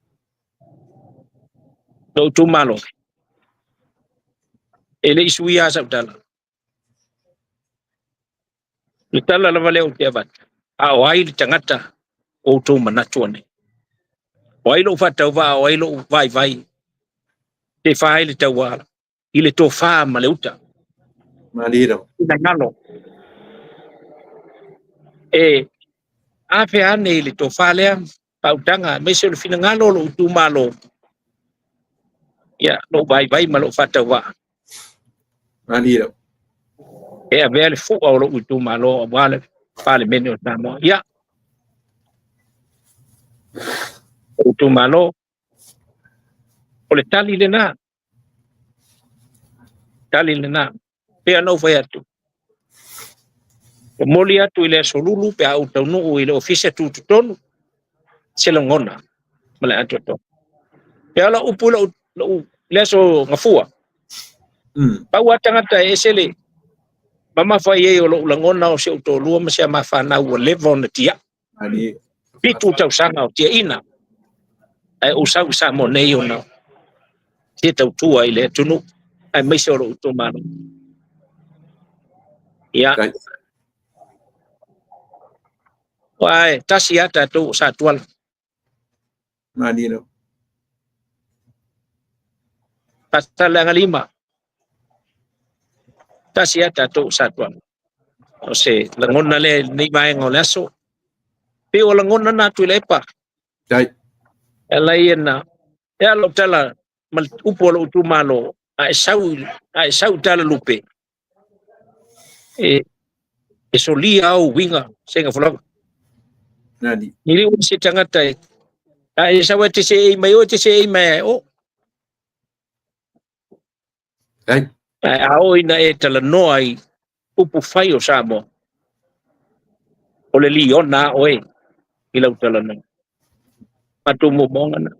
Lou itumalo, e le i suia lava sau tala. Le tala lava lea ou te avatu, a o ai le tagata o outou manatu anei? O ai lou faatauvaa, o ai lou vaivai, te fa ai le taua i le tofa ma le uta. Malie lava. Finagalo. E afe ane i le tofa lea, faautaga, aemaise o le finagalo o lou itumalo, ia, lou vaivai ma lou faatauvaa. Malie lava. E avea le fua o lou itumalo aua le Palemene o Samoa. Ia, lou itumalo, o le tali lena. Tali lena. Pei ona ou fai atu, momoli atu i le aso Lulu pe a ou taunuu i le ofisa tutotonu se lagona ma le atoatoa. Pe a lau upu i lou le aso Gafua, pau lava tagata e ese le mamafa i ai o lou lagona o si ou toalua ma si a ma fanau ua leva ona tiai. 7 tausaga o tiaina, ae ou sau i Samoa nei ona fia tautua i le atunuu, aemaise o lou itumalo. Ia. Aua e tasi lava tatou o Satuala. Malie lava. Faasaleleaga 5. Tasi lava tatou o Satuala. O se lagona lea i lenei vaega o le aso. Pei o lagona na Tuilaepa. Tai. E ala ia na, e ala lau tala ma le upu o lou itumalo, a e sau i tala lupe, e solia au uiga sega folaga. Nani. Ni liu se tagata e, a e sau e te se ei mai o, te se ei mai o. Tai. Ae a oo ina e talanoa i upu fai o Samoa, o le liona a oe i lau talanoa. Matou momoga na.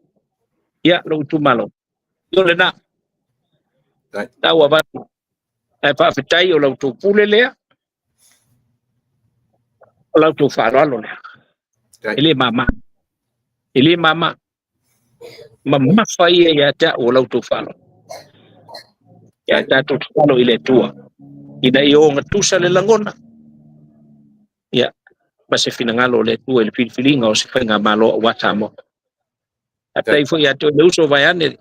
Ia, lou itumalo. Ia o lena. Tai. Tau avatu. Ae faafetai o la outou pule lea, o la outou faaaloalo lea. Tai. E le mama. E le mama. Mamafa ia ia te au o la outou faaaloalo. Ia tatou tatalo i le Atua ina ia ogatusa le lagona, ia, ma se finagalo o le Atua i le filifiliga o se faigamalo aua Samoa. Faafetai foi ia te oe le uso vaeane,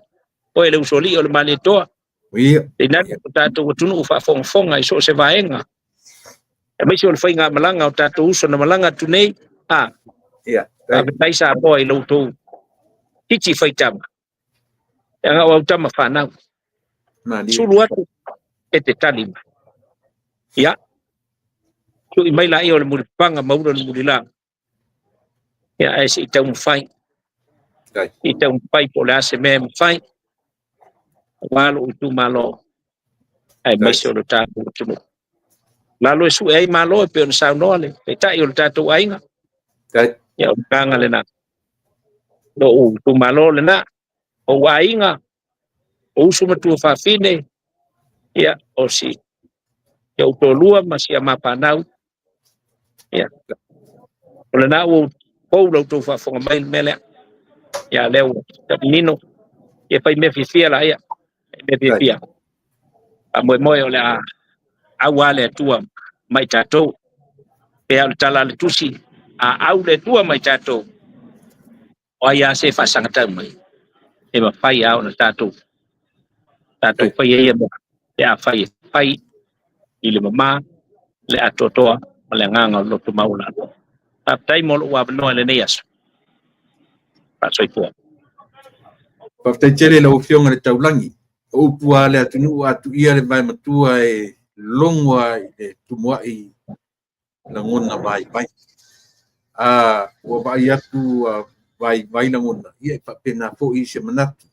oe le usoalii o le Malietoa. Tainane o tatou atunuu faafogafoga i so o se vaega, aemaise o le faigamalaga o tatou uso na malaga atu nei, a faafetai Samoa i lo outou titi faitama, leaga o au tama fanau. Sulu atu e te tali mai. Ia, tui mai laia o le mulipapaga ma ula le mulila. Ia, ae se i taumafai. Se i taumafai po o le a se mea e mafai aua lou itumalo aemaise o le tatou atunuu. Lalo e sue ai malo e pei ona saunoa le Taitai o le tatou aiga. Ia, o le agaga lena. Lou itumalo lena, ou aiga, o uso ma tuafafine, ia, o si ou toalua ma si a mapanau. Ia, o lena ua pou la outou faafofoga mai i le mea lea. Ia, lea ua manino. Ia, fai mea fiafia laia, fai mea fiafia. Faamoemoe o le a aua le Atua ma i tatou. Pea o le tala a le tusi, a au le Atua ma i tatou, o ai lava se faasagatau mai, e mafai lava ona tatou faia ia mea, pe afai e fai i le mama, le atoatoa ma le agaga o le loto maualalo. Faafetai mo lou avanoa i lenei aso. Faasoifua. Faafetai tele i lau Afioga i le Taulagi. O upu lava a le atunuu a tuia le vae matua e logo lava i le tumuai lagona vaivai. A ua vaai atu ua vaivai lagona, ia e faapena foi se manatu.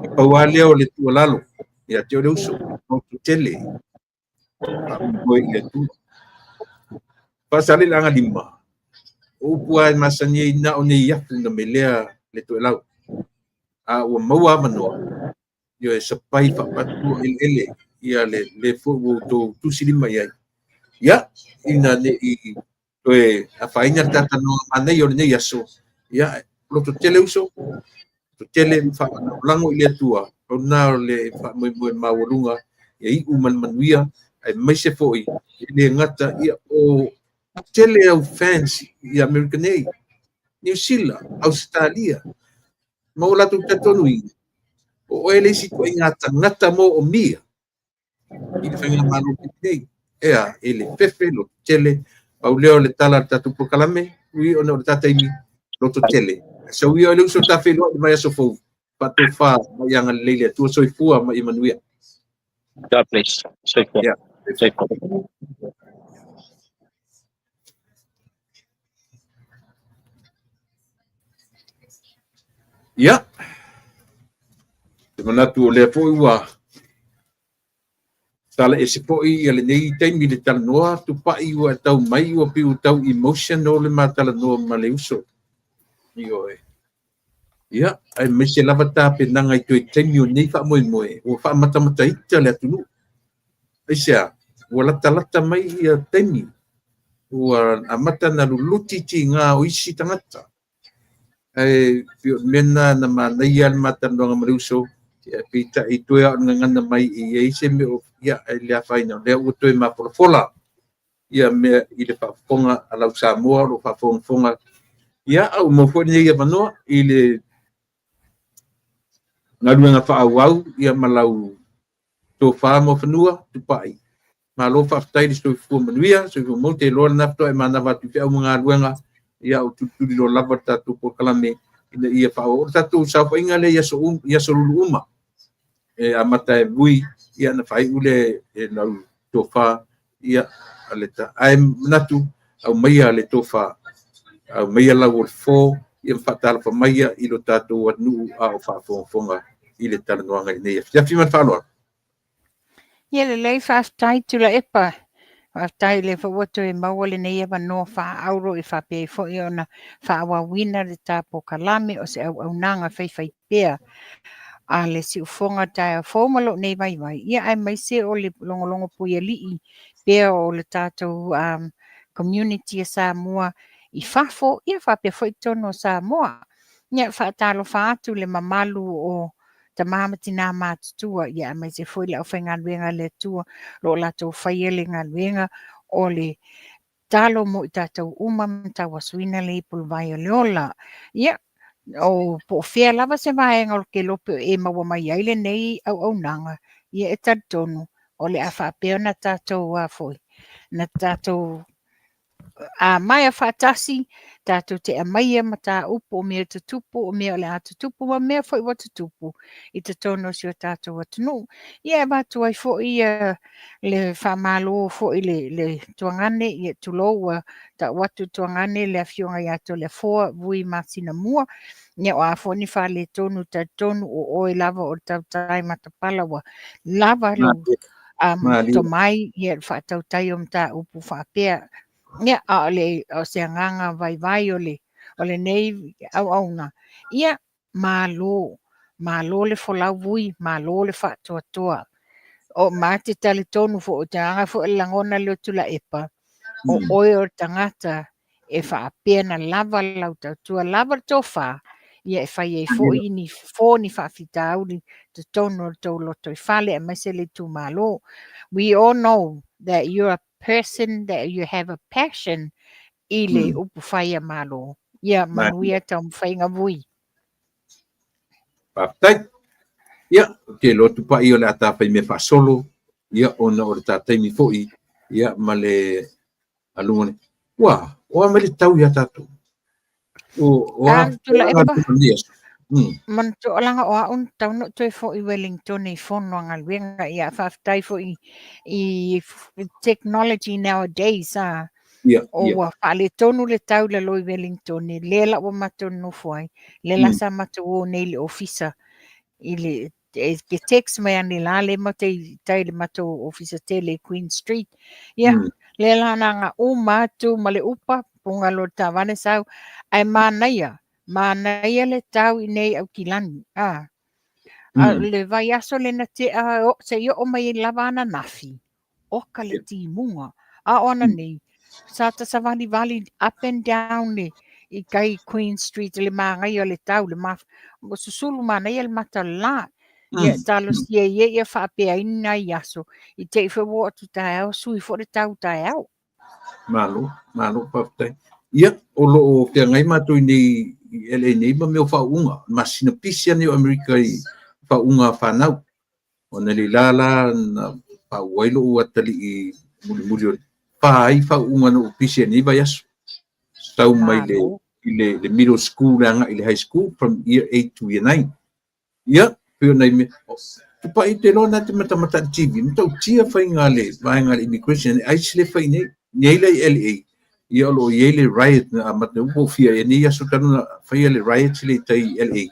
E pau lava lea o le tuualalo ia te oe le uso, loto tele, faamoemoe i le Atua. Faasaleleaga 5, o upu lava e masani ai na o nei afu na melea le toelau. A ua maua avanoa, ioe, sapai faapatu eleele ia le le foi ua outou tusilima i ai. Ia, ina ne i toe afaina le tatalanoaga manaia o lenei aso, ia, loto tele uso, loto tele ma faalagolago i le Atua, o lena o le faamoemoe maualuga ia iu ma le manuia, aemaise foi e le gata ia o tele au fans i Amerika nei, Niu Sila, Ausetalia, ma o latou talitonuina, o oe le isi ituaiga tagata moomia i le faigamalo nei. Ea, e le fefe, loto tele, pau lea o le tala a le tatou polokalame, ui ona o le tataimi, loto tele. Sau ia o le uso ta feiloai i le vaiaso fou, faatofa ma ia agalelei le Atua, soifua ma ia manuia. God bless. Soifua. Yeah. Soifua. Ia, te manatu o lea foi ua tala ese foi ia lenei taimi le talanoa, tupai ua e tau mai ua pei ua tau emotional le ma talanoa ma le uso. Ioe. Ia, aemaise lava tapenaga i toe taimi o nei faamoemoe, ua faamatamataita le atunuu. Aisea, ua latalata mai ia taimi, ua amata na luluti tiga o isi tagata. Ae pei o le mea lena na manaia le matalanoaga ma le uso, ia, peitai toe lava o le gagana mai e i ai se mea o, ia, ae le afaina, o lea ua toe mafolafola ia mea i le faafofoga a lau Samoa o lo o faafogafoga. Ia, a ua maua foi lenei avanoa i le galuega faaauau ia ma lau tofa Muafanua Tupai. Malo faafetai le soifua manuia, soifua maua, te iloa lena faatoa e manava atu i feau ma galuega, ia o tulituliloa lava le tatou polokalame ina ia faaauau. O le tatou saofaiga lea i aso, i aso lulu uma, e amata e vui, ia na faaiu lea e lau tofa, ia, le ta, ae manatu, aumaia le tofa, aumaia lau o le fo, ia ma faatalofa maia i lo tatou atunuu a o faafogafoga i le talanoaga i lenei afiafi. Ma le faaaloalo. Ia lelei, faafetai Tuilaepa. Faafetai o lea foi ua toe maua lenei avanoa faaauro e faapea ai foi ona faaauauina le ta polokalame o se auaunaga faifaipea a le siufofoga taeao fou ma lou nei vaivai. Ia aemaise o le logologo puialii pea o le tatou community a Samoa i fafo, ia faapea foi totonu o Samoa. Ia faatalofa atu le mamalu o tama ma tina matutua, ia aemaise foi le aufaigaluega a le Atua o lo o latou faia le galuega o le talo mo i tatou uma ma tauasuina le ipu o le vai o le ola. Ia, O po o fea lava se vaega o le kelope e maua mai ai lenei auaunaga, ia e talitonu o le a faapea ona tatou a foi, na tatou amaea faatasi, tatou te aumaia mataupu o mea tutupu, o mea o le a tutupu ma mea foi ua tutupu i totonu o si o tatou atunuu. Ia e avatu ai foi ia le faamalo foi i le tuagane, ia tulou ua tau atu tuagane le afioga ia Toleafoa Vui Masinamua, ia o a foi ni faaletonu, talitonu o oe lava o le tautai matapala ua lava lou tomai ia le faatautai o mataupu faapea. Ia, a o le o se agaga vaivai o le o lenei auauna, ia malo, malo le folau Vui, malo le faatoatoa. O ma te talitonu foi, o te aga foi o le lagona lea o Tuilaepa, o oe o le tagata e faapea na lava lau tautua, lava le tofa, ia e fai ai foi ni fofo, ni faafitauli totonu o le tou lotoifale aemaise le itumalo. We all know that you're a person that you have a passion i le upufai a Malo. Ia manuia taumafaiga Vui. Faafetai. Ia, ou te iloa Tupai o le a ta faimea faasolo, ia, ona o le ta taimi foi, ia, ma le aluga nei. Ua, o a mai le tau iā tatou? O, o a Tuilaepa, manatua leaga o au na tatau ona ou toe foi i Wellington i fono a galuega. Ia, faafetai foi i technology nowadays, a. O ua faaletonu le tau i lalo i Wellington, lea la ua matou nonofo ai, lea la sa matou o nei i le ofisa i le e text mai anelā lea matou te i tai i le matou ofisa tele i Queen Street. Ia, lea la na ona uma atu ma le upa, puga loa le taavale sau, ae manaia, manaia le tau i nei Aukilani. A, a le vaiaso lea na tea se i oo mai lava ananafi, oka le timuga. A o ananei, sa ta savalivali up and down le i kai Queen Street le manaia o le tau, le maf, susulu manaia le mata o le lā. Ia talosia ia ia faapea ai ni nai aso, i te i foi ua oo atu taeao, sui foi le tau taeao. Malo, malo, faafetai. Ia, o lo o feagai matou i nei i LA nei ma mea o faauuga, masina pisi nei o Amerika i faauuga a fanau. Ona le la la na faauu ai lou atalii mulimuli o le fa ai faauuga na ou pisi ai nei vaiaso. Sau mai le, i le, le middle school le agai i le high school from year 8 to year 9. Ia, pei o nai mea, Tupai te loa na te matamata i le TV, matautia faiga a le vaega a le immigration, e ICE le fai nei, nei la i LA, ia o lo o i ai le riot na amata, ua fia i nei aso talu na faia le riot le i tai i LA,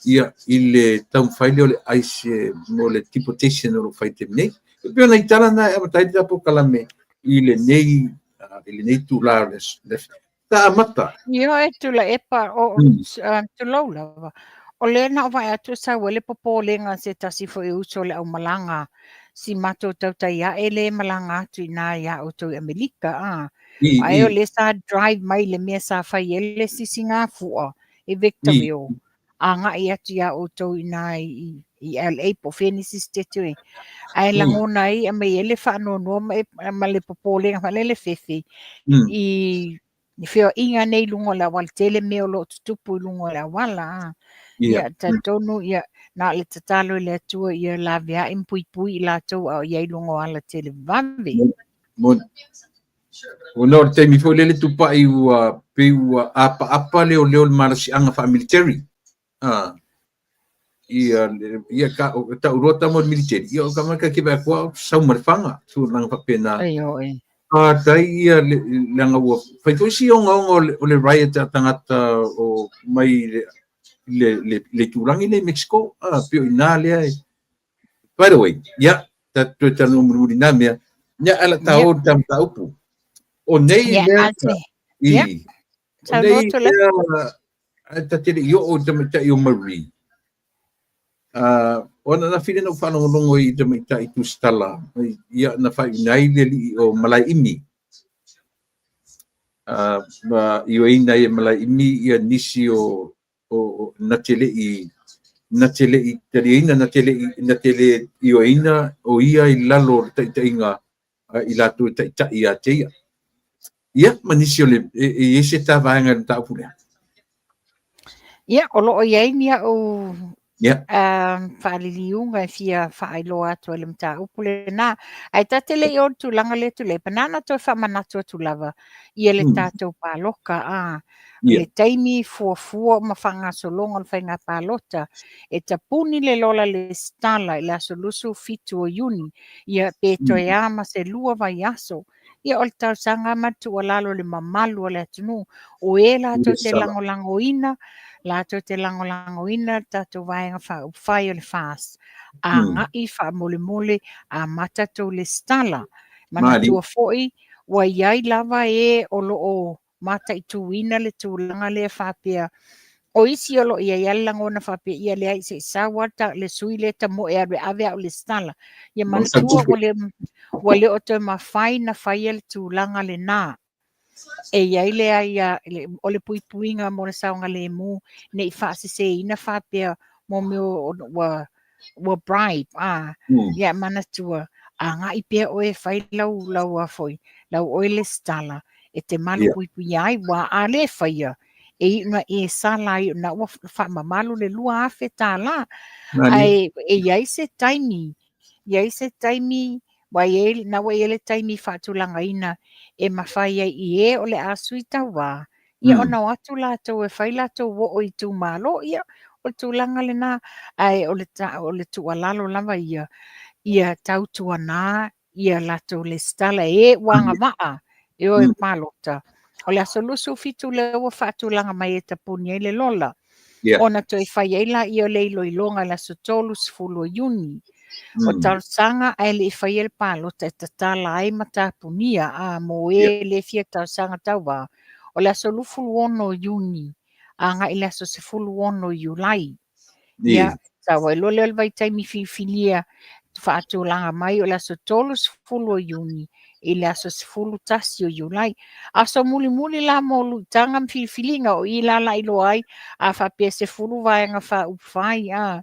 ia i le taumafai lea o le ICE mo le deportation o lo o fai i le taimi nei. E pei o nai tala na e amata ai le ta polokalame i lenei i lenei itula o le aso. Ta amata. Ioe Tuilaepa, o tulou lava. O lea na ou vaai atu e sau ai le popolega a se tasi foi o uso o le aumalaga, si matou tautai ae lea e malaga atu i ina iā outou i Amerika, a. Ae o lea sa drive mai le mea sa fai ai le sisigafua i Victorville, agai atu iā outou i ina i LA po o fea nisi setete o i ai. Ae lagona ai aumai ai le faanoanoa ma le popolega foi lea le fefe i feoaiga nei i luga o le auala tele mea o lo o tutupu i luga o le auala. A. Ia, talitonu, ia, na o le tatalo i le Atua ia laveai ma puipui i latou a o i ai i luga o ala televave. Moni. Ona o le taimi foi lele Tupai ua pei ua apaapa leoleo i le malosiaga faa-military. A, ia, ia ka, tau loa tama o le military, ia o ka mai ka ke vai koa sau ma le fanga, tulaga faapena. Ioe. Fatai ia le, leaga ua fai foi si ogaoga o le, o le riot a tagata o mai le, le, le, le itulagi lea i Mexico, a, pei o i ina lea e. By the way, ia, ta toe talanoa mulimuli i na mea, ia, ae o le a ta o i le ta mataupu. O nei Ia, mea, a te, i, ia, o saunoa nei Tuilaepa. mea, ae ta te le i oo i le tamaitai o Marie, o ananafi lea na ou faalogologo i tamaitai tusitala, ia, na faaiuina ai le alii o Malaeimi. Ma ioeina ai e Malaeimi ia nisi o, o, o na te le i na te le i taliaina, na te le i, na te le ioeina o ia i lalo o le taitaiga a i latou e taitai ia te ia. Ia, ma nisi o le, e i ai se ta vaega i le mataupu lea? Ia, o lo o i ai ni au faaliliuga e fia faailoa atu ai le mataupu lena. Ae ta te le i oo i le tulaga lea Tuilaepa, na ona toe faamanatu atu lava ia le tatou paloka, a le taimi fuafua ma faagasologa o le faiga palota, e tapuni le lola lesitala i le aso 27 o Iuni, ia pe toe a ma se 2 vaiaso. Ia o le talosaga ma le tuualalo i le mamalu o le atunuu, o e latou te lagolagoina, latou te lagolagoina le tatou Vaega Faaupufai o le FAST, agai faamolemole amata tou lesitala. Manatua foi, ua i ai lava e o lo o mataituina le tulaga lea faapea, o isi o lo o i ai lava le lagona faapea, ia leai se i sau lava le sui lea tamoe e alu e ave au lesitala. Ia manatua ua le o toe mafai na faia le tulaga lena. E i ai le aia, o le puipuiga mo le saogalemu ne i faaseseina faapea mo mea ua bribe. Ia manatua, agai pea oe e fai lau lau a foi, lau oe lesitala e te malupuipuia ai, ua a le faia, e iu na e sala ai ona ua faamamalu le $2,000. Ae e i ai se taimi, i ai se taimi, ua i ai, na ua i ai le taimi faatulagaina e mafai ai i e o le a sui tauā, ia ona o atu latou e fai latou oo i itumalo, ia o le tulaga lena. Ae o le, o le tuualalo lava ia, ia tautuana ia latou lesitala e ua agavaa e o e palota. O le aso 27 lea ua faatulaga mai e tapuni ai le lola. Ona toe fai ai laia o le iloiloga i le aso 30 o Iuni. O talosaga ae le i faia le palota e tatala ai ma tapunia a mo e le fia talosaga tauva. O le aso 26 o Iuni agai i le aso 16 o Iulai. Ia, sau ai loa lea o le vaitaimi filifilia faatulaga mai o le aso 30 o Iuni i le aso 11 o Iulai. Aso mulimuli la mo luitaga ma filifiliga o i la la iloa ai a faapea 10 vaega faaupufai a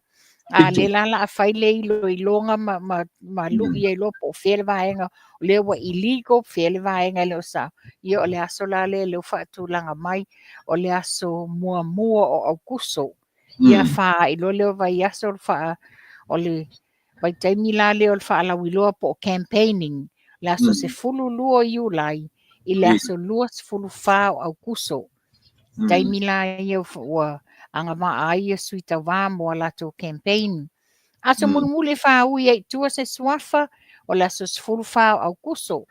le la la a fai le iloiloga ma lui ai loa po o fea le vaega o lea ua illegal, fea le vaega e le o sao. Ia o le aso la lea lea ua faatulaga mai o le aso muamua o Aukuso. Ia faaai loa lea o vaiaso o le vaitaimi la lea o le faalauiloa po o campaigning, le aso 12 o Iulai i le aso 24 o Aukuso. Taimi la ia ua agavaa ai ia sui tauva mo a latou campaign. Aso mulimuli e faaui ai i tua se suafa o le aso 14 o Aukuso.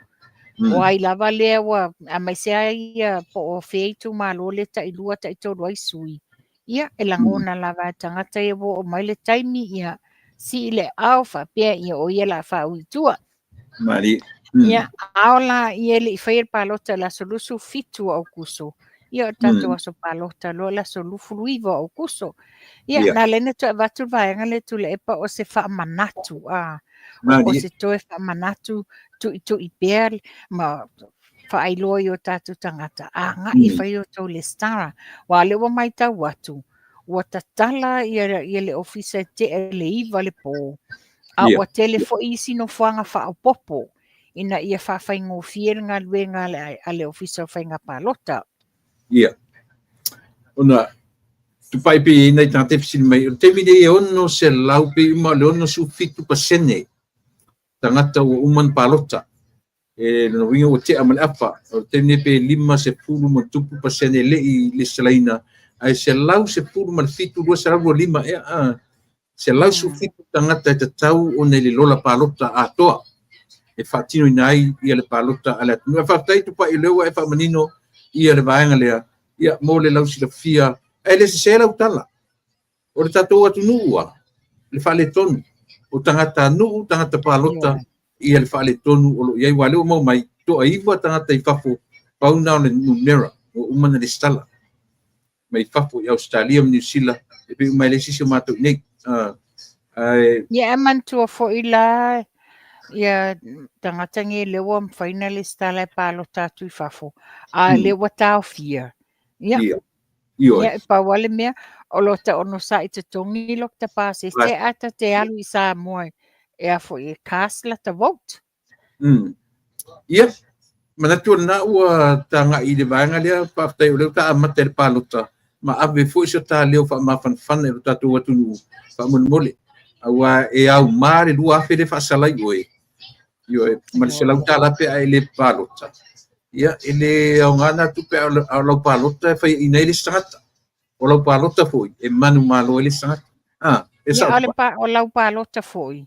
O ai lava lea ua aemaise ai ia po o fea itumalo lea tailua taitolu ai sui. Ia, e lagona lava e tagata ia ua oo mai le taimi, ia sii le ao faapea ia o ia la faaui i tua. Mari. Ia, ao la ia le i faia le palota i le aso 27 o Aukuso. Ia, o tatou aso palota loa le aso 29 o Aukuso. Ia, na ala ai ona toe avatu le vaega lea Tuilaepa o se faamanatu, a o se toe faamanatu tuitui pea ma faailoa i o tatou tagata, agai e fai o tou lesitala. Aua o lea ua matau atu, ua tatala ia le ofisa e tea i le 9 le po, a ua tele foi isi nofoaga faaopoopo ina ia faafaigofie le galuega a le Ofisa o Faiga Palota. Ia. Ona tupai pei e i ai nai tagata e fesili mai, o le taimi nei e 600 pei uma o le 67% tagata ua uma ona palota. E lona uiga ua tea ma le afa. O le taimi nei pe 50+ e le i lesitalaina, ae 117, 225 ea, 117 tagata e tatau ona i le lola palota atoa e faatinoina ai ia le palota a le atunuu. Ae faafetai Tupai o lea ua e faamanino ia le vaega lea, ia mo le lausilafia. Ae le sese lau tala. O le tatou atunuu a, le faaletonu o tagata nuu, tagata palota, ia le faaletonu o lo o i ai. Aua o lea ua maua mai, toaiva tagata i fafo, pau na o le numera ua uma ona lesitala mai fafo i Ausetalia ma Niu Sila, e pei uma e leai se isi o matou i nei. Ae Ia, e manatua foi la ia tagata nei lea ua mafai ona lesitala e palota atu i fafo, a lea ua taofia. Ia. Ia. Ioe. Ia, e pau lava le mea, o lo ta onosai totogi lo ta pasese a ta te alu i Samoa e a foi e cast lata vote. Ia, manatu o lena ua tagai i le vaega lea, faafetai o lea ua ta amata i le palota. Ma ave foi so ta leo faamafanafana i lo tatou atunuu faamolemole, auā e aumā le 2,000 le faasalai oe, ioe, ma le $100 pe a e le palota. Ia, e le aoga na tupe, a o lau palota e faiaina ai le isi tagata. O lau palota foi e manumalo ai le isi tagata. Ah, e Ia, sao. O le o lau palota foi,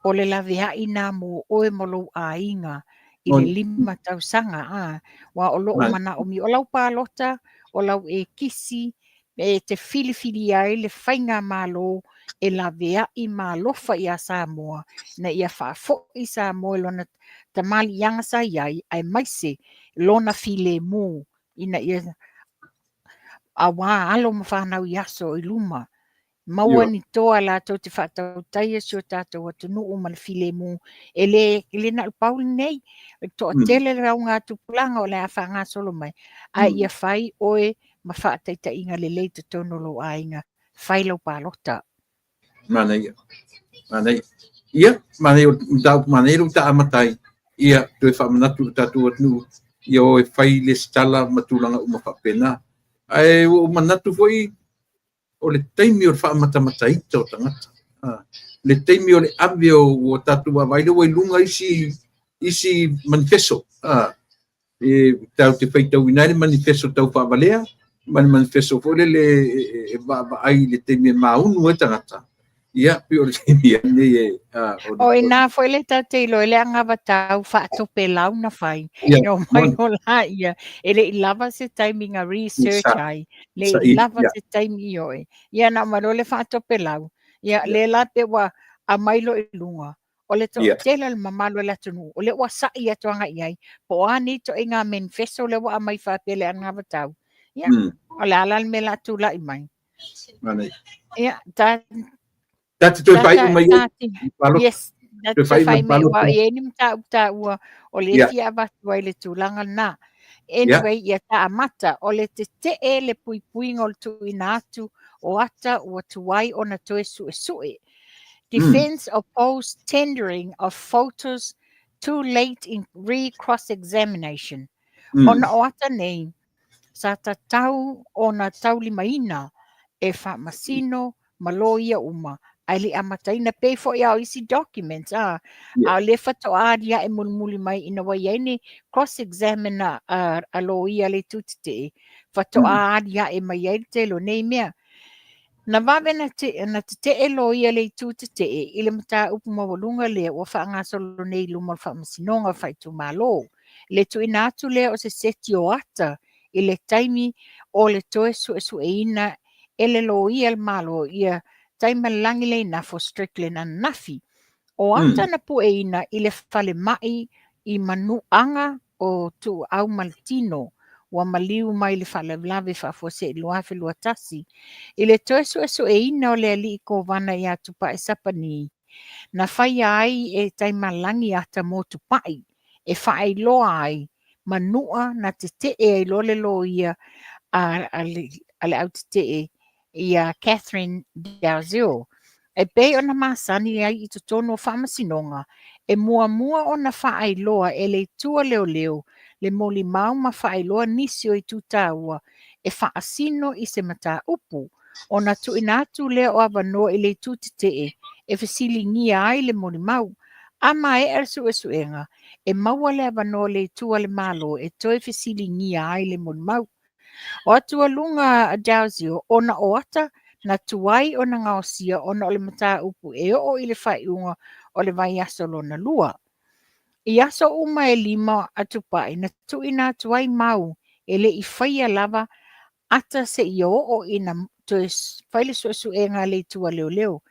o le laveai nā mō oe ma lou aiga i le 5 tausaga, a, wa o loo manaomia. O lau palota, o lau ekisi, e te filifili ai le faigamalo e laveai ma alofa iā Samoa, na ia faafo'i Samoa i lona tamaliiaga sa i ai, aemaise lona filemu, ina ia auā alo ma fanau i aso i luma. Maua ni toa latou te faatautaia si o tatou atunuu ma le filemu. E le na o le pau lenei, e toatele le augatupulaga o le a faagasolo mai, ae ia fai oe ma faataitaiga lelei totonu o lou aiga, fai lau palota. Manaia. Manaia. Ia, manaia o mataupu manaia lou ta amata ai. Ia, toe faamanatu i lo tatou atunuu, ia o e fai le lesitala ma tulaga uma faapena. Ae ua ou manatu foi, o le taimi o le faamatamataita o tagata. Le taimi o le ave o ua tatou vaavaai lea ua i luga isi manifesto. E tatou te faitauina ai le manifesto tau faavalea ma le manifesto foi lele e vaavaai i le taimi e maunu ai tagata. Ia, pei o le taimi lenei e O ina foi le tatou te iloa i le anavatau faatopelau na fai. E omai o la ia, e le i lava se taimi na research ai, le i lava se taimi i oe. Ia na omai loa le faatopelau, ia le la pe ua aumai loa i luga. O le toatele o le mamalu o le atunuu, o lea ua sa'i atu agai i ai, po o a nei ituaiga manifesto lea ua aumai faapea le anavatau. Ia, o le a la le mea o le a tulai mai. Ia, ta Ta te toe faaiu mai ai. Yes, ta te toe faaiu mai aua e i ai ni mataupu taua o lea e fia avatu ai le tulaga lena. Anyway, ia ta amata, o le tetee le puipuiga o le tuuina atu o ata ua tuai ona toe suesue. Defence opposed tendering of photos too late in re-cross-examination. Ona o ata nei, sa tatau ona taulimaina e faamasino ma loia uma, ae le i amataina. Pei foi a o isi documents, a, a o lea faatoa aliae mulimuli mai ina ua i ai ni cross-examiner a loia a le itu tetee, faatoa aliae mai ai le tele o nei mea. Na vave na tetee loia le itu tetee i le mataupu maualuga lea ua faagasolo nei i luma o le Faamasinoga Faaitumalo. Le tuuina atu lea o se seti o ata i le taimi o le toe suesueina e le loia a le Malo ia Taimalelagi Leinafo Strickland ananafi. O ata na pueina i le falemai i Manuaga o Tuuau ma le Tino, ua maliu mai le faalavelave faafuasei 2021. I le toe suesueina o le alii Kovana ia Tupai Sapani, na faia ai e Taimalelagi ata mo Tupai e faailoa ai Manua na tetee ai loa le loia a le au tetee ia Catherine Dalziel. E pei ona masani ai i totonu o faamasinoga, e muamua ona faailoa e le itu a leoleo le molimau ma faailoa nisi o itu taua e faasino i se mataupu, ona tuuina atu lea o avanoa i le itu tetee e fesiligia ai le molimau. A maea le suesuega, e maua le avanoa o le itu a le Malo e toe fesiligia ai le molimau. O atualuga a Dalziel ona o ata na tuai ona gaosia ona o le mataupu e oo i le faaiuga o le vaiaso lona lua. I aso uma e 5 a Tupai na tuuina atu ai mau e le i faia lava ata seia oo ina toe fai le suesuega a le itu a leoleo.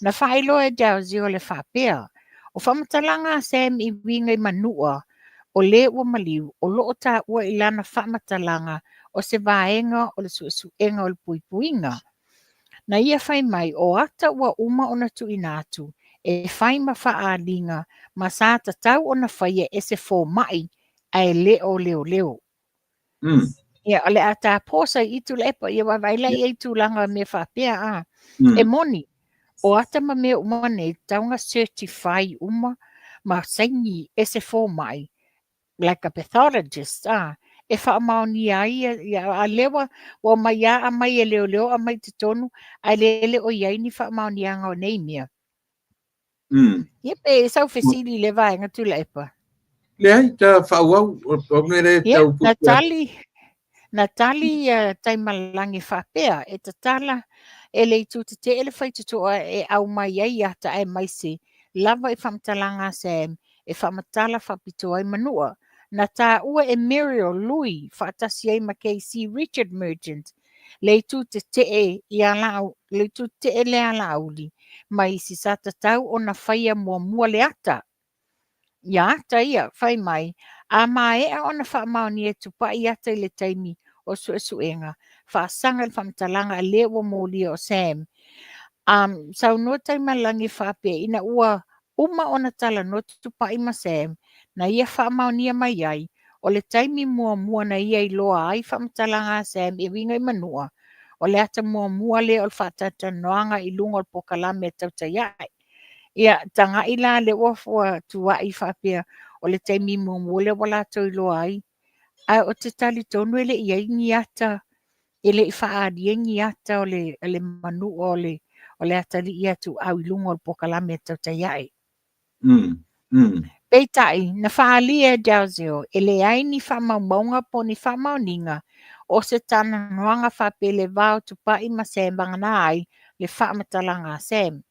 Na faailoa e Dalziel le faapea, o faamatalaga a Sam i uiga i Manua o le ua maliu, o loo taua i lana faamatalaga o se vaega o le suesuega o le puipuiga. Na ia fai mai, o ata ua uma ona tuuina atu e fai ma faaaliga ma sa tatau ona faia e se fomai ae le o leoleo. Ia, o le a taposa i itu le epa, ia vaavaai la i ai tulaga mea faapea a. E moni, o ata ma mea uma nei, tatau ona certify uma ma saini e se fomai, like a pathologist, a. e faamaonia ai ia, a lea ua omai lava aumai e leoleo aumai i totonu, ae lea e le o i ai ni faamaoniaga o nei mea. Ia pe sau fesili i le vaega Tuilaepa. Leai, ta faaauau, o mea lea Ia, tau na tali, na tali ia Taimalelagi faapea, e tatala e le itu tetee le faitotoa e aumai ai ata aemaise lava i faamatalaga a Sam e faamatala faapitoa ai Manua. Na taua e Muriel Lui faatasi ai ma KC Richard Merchant le itu tetee ia le itu tetee lea a Laauli ma isi sa tatau ona faia muamua le ata. Ia ata ia, fai mai, a maea ona faamaonia e Tupai ata i le taimi o suesuega, faasaga i le faamatalaga a le ua molia o Sam. Saunoa Taimalelagi faapea ina ua uma ona talanoa Tupai ma Sam, na ia faamaonia mai ai, o le taimi muamua na ia iloa ai faamatalaga a Sam e uiga i Manua, o le ata muamua lea o le faatalatalanoaga i luga o le polokalame a Tautai Ae. Ia, tagai la lea ua tuai faapea o le taimi muamua lea ua latou iloa ai. Ae ou te talitonu e le i ai ni ata, e le i faaalia ni ata o le Manua o le atalii ia Tuuau i luga o le polokalame a Tautai Ae. Peitai, na faaalia e Dalziel e leai ni faamaumauga po o ni faamaoniga o se talanoaga faapea i le va o Tupai ma Sam vagana ai le faamatalaga a Sam.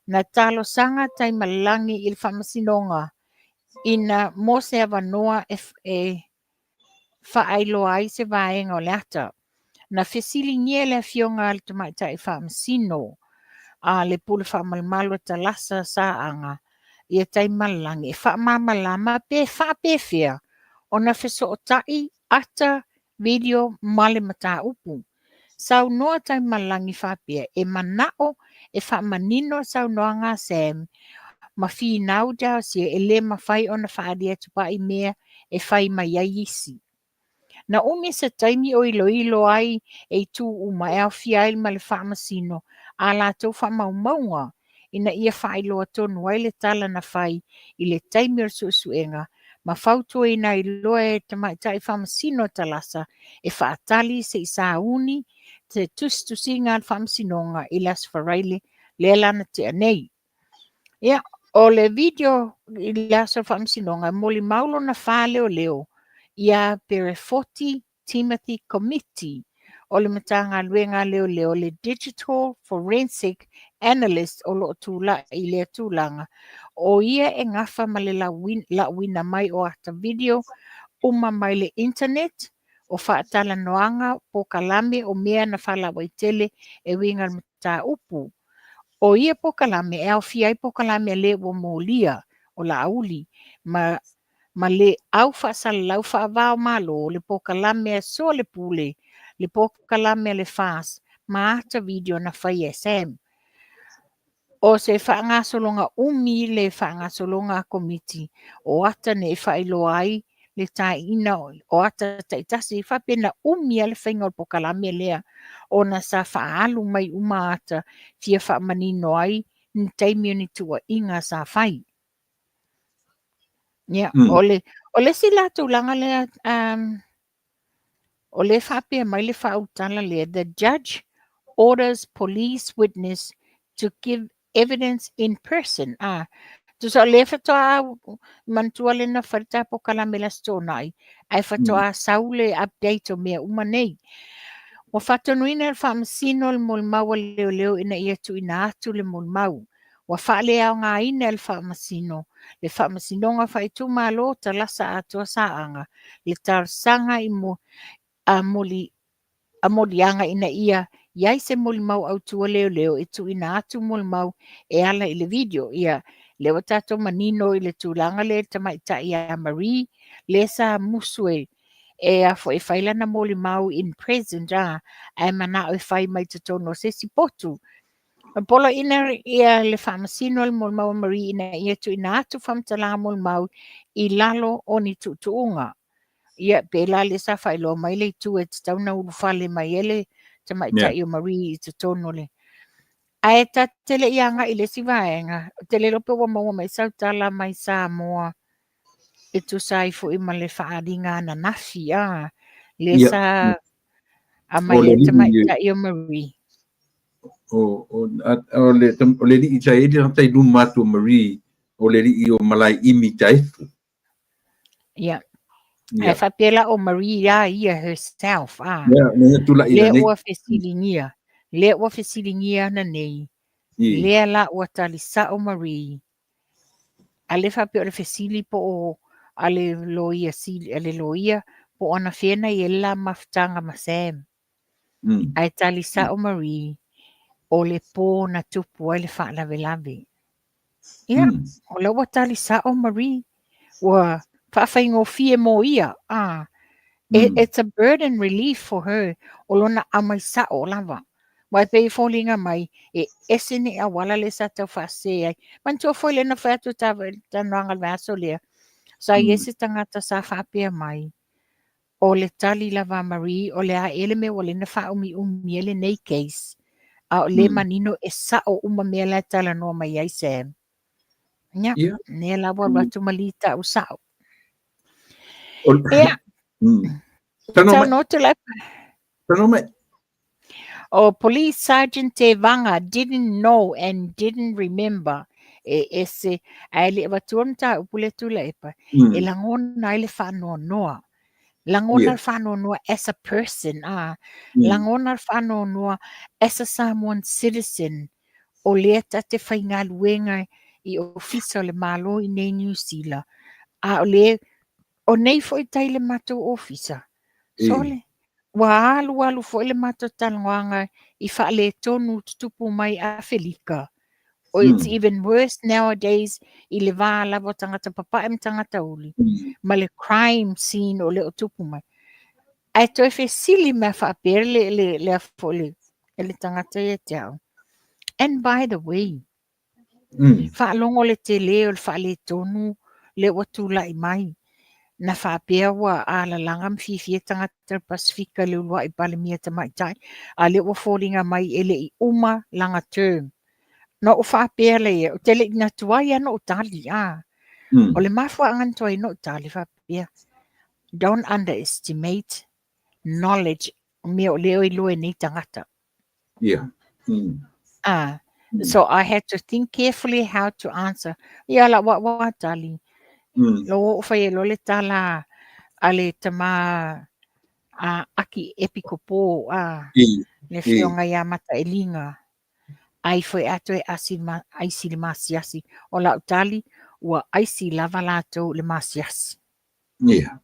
Na talosaga Taimalelagi i le faamasinoga ina mo se avanoa e faailoa ai se vaega o le ata. Na fesiligia e le afioga a le tamaitai faamasino a le pule faamalumalu a Talasa Saaga ia Taimalelagi e faamalamalama pe faapefea ona fesootai ata video ma le mataupu. Saunoa Taimalelagi faapea e manao e faamanino saunoaga a Sam ma finau Dalziel e le mafai ona faaalia Tupai mea e fai mai ai isi. Na umi se taimi o iloilo ai e itu uma e aofia ai ma le faamasino a latou faamaumauga ina ia faailoa tonu ai le tala na fai i le taimi o le suesuega ma fautuaina ai loa e tamaitai faamasino Talasa e faatali se i sauni se tusitusiga a le faamasinoga i le Aso Faraile lea la na tea nei. Ia, o le video i le aso faamasinoga e molimau lona fā leoleo ia Perefoti Timothy Committee o le Matagaluega a Leoleo le Digital Forensic Analyst o lo o tulai i lea tulaga. O ia e gafa ma le lauina mai o ata video uma mai le internet o faatalanoaga polokalame o mea na faalautele e uiga i le mataupu. O ia polokalame e aofia ai polokalame a le ua molia o Laauli ma le au faasalalau faava o Malo, le polokalame a Soa le Pule, le polokalame a le FAST, ma ata video na faia e Sam. O se faagasologa umi le faagasologa a komiti o ata nei e faailoa ai le taina o ata taitasi faapea na umi a le faiga o le polokalame lea ona sa faaalu mai uma ata fia faamanino ai ni taimi o ni tuuaiga sa fai. Ia, o le isi la tulaga lea, o le faapea mai le faaulutala lea, the judge orders police witness to give evidence in person. Ah, tusa o lea faatoa manatua le na fai le tā polokalame le Aso Toonai, ae faatoa sau le update o mea uma nei. Ua faatonuina le faamasino le molimau a leoleo ina ia tuuina atu le molimau. Ua faaleaogaina e le faamasino le faamasinoga faaitumalo Talasa Atoa Saaga le talosaga i mo, a moli a moliaga ina ia iai se molimau autu a leoleo e tuuina atu molimau e ala i le video. Ia, lea ua tatou manino i le tulaga lea i le tamaitai ia Marie, lea sa musu e afo e fai lana molimau in present a, ae manao e fai mai totonu o se isi potu. Poloaiina ia le faamasino le molimau a Marie ina ia tuuina atu faamatalaga molimau i lalo o ni tuutuuga. Ia, pe la le sa faailoa mai le itu e tatau na ulufale mai ai le tamaitai o Marie i totonu o le. Ae ta te le i agai i le isi vaega, ou te le iloa pe ua maua mai sau tala mai Samoa. E tusa ai foi ma le faaaliga ananafi, a, lea sa aumai ai le tamaitai o Marie. O le alii sa i ai le tagata i luma atu o Marie, o le alii o Malaeimi Taefu. Ia. Ae faapea la o Marie a ia herself, a. Ia, lea tulai lea ua fesiligia, lea ua fesiligia ananei, lea la ua tali sao Marie. A lea faapea o le fesili po o a le loia sili, a le loia po o anafea na i ai le la mafutaga ma Sam. Ae tali sao Marie, o le pō na tupu ai le faalavelave. Ia, o la ua tali sao Marie, ua faafaigofie mo ia, a. It's a burden relief for her, o lona aumai sao lava. Aua e pei e foliga mai, e ese ni auala lea sa tau faasese ai. Manatua foi lea na fai atu le talanoaga i le vaiaso lea, sa i ai se tagata sa faapea mai, o le tali lava a Marie, o le a ea le mea ua lena faaumiumi ai lenei case, a o lea manino e sao uma mea la e talanoa mai ai Sam. Ia, lea la ua alu atu Marie tau sao. Ia, saunoa atu la. Saunoa mai. O Police Sergeant Tevaga didn't know and didn't remember e ese, ae le i avatua le mataupu lea Tuilaepa, e lagona ai le faanoanoa. Lagona le faanoanoa as a person, a. Lagona le faanoanoa as a Samoan citizen, o lea ta te faigaluega i ofisa o le Malo i nei Niu Sila, a o lea, o nei foi tai le matou ofisa. Sole, ua alu alu foi le matou talanoaga i faaletonu tutupu mai Afelika. It's even worse nowadays i le va lava o tagata papae ma tagata uli, ma le crime scene o lea o tupu mai. Ae toe fesili mea faapea le, foi le tagata ia te au. And by the way, faalogo le tele o le faaletonu lea ua tulai mai, na faapea ua alalaga ma fiafia tagata o le Pasefika i le uluai Palemia tamaitai, a lea ua foliga mai e le i uma lana term. Na ou faapea lea, ou te le i manatu ai lava na ou tali, a. O le mafuaaga na tuai na ou tali faapea, don't underestimate knowledge o mea o lea o iloa e nei tagata. Ah, so I had to think carefully how to answer. Ia la ua ua tali. Lo o fai e loa le tala a le tama a Aki Epikopo a le afioga ia Mataeliga. Ai foi ato e asi ma, aisi le masiasi. O lau tali, ua aisi lava latou le masiasi. Ia.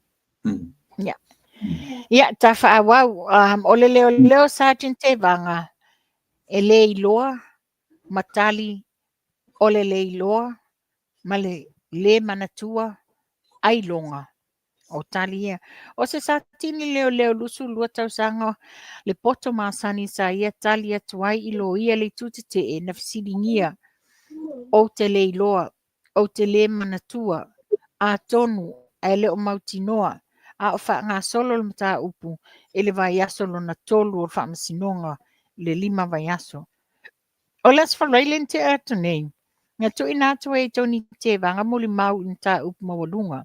Ia, ta faaauau, o le leoleo Sergeant Tevaga, e le iloa ma tali o le le iloa ma le le manatua ailoga o tali ia. O se satini leoleo 22 tausaga le poto masani sa ia tali atu ai i loia le itu tetee na fesiligia, ou te le iloa, ou te le manatua, atonu ae le o mautinoa, a o faagasolo le mataupu i le vaiaso lona tolu o le faamasinoga le 5 vaiaso. O le Aso Faraile na tea atu nei, na tuuina atu ai e Tony Tevaga molimau i mataupu maualuga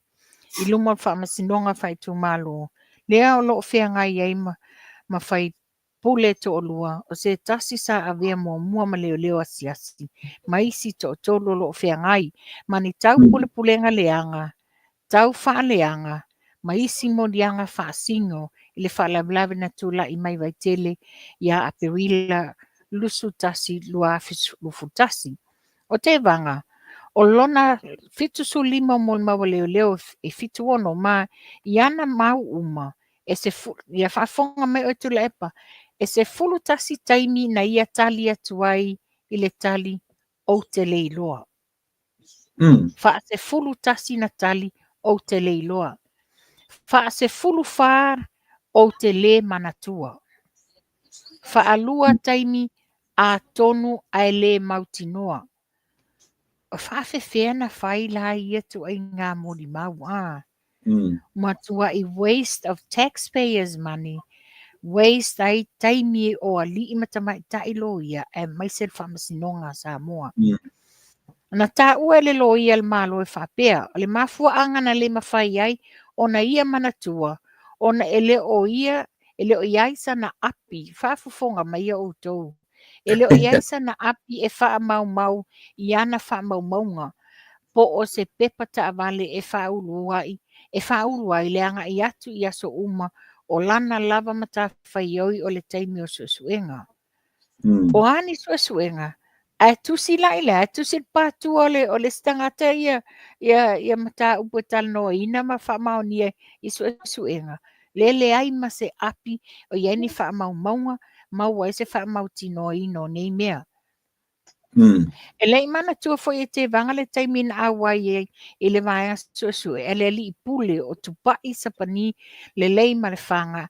i luma o le faamasinoga faaitumalo, lea o lo o feagai ai ma fai pule toalua, o se tasi sa avea muamua ma leoleo asiasi, ma isi toatolu o lo o feagai ma ni tau pulepulega leaga, tau faaleaga, ma isi moliaga faasino i le faalavelave na tulai mai Vaitele ia Aperila 21 2021. O Tevaga, o lona 75 molimau a leoleo e 76 ma i ana mau uma, e se ia faafofoga mai oe Tuilaepa, e 11 taimi na ia tali atu ai i le tali ou te le iloa. Faa-11 na tali ou te le iloa. Faa-14 ou te le manatua. Faalua taimi atonu ae le mautinoa. O faafefea na fai la ia tuaiga molimau a. Matuai waste of taxpayers money, waste ai taimi o alii ma tamaitai loia aemaise le faamasinoga a Samoa. Na taua e le loia a le Malo e faapea, o le mafuaaga na le mafai ai ona ia manatua, ona e le o ia e le o i ai sana api, faafofoga mai ia outou, e le o i ai sana api e faamaumau i ana faamaumauga, po o se pepa taavale e faaulu ai, e faaulu ai le agai atu i aso uma o lana lava matafaioi o le taimi o suesuega. O a ni suesuega, ae tusi la i le a? E tusi le patua o le, o le isi tagata ia, ia, ia mataupu e talanoaina ma faamaonia i suesuega. Le leai ma se api o i ai ni faamaumauga, maua ai se faamautinoaina o nei mea. E le i manatua foi e Tevaga le taimi na auai ai i le vaega suesue a le alii pule o Tupai Sapani Lelei ma le Faga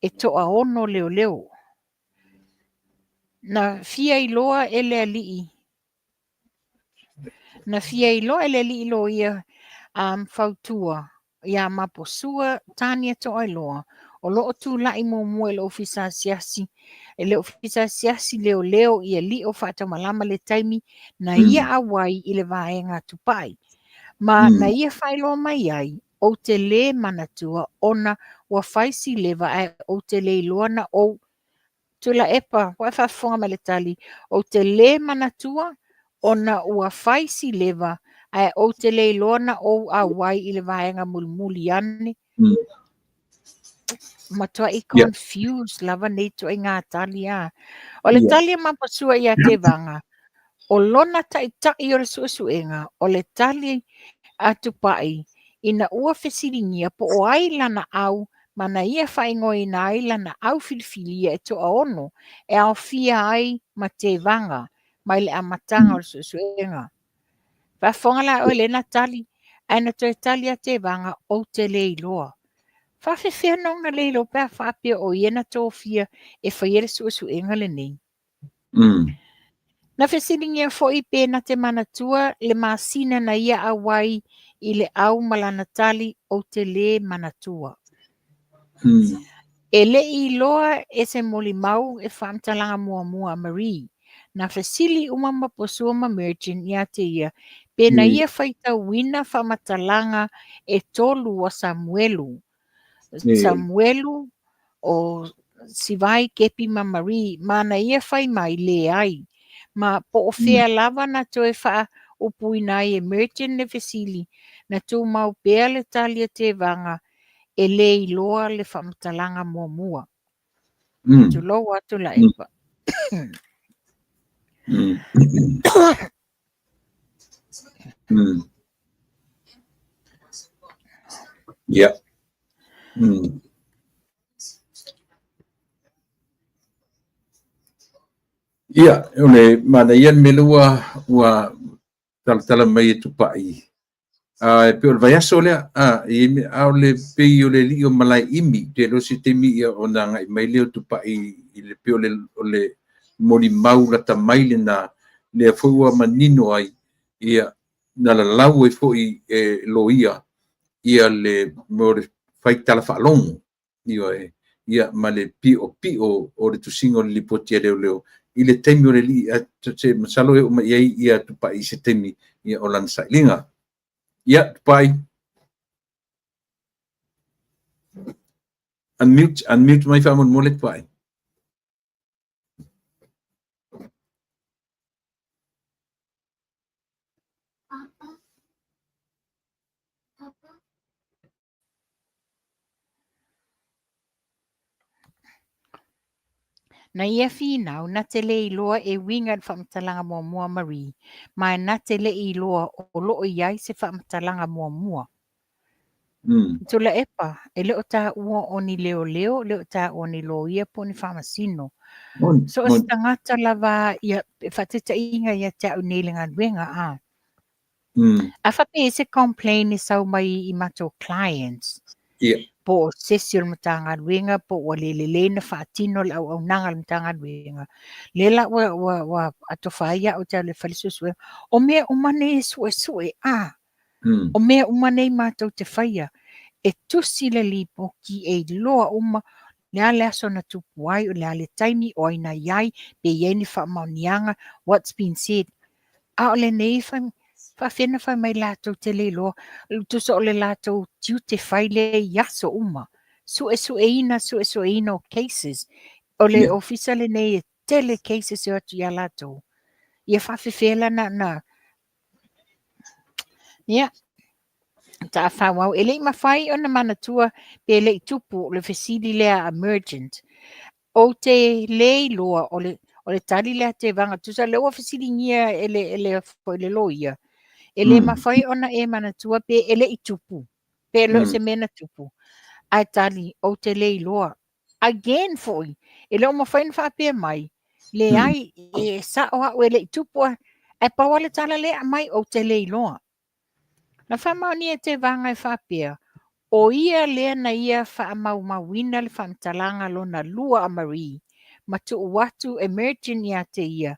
e toaono leoleo. Na fia iloa e le alii Na fia iloa e le alii loia fautua iā Maposua Tania Toailoa, o lo o tulai muamua i le Ofisa Asiasi, i le Ofisa Asiasi Leoleo i Alii o Faataumalama le taimi na ia auai i le vaega Tupai. Ma na ia faailoa mai ai, Ou te lē manatua ona ua fai si leva ae ou te le iloa na ou Tuilaepa, ua e faafofoga mai i le tali, ou te lē manatua ona ua fai si leva ae ou te le iloa na ou auai i le vaega mulimuli ane. Matuai confused lava nei ituaiga tali a. O le tali a Mapasua ia Tevaga, o lona taitai o le suesuega, o le tali a Tupai ina ua fesiligia po o ai lana au ma na ia faaigoaina ai lana au filifilia e toaono e aofia ai ma Tevaga mai le amataga o le suesuega. Faafofoga la oe lea na tali, ae na toe tali a Tevaga, ou te le iloa. Faafefea na ona le iloa pe a faapea o ia na tofia e faia le suesuega lenei? Na fesiligia foi pe na te manatua le masina na ia auai i le au ma lana tali, ou te le manatua. E le i iloa e se molimau e faamatalaga muamua a Marie. Na fesili uma Maposua ma Mergin ia te ia pe na ia faitauina faamatalaga e tolu a Samuelu. Samuelu, o Sivai, Kepi ma Marie, ma na ia fai mai, leai. Ma po o fea lava na toe faaupuina ai e Mergin le fesili, na tumau pea le tali a Tevaga e le iloa le faamatalaga muamua. Tulou atu Laepa. Ia. Ia, o le manaia le mea lea ua ua talatala mai e Tupai. A e pei o le vaiaso lea, a, e i ai mea, a o le pei o le alii o Malaeimi, ou te iloa se taimi ia ona agai mai lea o Tupai i le pei o le o le molimau lata mai lena, lea foi ua manino ai, ia, na lalau ai foi e loia ia le mea o le fai tala faalogo. Ioe, ia ma le piʻopiʻo o le tusiga o le lipoti a leoleo i le taimi o le alii, a se masalo e oo mai i ai ia Tupai i se taimi ia o lana sailiga. Ia, Tupai. Unmute, unmute mai faamolemole Tupai. Na ia finau, na te le iloa e uiga i le faamatalaga muamua a Marie, ma e na te le i iloa o lo o i ai se faamatalaga muamua. Tuilaepa, e le o taua o ni leoleo, e le o taua o ni loia po o ni faamasino. So o se tagata lava ia, faataitaiga ia te au nei i le galuega, a. A faapea e se complain e sau mai i matou clients, po o se isi o le Matagaluega, po ua le lelei ona faatino le auaunaga a le Matagaluega, lea la ua, ua, ua atofa ai au ou te alu e fai le suesuega. O mea uma nei e suesue, a. O mea uma nei matou te faia, e tusi le lipoti e iloa uma le a le aso na tupu ai, o le a le taimi, o ai na i ai, pe i ai ni faamaoniaga, what's been said. A o lenei fai, Faafia ona fai mai latou te le iloa, tusa o le latou tiute fai lea i aso uma, suesueina, suesueina o cases. O le ofisa lenei e tele cases e o atu ia latou. Ia faafefea la na ia taafauau. E le i mafai ona manatua pe le i tupu le fesili lea emergent. Ou te le iloa o le tali lea Tevaga. Tusa lea ua fesiligia e le loia. E le mafai ona e manatua pe e le i tupu. Pe le o se mea na tupu. Ae tali, ou te le iloa. Again foi, e le o mafai ona faapea mai, leai, e sao au e le i tupu, ae pau le tala lea mai, ou te le iloa. Na faamaonia e Tevaga e faapea, o ia lea na ia faamaumauina le faamatalaga lona lua a Marie, ma tuu atu emergent ia te ia,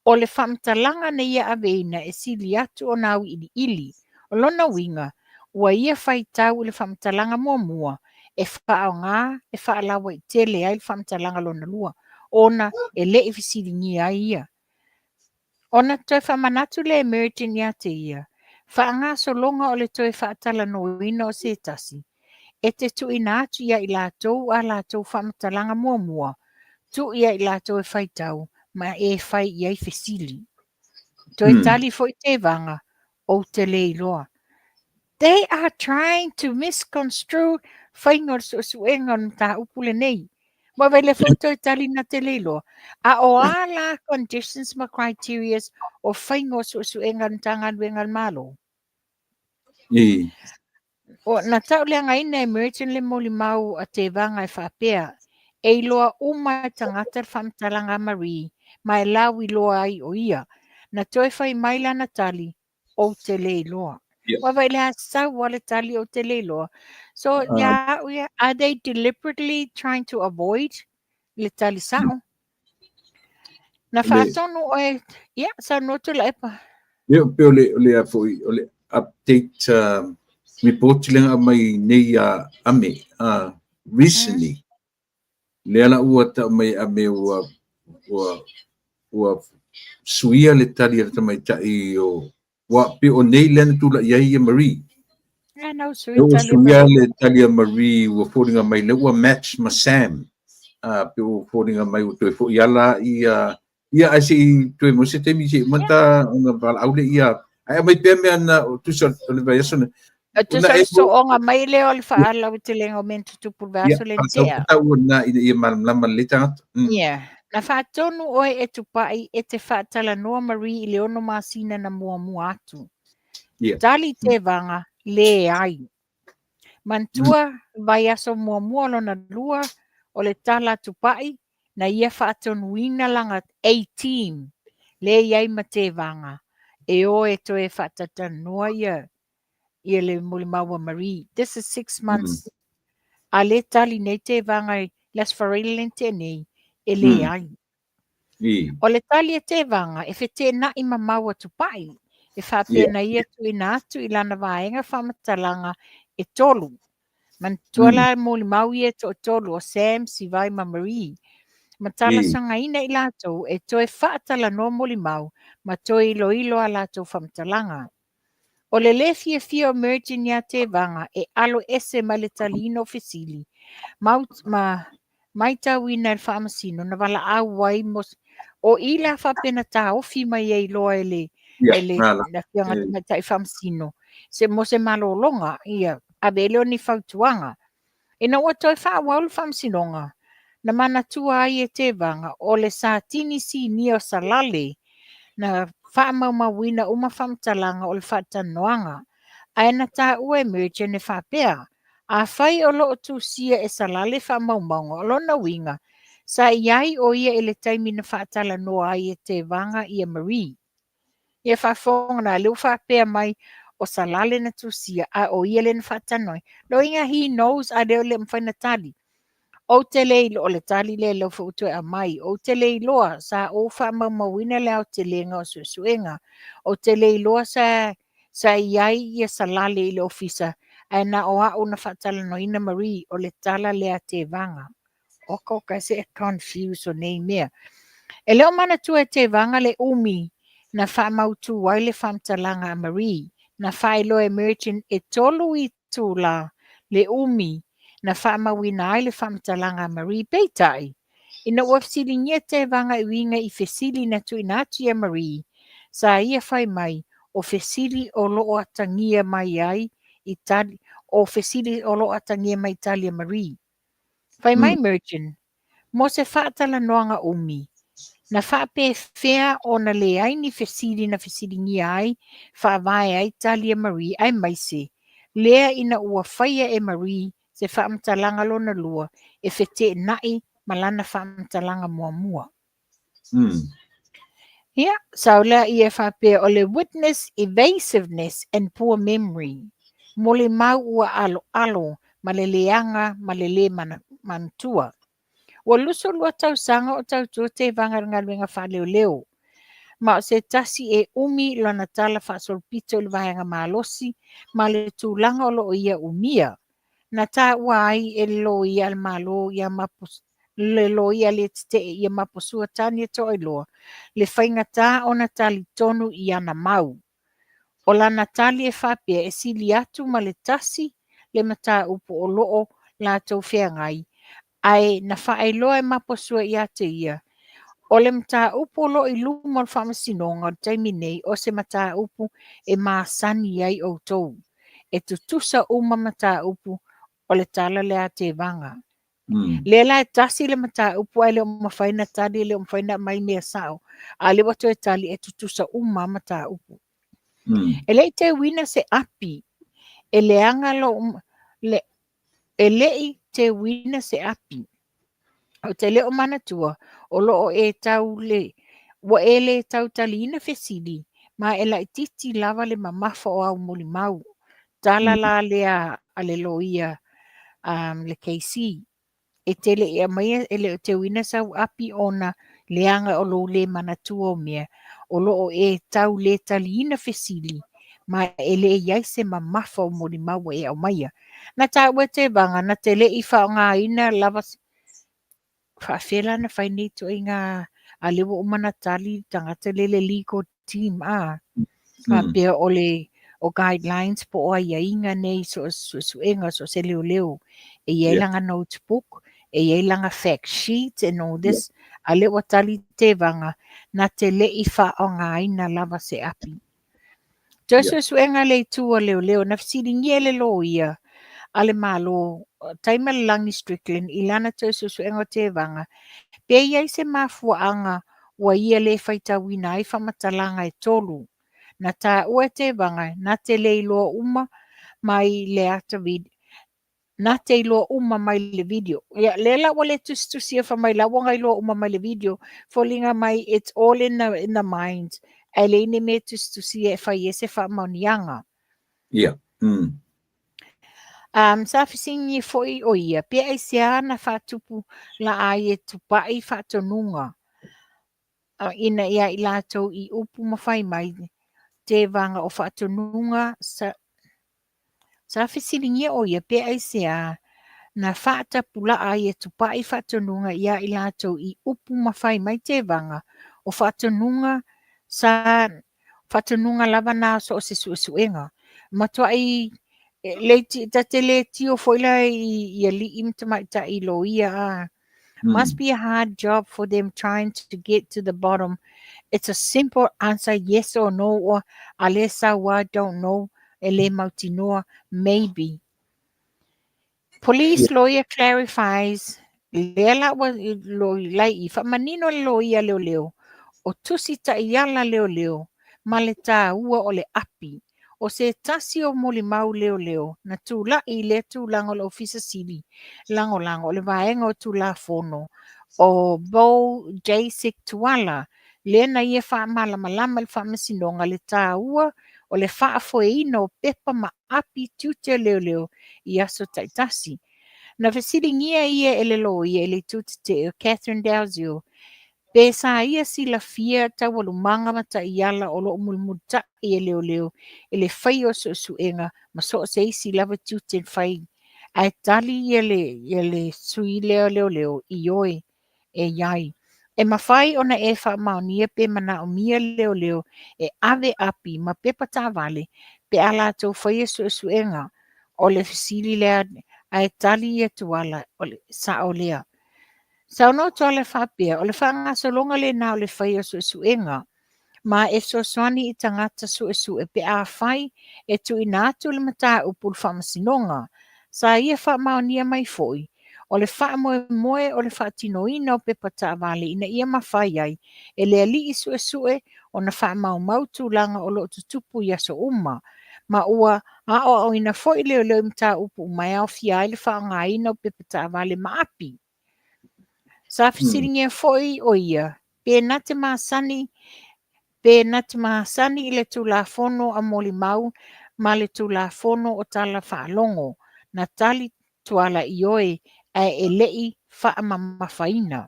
o le faamatalaga na ia aveina e sili atu ona au iliili. O lona uiga, ua ia faitau i le faamatalaga muamua, e faaaoga e faalaua i tele ai le faamatalaga lona lua, ona e le i fesiligia ai ia. Ona toe faamanatu le emergent ia te ia, faagasologa o le toe faatalanoaina o se tasi, e te tuuina atu ia i latou a latou faamatalaga muamua, tuu ia i latou e faitau, ma e fai i ai fesili. Toe tali foi Tevaga, ou te le iloa. They are trying to misconstrue faiga o le suesuega o le mataupu lenei. Ma vai le foi toe tali na te le iloa. A o a la conditions ma criteria o faiga o suesuega o le Matagaluega a le Malo? O, na tauleagaina emergent le molimau a Tevaga e faapea, e iloa uma e tagata le faamatalaga a Marie, ma e lau iloa ai o ia. Na toe fai mai lana tali, ou te le iloa. Ua vai le sau a le tali ou te le iloa. So, yeah, are they deliberately trying to avoid le tali sao? Na faatonu oe, ia, saunoa Tuilaepa. Ia, pe o le a foi, o le update report le mai nei a ame recently. Lea la ua ta mai ame ua suia le tali a le tamaitai o ua pe o nei lea na tula i ai ia Marie. Ah, no, sui Ua suia le tali a Marie ua foliga mai le ua match ma Sam. Pe ua foliga mai ua toe foi ala ia ia ai se i toe mo se taimi se mata ona valaau le ia ai mai pea mea na tusa o le vaiaso na. Tusa o soonga mai lea o le faalautelega o mea na tutupu le vaiaso le tea. Ia, na ina ia malamalama le tagata. Ia, na faatonu oe e Tupai e te faatalanoa Marie i le 6 masina na muamua atu. Tali Tevaga, leai. Manatua vaiaso muamua lona lua o le tala a Tupai na ia faatonuina lana A-team le i ai ma Tevaga e o e toe faatatalanoa ia le molimau a Marie. This is 6 months. A le tali nei Tevaga i le Aso Faraile le tea nei, e leai. O le tali e Tevaga e feteenai mamau a Tupai, e faapea na ia tuuina atu i lana vaega faamatalaga e tolu. Manatua la molimau ia e toatolu o Sam, Sivai ma Marie. Ma talosagaina i latou e toe faatalanoa molimau ma toe iloilo a latou faamatalaga. O le le fiafia o Mergin ia Tevaga e alo ese mai le taliina o fesili, ma maitauina e le faamasino na valaau ai mo o i la faapena taofi mai ai loa e le e le afioga tamaitai faamasino se mo se malologa ia ave ai lea o ni fautuaga. Ina ua toe faaauau le faamasinoga, na manatua ai e Tevaga o le Satini Sinia o Salale na faamaumauina uma faamatalaga o le faatalanoaga, ae na taua e Mergin e faapea, afai o loo tusia e Salale faamaumauga, o lona uiga, sa i ai o ia i le taimi na faatalanoa ai e Tevaga ia Marie. Ia faafofoga la, lea ua faapea mai o Salale na tusia, a o ia lea na faatalanoa. Loiga he knows a lea o le mafai na tali. Ou te le iloa o le tali lea lea foi ua toe aumai. Ou te le iloa sa ou faamaumauina le aotelega o suesuega. Ou te le iloa sa i ai ia Salale i le ofisa, ae na o au na faatalanoaina Marie o le tala lea a Tevaga. Oka oka se e confuse o nei mea. E le o manatua e Tevaga le umi na faamautu ai le faamatalaga a Marie. Na faailoa e Mergen e 3 itula le umi na faamauina ai le faamatalaga a Marie. Peitai, ina ua fesiligia Tevaga e uiga i fesili na tuuina atu ia Marie, sa ia fai mai o fesili o lo o atagia mai ai i tali o fesili o lo o atagia mai i tali a Marie. Fai mai Mergen, mo se faatalanoaga umi, na faapefea ona leai ni fesili na fesiligia ai faavae ai tali a Marie aemaise lea ina ua faia e Marie se faamatalaga lona lua e feteenai ma lana faamatalaga muamua. Ia, sau lea e faapea o le witness evasiveness and poor memory. Molimau ua aloalo ma le leaga ma le le manatua. Ua 22 tausaga o tautua Tevaga i le galuega faaleoleo. Ma o se tasi e umi lona tala faasolopito i le vaega malosi ma le tulaga o lo o ia umia. Na taua ai e le loia a le Malo ia le loia le tetee ia Maposua Tania Toailoa le faigata ona talitonu i ana mau. O lana tali e faapea e sili atu ma le tasi le mataupu o lo o latou feagai, ae na faailoa e Maposua ia te ia, o le mataupu o lo o i luma o le faamasinoga o le taimi nei o se mataupu e masani ai outou. E tutusa uma mataupu o le tala lea a Tevaga. Lea la e tasi le mataupu ae le o mafai na tali, e le o mafai na aumai mea sao. A lea ua toe tali e tutusa uma mataupu. E le i teuina se api, e leaga lo le, e le i teuina se api. Ou te le o manatua o lo o e tau le, ua e le tau taliina fesili, ma e laitiiti lava le mamafa o au molimau. Tala la lea a le loia le KC. E te le i aumaia, e le o teuina sau api ona leaga o lou le manatua o mea, o lo o e tau le taliina fesili, ma e le i ai se mamafa o molimau ua e aumaia. Na taua e Tevaga, na te le i faaaogaina lava faafela na fai nei ituaiga a lea ua uma na tali le tagata le le legal team a faapea o le o guidelines po o aiaiga nei so o suesuega so o se leoleo e i ai lana notebook, e i ai lana fact sheet and all this. A lea ua tali Tevaga na te le i faaaogaina lava se api. Toe suesuega le itu a leoleo na fesiligia e le loia a le Malo Taimalelagi Strickland i lana toe suesuega o Tevaga pe i ai se mafuaaga ua ia le faitauina ai faamatalaga e 3. Na taua e Tevaga na te le iloa uma mai le ata video, na te iloa uma mai le video. Ia, lea la ua le tusitusia fa mai la ua na iloa uma mai le video, foliga mai it's all in the mind. Ae leai ni mea tusitusia e fai ai se faamaoniaga. Sa fesiligia foi o ia, pe aisea na faatupu la ai e tupai faatonuga ina ia i latou i upu ma fai mai Tevaga o faatonuga sa fesiligia o ia pe aisea na faatapulaa ai e tupai faatonuga ia i latou i upu ma fai mai Tevaga o faatonuga sa faatonuga lava na so o se suesuega. Matuai le ta te le tio foi la i ali'i ma tamaitai loia a. Must be a hard job for them trying to get to the bottom. It's a simple answer, yes or no, or a le sau I don't know, e le mautinoa, maybe. Police lawyer clarifies, lea la ua lo lai i faamanino le loia leoleo, o tusi taiala leoleo, ma le tāua o le api, o se tasi o molimau leoleo, na tula'i i lea tulaga o le Ofisa Sili, lagolago o le vaega o Tulafono, o Bo Jasek Tuala, lea na ia faamalamalama le faamasinoga le tāua o le faafoeina o pepa ma api tiute leoleo i aso taitasi. Na fesiligia ia e le loia i le itu tetee o Catherine Dalziel, pe sa ia silafia taualumaga ma taiala o lo o mulimulita'i e leoleo e le faia o suesuega ma so o se isi lava tiute fai. Ae tali ia le sui lea leoleo ioe e iai. E mafai ona e faamaonia pe manaomia leoleo e ave api ma pepa taavale pe a latou faia suesuega. O le fesili lea ae tali ia Tuala, o le sao lea. Saunoa Tuala faapea, o le faagasologa lena o le faia o suesuega ma e fesoasoani i tagata suesue pe afai e tuuina atu le mataupu i le faamasinoga. Sa ia faamaonia mai foi, o le faamoemoe o le faatinoina o pepa taavale ina ia mafai ai e le alii suesue ona faamaumau tulaga o lo o tutupu i aso uma, ma ua aoaoina foi leoleo i mataupu uma e aofia ai le faaaogaina o pepa taavale ma api. Sa fesiligia foi o ia pe na te masani pe na te masani i le Tulafono a Molimau ma le Tulafono o Tala Faalogo. Na tali Tuala ioe ae e le i faamamafaina.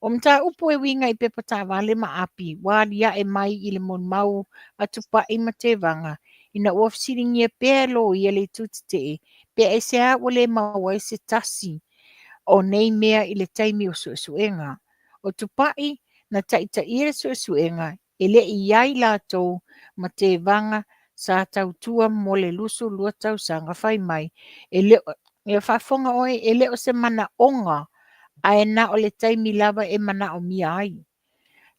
O mataupu e uiga i pepa taavale ma api ua aliae mai i le molimau a Tupai ma Tevaga ina ua fesiligia pea e loia le itu tetee pe aisea ua le maua ai se tasi o nei mea i le taimi o suesuega. O Tupai na taitaia le suesuega e le i i ai latou ma Tevaga sa tautua mo le 22 tausaga fai mai e le o, ia faafofoga oe, e le o se manaoga ae na o le taimi lava e manaomia ai.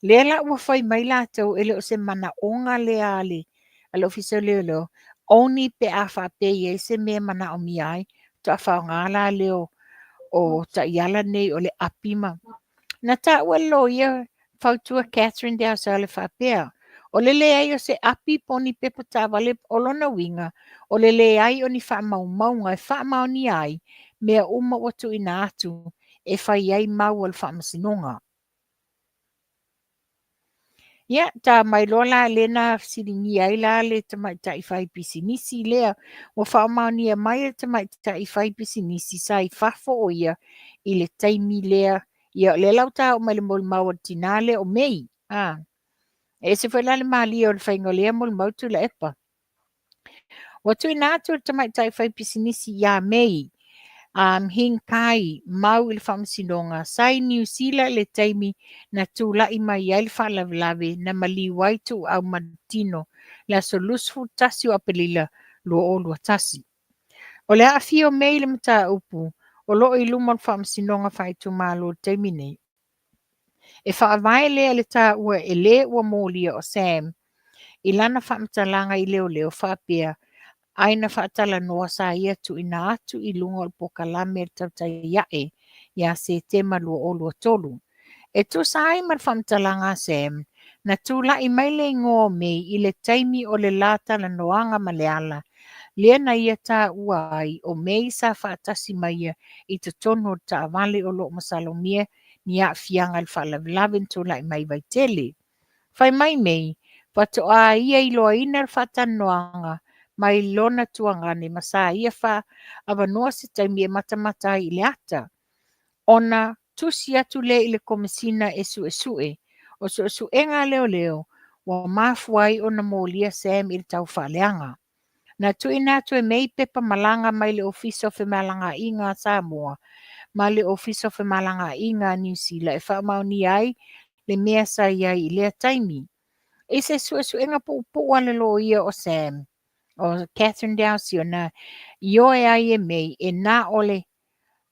Lea la ua fai mai latou e le o se manaoga lea a le a le Ofisa o Leoleo, only pe a faapea e i ai se mea e manaomia ai, faatoa faaaoga la lea o taiala nei o le api ma. Na taua e le loia fautua Catherine Dalzell e faapea, o le leai o se api po o ni pepa taavale o lona uiga, o le leai o ni faamaumauga e faamaonia ai mea uma ua tuuina atu e fai ai mau a le faamasinoga. Ia, ta mai loa la lea na fesiligia ai la le tamaitai fai pisinisi lea. Ua faamaonia mai e le tamaitai fai pisinisi sa i fafo o ia i le taimi lea. Ia, o lea la ua ta oo mai i le molimau a le tinā lea o Mei. A, e ese foi la le malie o le faiga o lea molimau Tuilaepa. Ua tuuina atu e le tamaitai faipisinisi iā Mei Hing Kai mau i le faamasinoga sa i Niu Sila i le taimi na tulai mai ai le faalavelave na maliu ai Tuuau ma le tino i le aso 21 o Aperila 2021. O le aafia o Mei i le mataupu o lo o i luma o le faamasinoga faaitumalo i le taimi nei. E faavae lea i le taua e le ua molia o Sam i lana faamatalaga i leoleo faapea ai na faatalanoa sa ia tuuina atu i luga o le polokalame a le Tautai Ae ia Setema 2023. E tusa ai ma le faamatalaga a Sam, na tulai mai le igoa o Mei i le taimi o le la talanoaga ma Leala, lea na ia taua ai o Mei sa faatasi ma ia i totonu o le taavale o lo o masalomia ni aafiaga i le faalavelave na tulai mai i Vaitele. Fai mai Mei, faatoa ia iloaina le faatalanoaga mai lona tuagane ma sa ia faaavanoa se taimi e matamata ai i le ata. Ona tusi atu lea i le Komesina e suesue. O suesuega a leoleo ua mafua ai ona molia Sam i le taufaaleaga. Na tuuina atu e Mei pepa malaga mai le Ofisa o Femalagaaiga a Samoa ma le Ofisa o Femalagaaiga a Niu Sila e faamaonia ai le mea sa i ai i lea taimi. I se suesuega puupuu a le loia o Sam, o Catherine Dalsio, na ioe ai e Mei e na o le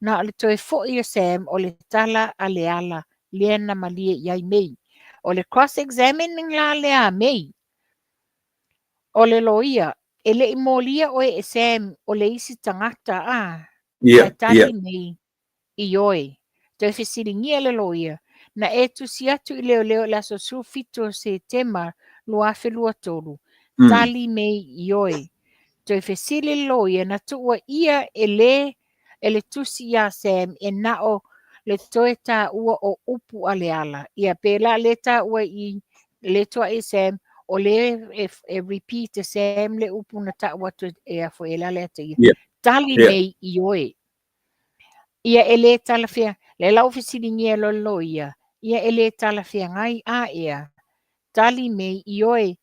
na o le toe foi o Sam o le tala a Leala lea na malie i ai Mei. O le cross-examining la lea a Mei. O le loia, e le i molia oe e Sam o le isi tagata, a? Ae tali Mei, Ioe. Toe fesiligia le loia, na e tusi atu i leoleo i le aso 17 o Setema 2023, tali Mei, Ioe. Toe fesili le loia, na tuuaia e le e le tusi iā Sam e na o le toe taua o upu a Leala. Ia, pēlā lē taua i le tuaʻi e Sam, o lē e, e repeat e Sam le upu na taʻu atu e a foi e Leala ia te ia. Tali Mei, ioe. Ia e lē talafea, lea la ua fesiligia e loa le loia, ia e lē talafeagai a ea? Tali Mei, ioe,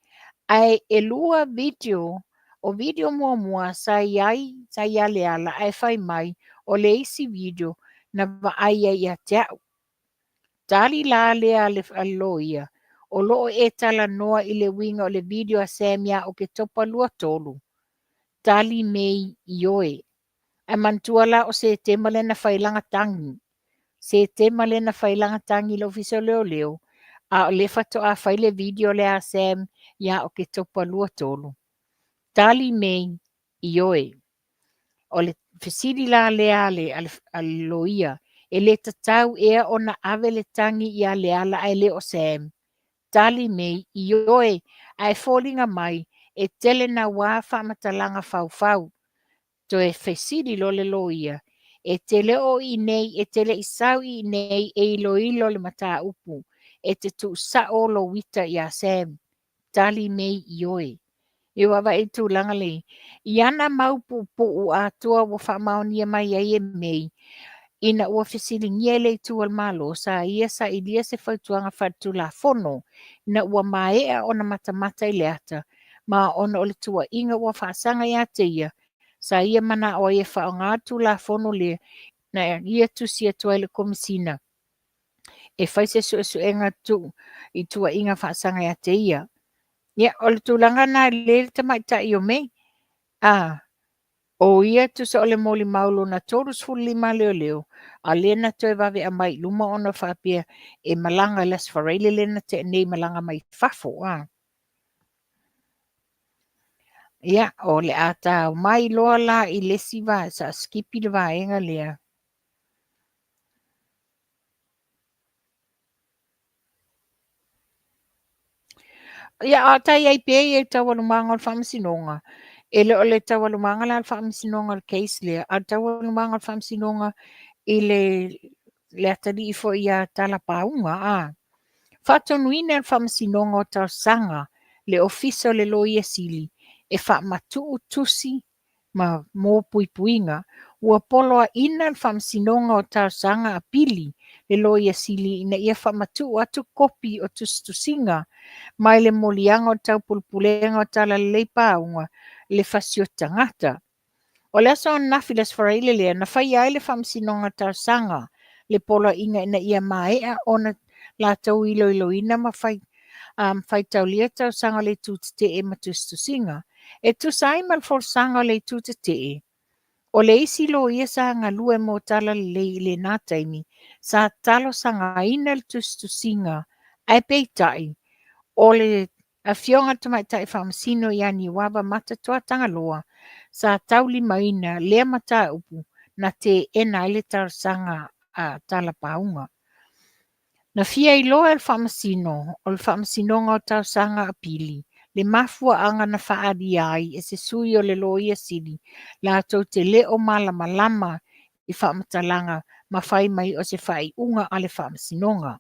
ae ʻelua video, o video muamua sa i ai, sa iā Leala ae fai mai o le isi video na vaai ai ia te aʻu. tali la lea a le loia, o lo o e talanoa i le uiga o le video a Sam ia Oketopa 23. Tali May, Ioe. Ae manatua la o Setema lea na fai lana tagi. Setema lea na fai lana tagi i le Ofisa o Leoleo, a o lea faatoa fai le video lea a Sam ia Oketopa 23. Tali May, Ioe. O le fesili la lea a le, a le, a le loia, e le tatau ea ona ave le tagi ia Leala ae le o Sam? Tali May, Ioe, ae foliga mai e tele nauā faamatalaga faufau. Toe fesili loa le loia, E te le o i inei, e te le i sau i inei e iloilo le mataupu, e te tuusao lou ita ia Sam. Tali May, Ioe. I vaavaai i tulaga lei, i ana mau puupuu atoa ua faamaonia mai ai e May, ina ua fesiligia e le Itu a le Malo, sa ia sailia se fautuaga faaletulafono ina ua maea ona matamata i le ata, ma ona o le tuuaiga ua faasaga ia te ia, sa ia manao ai e faaaoga le Tulafono lea na ia tusi atu ai i le Komesina e fai se suesuega tuu i tuuaiga faasaga ia te ia. Ia, o le tulaga lena e lelei le tamaitai o May. A, o ia tusa o le molimau lona 35 a leoleo, a o lea na toe vave aumai i luma ona faapea e malaga i le Aso Faraile lea na tea nei, malaga mai fafo. A. Ia, o le a tao mai loa la i le isi vaega, sa skipi le vaega lea. Ia, a o tai ai pea ia i taualumaga o le faamasinoga, e le o le taualumaga la o le faamasinoga o le case lea, a o le taualumaga o le faamasinoga i le, le atalii foi ia Talapauga, a. Faatonuina e le Faamasinoga o Talosaga le Ofisa o le Loia Sili e faamatuu tusi ma mo puipuiga. Ua poloaiina le Faamasinoga o Talosaga Apili le Loia Sili ina ia faamatuu atu kopi o tusitusiga mai le moliaga o le Taupulepulega o Talalelei Pauga i le fasioti tagata. O le aso ananafi le Aso Faraile lea, na faia ai le Faamasinoga Talosaga le poloaiga ina ia maea ona latou iloiloina ma fai, um, faitaulia talosaga o le itu tetee ma tusitusiga. E tusa ai ma le folasaga o le itu tetee, o le isi loia sa galue mo Talalelei i lena taimi, sa talosagaina le tusitusiga, ae peitai, o le Afioga i le Tamaitai Faamasino ia Niuava Matatoa Tagaloa, sa taulimaina lea mataupu na teena ai le talosaga a Talapauga. Na fia iloa e le Faamasino o le Faamasinoga o Talosaga Apili le mafuaaga na faaalia ai e se sui o le Loia Sili latou te le o malamalama i faamatalaga ma fai mai o se faaiuga a le Faamasinoga.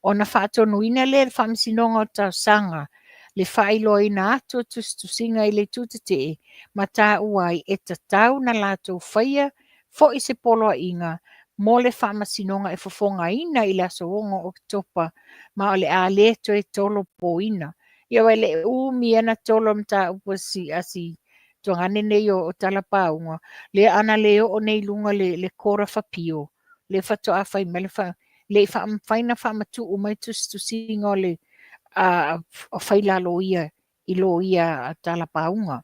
Ona faatonuina lea e le Faamasinoga o Talosaga le faailoaina atu o tusitusiga i le itu tetee ma taua ai e tatau na latou faia foi se poloaiga mo le Faamasinoga e fofogaina i le aso 6 Oketopa ma o le a le toe tolopoina. Ia aua e le umi lava na tolo le mataupu a si, a si tuagane nei o, o Talapauga, lea ana le oo nei i luga le, le Court of Appeal, lea faatoa fai mai le fa, le i faamafai na faamatuu mai tusitusiga o le a faila loia i loia a Talapauga.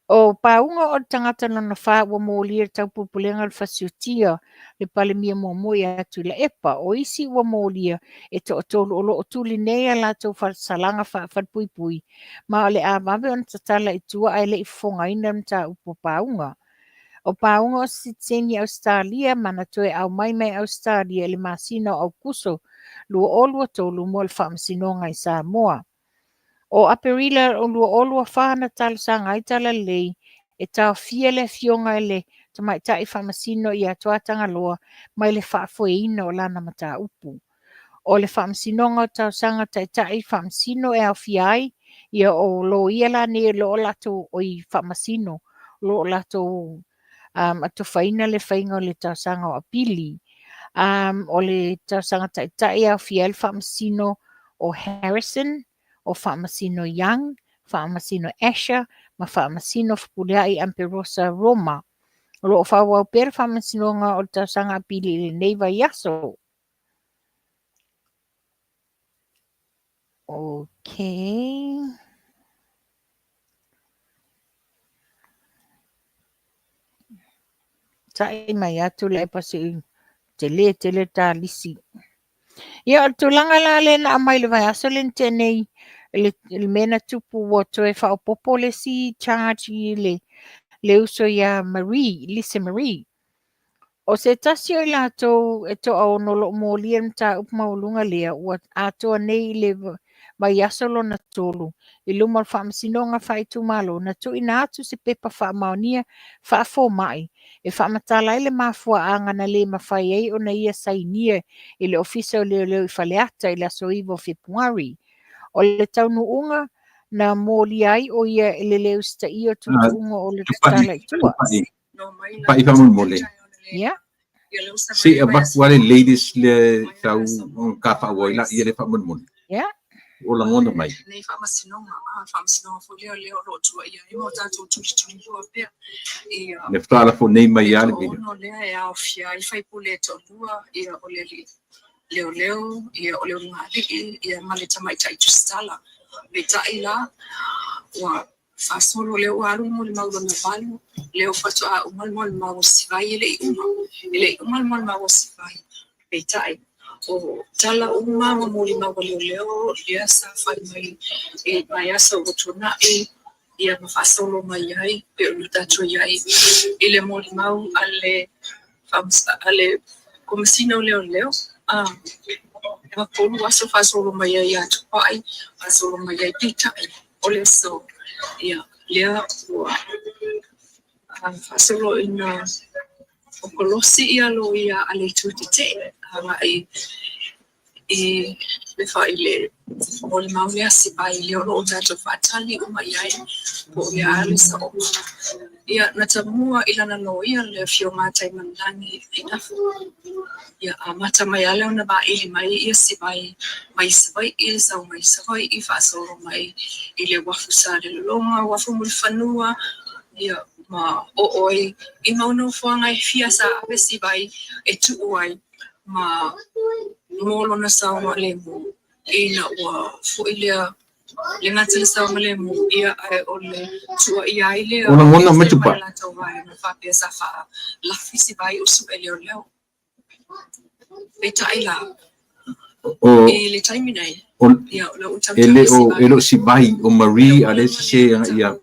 O Pauga o le tagata lona fa ua molia i le taupulepulega o le fasiotia le Palemia muamua ia Tuilaepa. O isi ua molia e toatolu o lo o tuli nei a latou fasalaga faafalepuipui ma o le a vave ona tatala i tua ae le i fofogaina le mataupu a Pauga. O Pauga o se sitiseni Ausetalia ma na toe aumai mai Ausetalia i le masina o Aukuso 2023 mo le faamasinoga i Samoa. O Aperila 2024 na talosaga ai Talalelei e taofia le afioga i le Tamaitai Faamasino ia Tuatagaloa mai le faafoeina o lana mataupu. O le Faamasinoga o Talosaga Taitai Faamasino e aofia ai ia o loia la nei o lo o latou oi faamasino o lo o latou um, atofaina le faiga o le talosaga o apili. Um, o le talosaga taitai e aofia ai le faamasino o Harrison, o Faamasino Young, Faamasino Asher ma Faamasino Fepuleai Amperosa Roma. O lo o faaauau pea le faamasinoga o le talosaga apili i lenei vaiaso. Okay. Sa'i mai atu le epa se'i tele tele ta lisi. Ia o le tulaga la lea na aumai le vaiaso lea na tea nei le mea na tupu ua toe faaopoopo le isi charge i le uso ia Marie, Lisa Marie. O se tasi o i latou e toaono o lo o molia le mataupu maualuga lea ua atoa nei i le vaiaso lona tolu i luma o le Faamasinoga Faaitumalo na tuuina atu se pepa faamaonia faafomai e faamatala ai le mafuaaga na le mafai ai ona ia sainia i le Ofisa o Leoleo i Faleata i le aso 9 o Fepuari. O le taunuuga na molia ai o ia i le le usitaia o tuutuuga o le tatala i tua. Tupai faamolemole. Ia. Se i avatu lava le latest lea tau ka faaauau ai laia lea faamolemole. Ia. O lagona mai. Le faatoa lafo nei mai lava le video. O lagona mai Tupai. O o e le o e le o Sivai o Marie a lea e sese agai ia.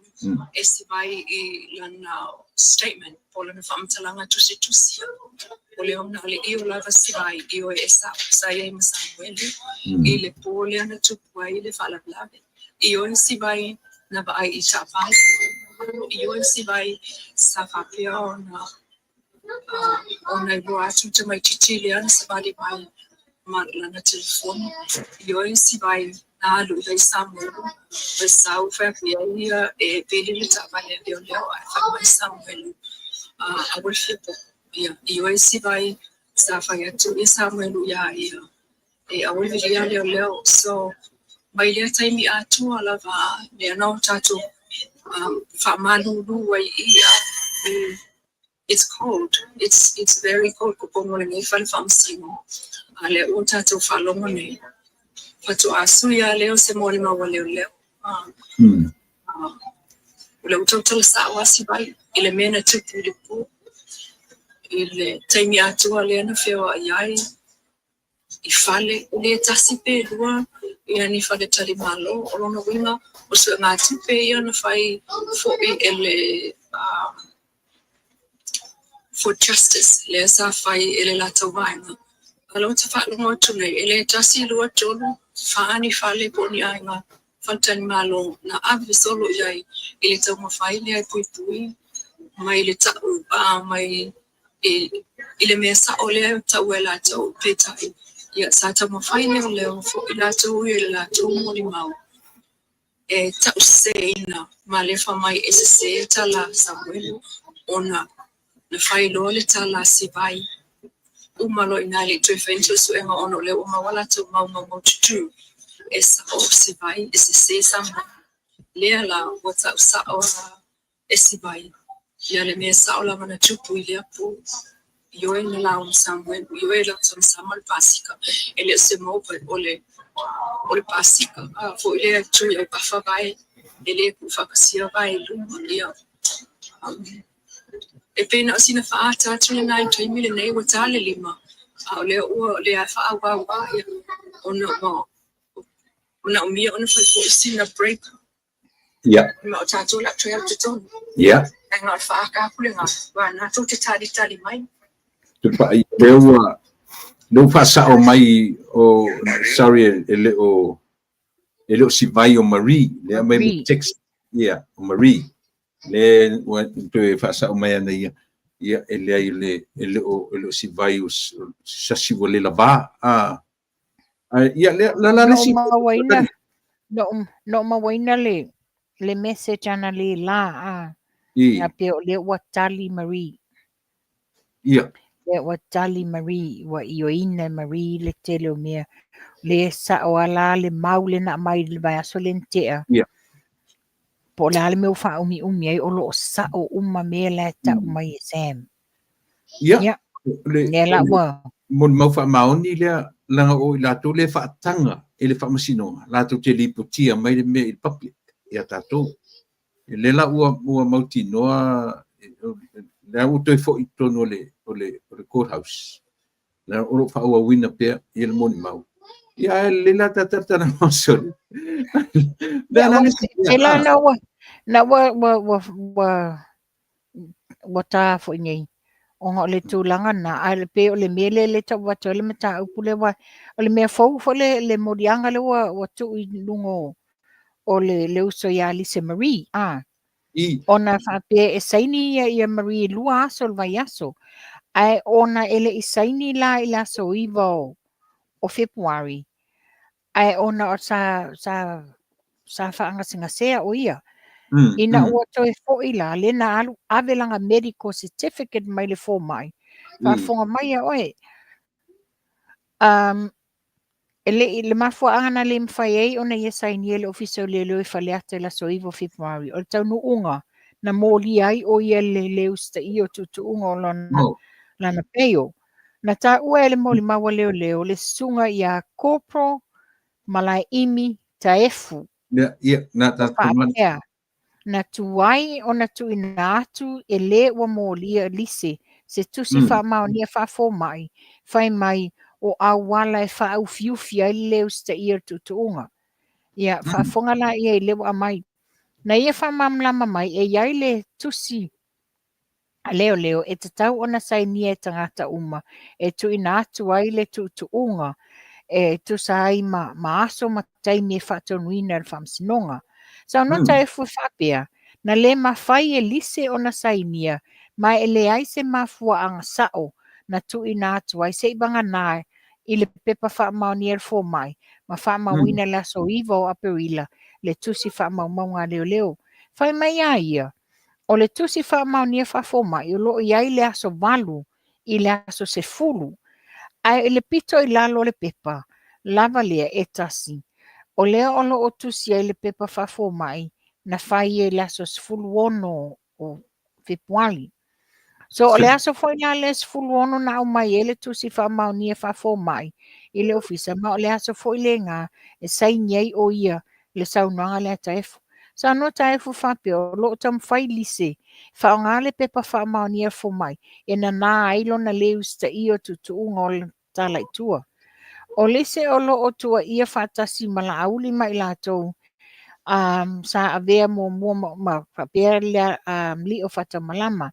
O le Pasika foi lea e tui au kafa vae e le tuufaatasia vae i luma. Ia, e pei na o sina faaata atu lena i le taimi lenei ua ta le 5, a o lea ua o lea e faaauau lava, ia, ona ua manaomia ona fai foi sina break. Ma o tatou o le a toe alu i totonu. Ae na o le faaata atu lena, aua na tou te talitali mai. Tupai, lea ua lea ua faasao mai o sorry e le o e le o Sivai o Marie lea aumai le text ia o Marie le ua toe faasao mai ana ia ia e leai le e le o e le o Sivai o sasi ua le lava a ia lea la la le si mauaina no mauaina le message ana le la a ia pe o le ua tali Marie. Lea ua tali Marie, ua ioeina e Marie le tele o mea. Le sao ala le mau le na mai le vaiaso le na tea. Po o le a le mea ua faaumiumi ai, o lo o sao uma mea la e tau mai e Sam. Ia. Le, Lea la ua molimau faamaoni lea leaga o i latou le faataga e le faamasinoga latou te lipotia mai le mea i le public ia tatou. E lea la ua mautinoa lea ua toe foi i totonu o le courthouse. Lea o lo o faaauauina pea ia le molimau. Ia ae lelei la tatou mausoli. Lea la le Se la na ua ta foi nei ona o le tulaga na ae le pei o le mea lea le tau atu ai le mataupu lea ua o le mea fou foi le moliaga lea ua tuu i luga o le uso ia Lisa Marie a ona faapea e saini ia Marie 2 aso o le vaiaso ae ona e le i saini la i le aso 9 o Fepuari ae ona o sa faagasegasea o ia ina ua toe foi la le na alu ave lana medical certificate mai le fomai. Faafofoga mai a oe, e le i le mafuaaga na le mafai ai ona ia sainia le Ofisa o Leoleo i Faleata i le aso 9 o Fepuari o le taunuuga na molia ai o ia le le usitaia o tuutuuga o lona lana bail. Na taua e le molimau a leoleo le susuga ia Corporal Malaeimi Taefu. Ia, na ta faapea na tuai ona tuuina atu e le ua molia Lise se tusi faamaonia faafomai fai mai o auala e faaufiufi ai le le usitaia o le tuutuuga. Ia, faafofoga la ia i le ua aumai. Na ia faamalamalama mai e i ai le tusi a leoleo e tatau ona sainia e tagata uma e tuuina atu ai le tuutuuga e tusa ai ma aso ma taimi e faatonuina e le faamasinoga. Saunoa Taefu e faapea, na le mafai e Lise ona sainia ma e leai se mafuaaga sao na tuuina atu ai se'i vagana i le pepa faamaonia e le fomai ma faamauina le aso 9 o Aperila le tusi faamaumauga a leoleo. Fai mai a ia, o le tusi faamaonia faafomai o lo o i ai le aso 8 i le aso 10, ae i le pito i lalo o le pepa lava lea e tasi, o lea o lo o tusi ai le pepa faafomai na fai ai le aso 16 o Fepuari. So o le aso foi la le 16 na aumai ai le tusi faamaonia faafomai i le ofisa, ma o le aso foi lena e saini ai o ia le saunoaga lea a Taefu. Saunoa Taefu faapea o lo o taumafai Lise faaaoga le pepa faamaonia fomai e nana ai lona le usitaia o tuutuuga o le tala i tua. O Lise o lo o tuuaia faatasi ma Laauli ma i latou sa avea muamua ma faapea le lio faataumalama.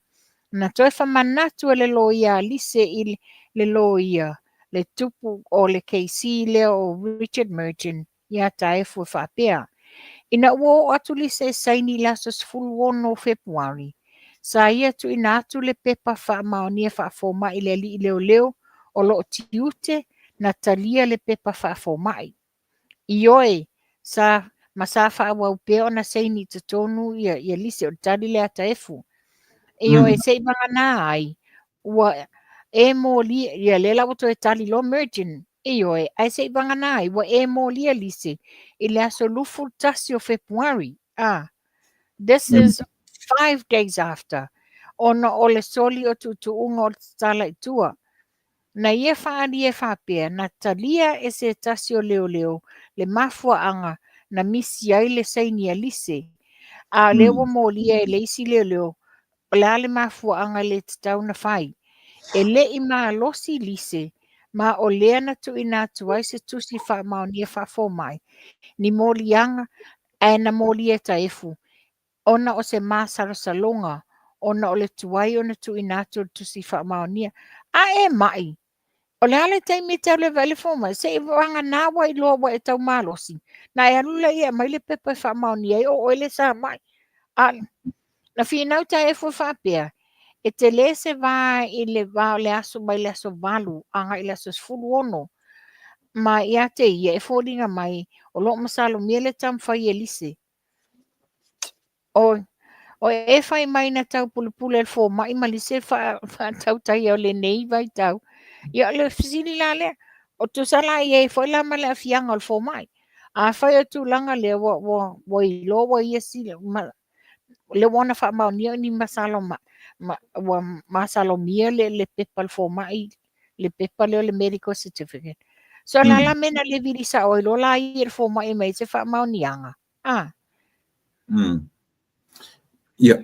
Na toe famanatu e le loia a Lise i le loia le tupu o le KC lea o Richard Merchant ia Taefu e faapea, ina ua oo atu Lise e saini i le aso 16 o Fepuari, sa ia tuuina atu le pepa faamaonia faafomai i le alii leoleo o lo o tiute na talia le pepa faafomai. Ioe, sa ma sa faaauau pea ona saini i totonu ia Lise o le tali lea a Taefu. Ioe, se'i vagana ai, ua e molia, ia lea la ua toe tali loa Merchant. Ioe, ae se'i vagana ai, ua e molia Lise i le aso 21 o Fepuari. Ah, this is 5 days after. Ona o le soli o tuutuuga o le tatala i tua. Na ia faaalia e faapea, na talia e se tasi o leoleo le mafuaaga na misi ai le saini a Lise, a o lea ua molia e le isi leoleo o le a le mafuaaga le tatau na fai. E le i malosi Lise, ma o lea na tuuina atu ai se tusi faamaonia faafomai, ni moliaga ae na molia e Taefu, ona o se masalosaloga, ona o le tuai ona tuuina atu o le tusi faamaonia. A e mai, o le a le taimi e te alu e vaai le fomai, se i vagana ua iloa ua e tau malosi, na e alu lea e aumai le pepa e faamaonia ai o oe le sa mai. A na finau Taefu e faapea, e tele se va i le va o le aso mai le aso 8 agai i le aso 16, ma ia te ia e foliga mai o lo o masalomia le taumafai e Lise. O e fai mai na taupulepule le fomai ma Lise faatautaia o lenei vaitau. Ia o le fesili la lea, o tusa la i ai foi la ma le aafiaga o le fomai. A fai o tulaga lea ua iloa ua ia sila, le ua ona faamaonia ni masalo ua masalomia le pepa le fomai, le pepa lea o le medical certificate. So la la mea na le vili sao ai loa la ia le fomai mai se faamaoniaga. Ah. Ia.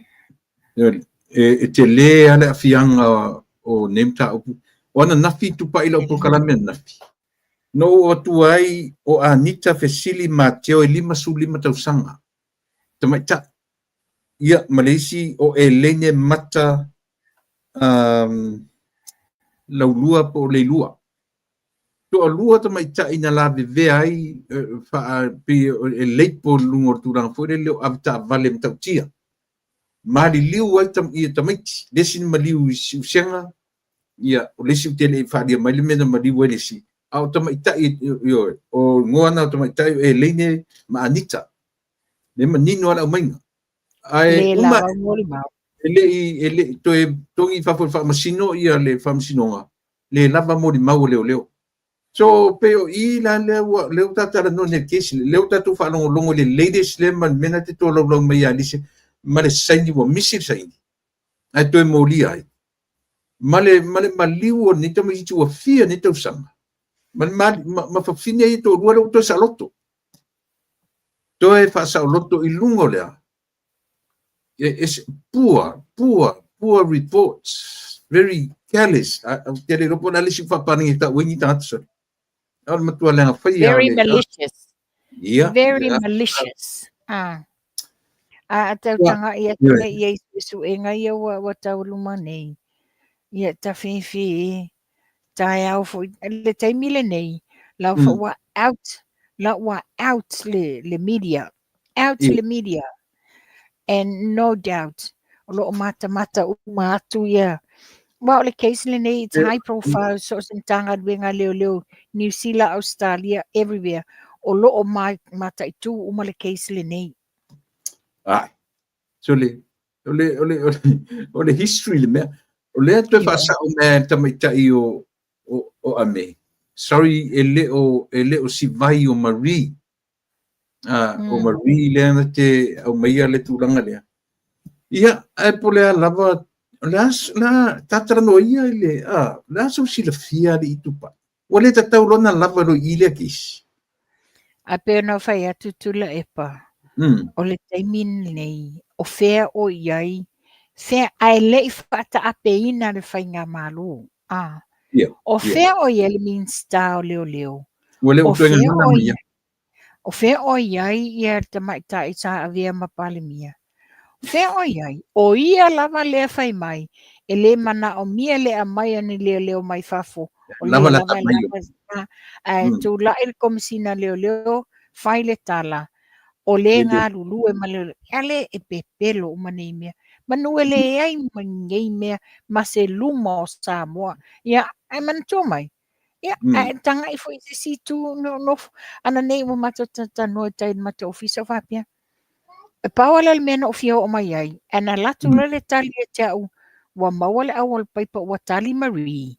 E te lē a le aafiaga o nei mataupu. O ananafi tupai lau polokalame ananafi. Na ou avatua ai o Anita Fesili Mateo e 55 tausaga. Tamaitai. Ia, ma le isi o Elene Mata Laulua po o Leilua. Toalua tamaitai na lavevea ai pei e leipo i luga o le tulaga foi lele o avetaavale matautia. Maliliu ai ia tamaiti. Le isi na maliu i Siusega, ia, o le isi ou te le i faaalia mai le mea na maliu ai le isi. A o tamaitai, ioe, o igoa na o tamaitai o Elene ma Anita. Le manino a le aumaiga. Ae Le uma lava molimau. E le i toe togi i fafo i le faamasino ia le faamasinoga, le lava molimau o leoleo. So pe o i la lea ua lea ua tatalanoa nei i le kesi, lea ua tatou faalogologo i le latest lea ma le mea na te tolaulau mai ia Lise ma le saini ua misi le saini ae toe molia ai. Ma le maliu o lenei tamaitiiti ua fia nei tausaga. Ma le ma fafine ia toalua lea ua toe saoloto. Toe faasaoloto i luga o lea. Poor, poor, poor reports. Very careless. Ou te le iloa po o le a le isi faapalagi e tau ai ni tagata sole. O le matua leaga faia Very malicious. Very malicious. Ah. A tau tanga ia te ia i suesuega ia ua tauluma nei. Ia tawhiwhi taeao foi. Le taimi lenei, lau fa ua out, la ua out le media. Out le media. And no doubt, o lo o matamata uma atu ia. Wa o le case lenei, it's high profile, so o se Matagaluega Leoleo, New Zealand, Australia, everywhere. O lo o mataitu uma le case lenei. Ai. So le o le o le o le, o le history le mea. O lea toe faasao mea e tamaitai o Ame. Sorry, e le o Sivai o Marie. Ah, o Marie lea na te aumaia le tulaga lea. Ia, ae po le a lava, o le a, la, tatalanoa ia i le, le a sau silafia le i tupai. Ua le tatau lona lava lo i lea kesi. A pe ona fai atu Tuilaepa, o le taimi lenei, o fea o i ai, fea, ae le i faataapeina le faigamalo. Ah. O fea o i ai le Minista o Leoleo? Ua le o O toe fea gagana o mai i ia. O fea o i ai ia le tamaitai sa avea ma Palemia? Fea o i ai? O ia lava lea fai mai, e le manaomia le aumai o ni leoleo mai fafo. O Lava lea la lava tamai o. lava, ae tulai le Komisina Leoleo, fai le tala, o le galulue ma le ale e pepelo uma nei mea. Manu e le ai ma nei mea ma se luma o Samoa. Ia, ae manatua mai. Ia, ae tagai foi se isi itu no, no, ana nei ua matou talanoa i tai i le matou ofisa o faapea. E pau ala le mea na ou fia oo mai ai, ae na alu atu loa le tali ia te au, ua maua le au o le paipa ua tali Marie.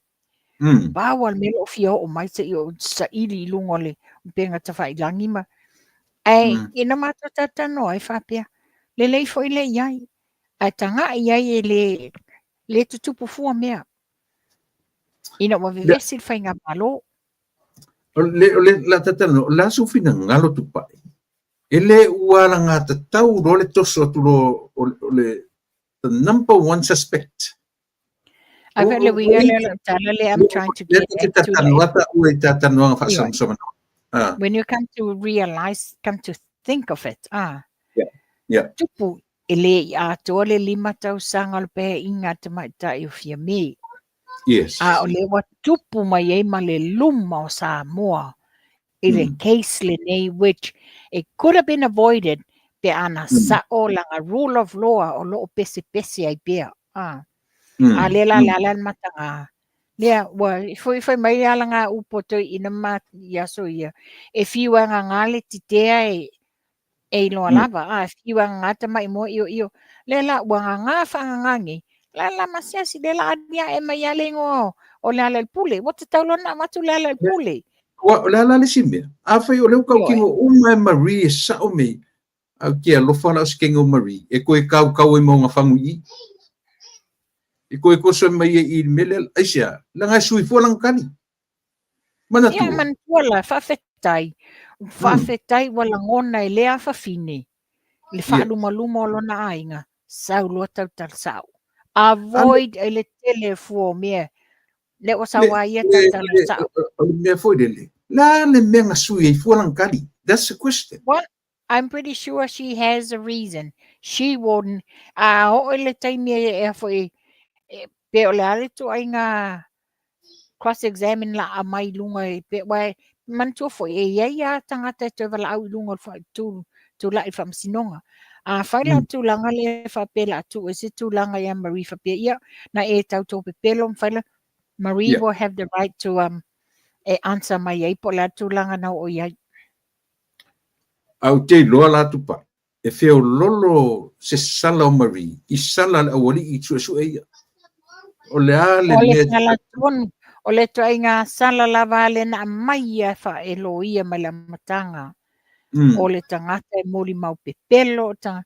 Pau le mea na ou fia oo mai se i o saili i luga o le upega tafailagi ma ae ina matou talanoa ai faapea, lelei foi le i ai, ae tagai ai e le tutupu fua mea. Ina ua vevesi le faigamalo. O le, o le, la tatalo, o le a sou finagalo Tupai? E le ua alagatatau loa le toso atu loa o le the number one suspect. Ai le uiga lea o lau tala lea I'm trying to get at Tulaepa. When you come to realize, come to think of it, ah, tupu e le i atoa le 5 tausaga o le peaiga a le tamaitai o Fiame. A o lea ua tupu mai ai ma le luma o Samoa i le case lenei which it could have been avoided pe ana sa'o lana rule of law o lo o pesepese ai pea. A lea la le ala le mataga lea ua foi fai mai ala ngā upu o toeaiina ma i aso ia e fiu e ngāngā le titea e e iloa lava a e fiu e ngāngā tama'i moa ioio lea la ua ngāngā whaangāngā nei la la masiasi lea la alia e mai ale ingoa o le ala i le pule ua tatau loa ona avatu le ala i le pule. Ua o le ala le isi mea. Afai o lea ua tautino uma e Marie e sa'o mei, a ou te alofa la o se kenge o Marie e toe kaukau ai ma ona fagu i i. E toe toso mai ai i le mea lea, aisea, leaga e sui fua lana tali. Manatua. Ia, manatua la, faafetai. Faafetai ua lagona e lea afafine le faalumaluma o lona aiga, sau loa tautala sa'o. Avoid e le tele o fua o mea. Lea ua sau a ia tautala sa'o. O le mea foi lele, le a le mea na sui ai fua lana tali? That's the question. Well, I'm pretty sure she has a reason. She won't. A oo i le taimi e foi, pe o le a le ituaiga cross-examine la a mai lunga e pe, wa, manatua foi, e iai a tagata e toe valaau i luga o le tulai i le faamasinoga. A fai la tulaga lea e faapea la tuu ai se tulaga ia Marie faapea, ia, na e tau tō pepelo, ma fai la, Marie will have the right to e answer mai ai po o le a le tulaga na oo i ai. A ou te iloa la Tupai, e feololo se sala o Marie i sala a le aualii i suesue ia. O le a le O le mea sala tonu, o le ituaiga sala lava lea na aumai ia e loia mai le amataga. O le tagata e molimau pepelo, o le tagata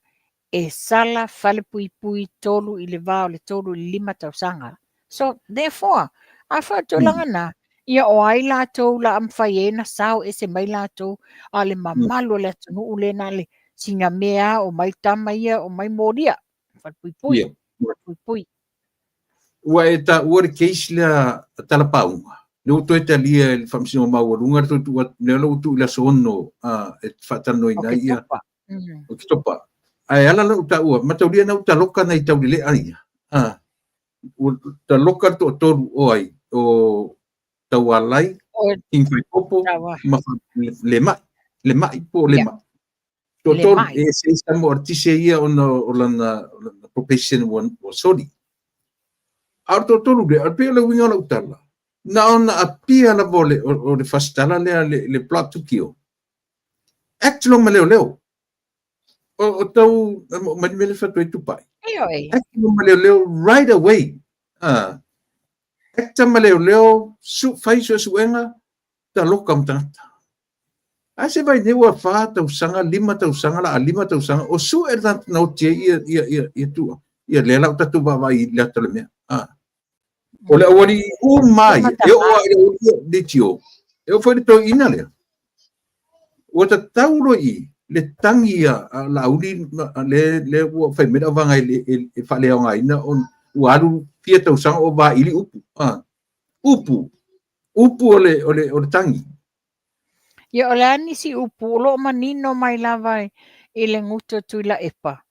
e sala falepuipui 3 i le va o le 3 i le 5 tausaga. So, therefore, a fai o le tulaga na, ia o ai latou la a mafai ai ona sao ese mai latou, a o le mamalu o le atunuu lea na o le sina mea o mai tama ia o mai molia, falepuipui, falepuipui. Ua e taua le case lea a Talapauga, lea ua toe talia e le Faamasinoga Maualuga le toe tuu atu, lea ua tuu i le aso 6 e faatalanoaina ai ia Oketopa. Ae ala la ou taua, mataulia na uta loka nai taulelea ia. Ua taloka le toatolu o ai, o Taualai, King Faipopo, ma le mai, le mai po o le mai. Toatolu, e se isi mo artise ia ona o lana probation ua soli. A o le toatolu lea, e pei o le uiga o lau tala, na ona apia lava o le fasitala lea le plot to kill. Act loa ma leoleo. O tau mai le mea lea e fai atu ai Tupai. Act loa ma leoleo right away. Act ma leoleo, fai suesuega, taloka ma tagata. Ae se vai nei ua 4 tausaga, 5 tausaga, la a 5 tausaga, o sue le tagata na oti ai ia, ia, ia, ia tua. Ia lea la o tatou vaavaai i le ata o le mea. O le aualii uma ia, e oo lava i le aualii leitio, e oo foi i le toeaina lea. Ua tatau loa i le tagi a Laauli lea ua fai mai le auvaga e faaleaogaina ona ua alu fia tausaga o vaili upu. Upu, upu o le tagi. Ia, o le a nisi upu o lo o manino mai lava i le gutu o Tuilaepa.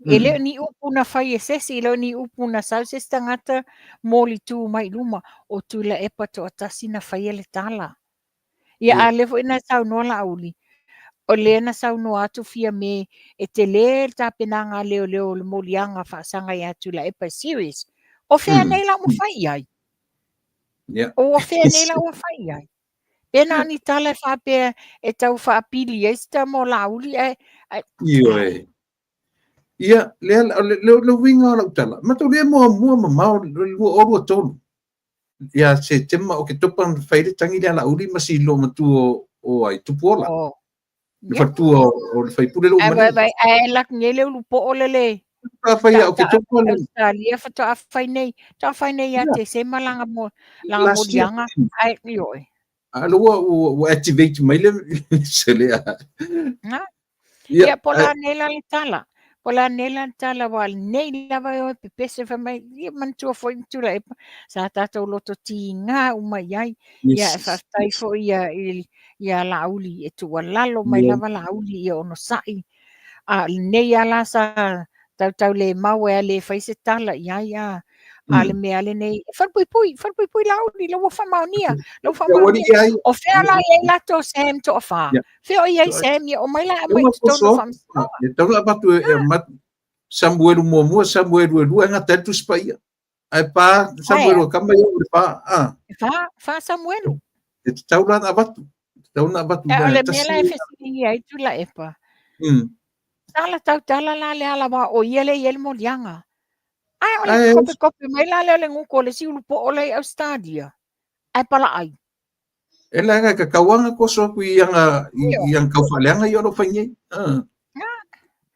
E le o ni upu na fai e se isi, e le o ni upu na sau se isi tagata molitu mai i luma, o Tuilaepa toatasi na faia le tala. Ia, a lea foi na saunoa Laauli, o lea na saunoa atu Fiame e tele le tapenaga a leoleo o le moliaga faasaga ia Tuilaepa e serious. O fea nei la ua fai i ai? O fea nei la ua fai i ai? Pe na o ni tala e faapea e tau faapili ai se tama o Laauli ae Ioe. Ia, lea, le uiga o lau tala, mataulia muamua mamao le 2023. Ia Setema Oketopa na fai le tangi lea Laauli ma silo matua o ai Tupuola. Le faletua o le faipule lo umali. Ai, ai, ai lak nei le ulu po'o le le. Faatoa fai au ke Taataa topa le Australia faatoa fai nei, faatoa fai nei ia Tesema laga mo laga last year. moliaga ae ioe. A lo ua activate mai le se le a. Na. Ia, Ia po o le a nei la le tala. Po o le a nei la le tala aua lenei lava e o e pepese fai mai, ia manatua foi ma Tuilaepa, sa tatou loto tiga uma i ai. Ia e faafetai foi ia i ia Laauli e tuualalo mai lava Laauli ia onosai. A o lenei lava la sa tautaulemau ai a le fai se tala i ai a. A o le mea lenei, e falepuipui, falepuipui Laauli, la ua faamaonia, la ua faamaonia. O fea la i ai latou Sam toafa? Fea o i ai Sam ia omai la aumai i totonu o faamasinoga. E tatau ona avatu e Samuelu muamua, Samuelu e lua, e gata ai le Tusi Paia. Ae pa Samuelu a kama ia o le fa. Ah. Fa, fa Samuelu. E tatau la ona avatu. E tatau ona avatu. O le mea la e fesiligia ai Tuilaepa. Sa la tautala la le ala aua o ia lea e i ai le moliaga. Ae o le kopekope mai la lea o le gutu o le isi ulupo'o lea i Ausetalia, ae palaai. E leaga e kakau aga koso aku i aga i aga kau faaleaga ia o lo o fai nei.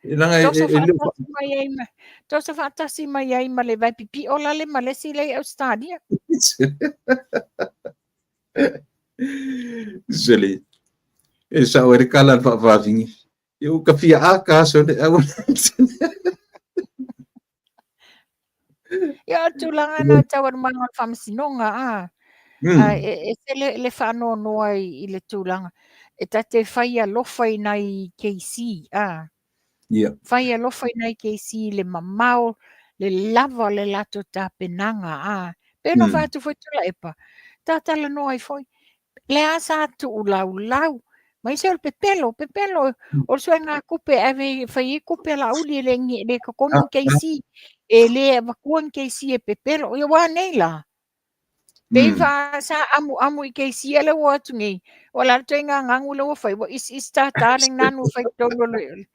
E leaga e e le o mai ai ma toso faatasi mai ai ma le vaipipio la le ma le isi lea i Ausetalia. Sele. E sao e le kala le faavavini. Ia ua kafia a ka aso le au. Ia o tulaga na tau alumaga o le faamasinoga a. A e ese le, le faanoanoa i, i le tulaga. E ta te fai alofa i nai KC a. Fai alofa i nai KC i le mamao, le lava o le latou tapenaga a. Pei ona fai atu foi Tuilaepa, ta talanoa ai foi, lea sa tuulaulau mai se o le pepelo, pepelo o le suaiga tupe e ave e fai ai tupe a Laauli e le, e le totogi ni KC, e le avatua ni KC e pepelo. Ia ua nei la. Pei fa sa amuamu i KC a lea ua o atu nei, o le a le ituaiga ganu lea ua fai, ua isiisi tātā le ganu e fai i totonu o le,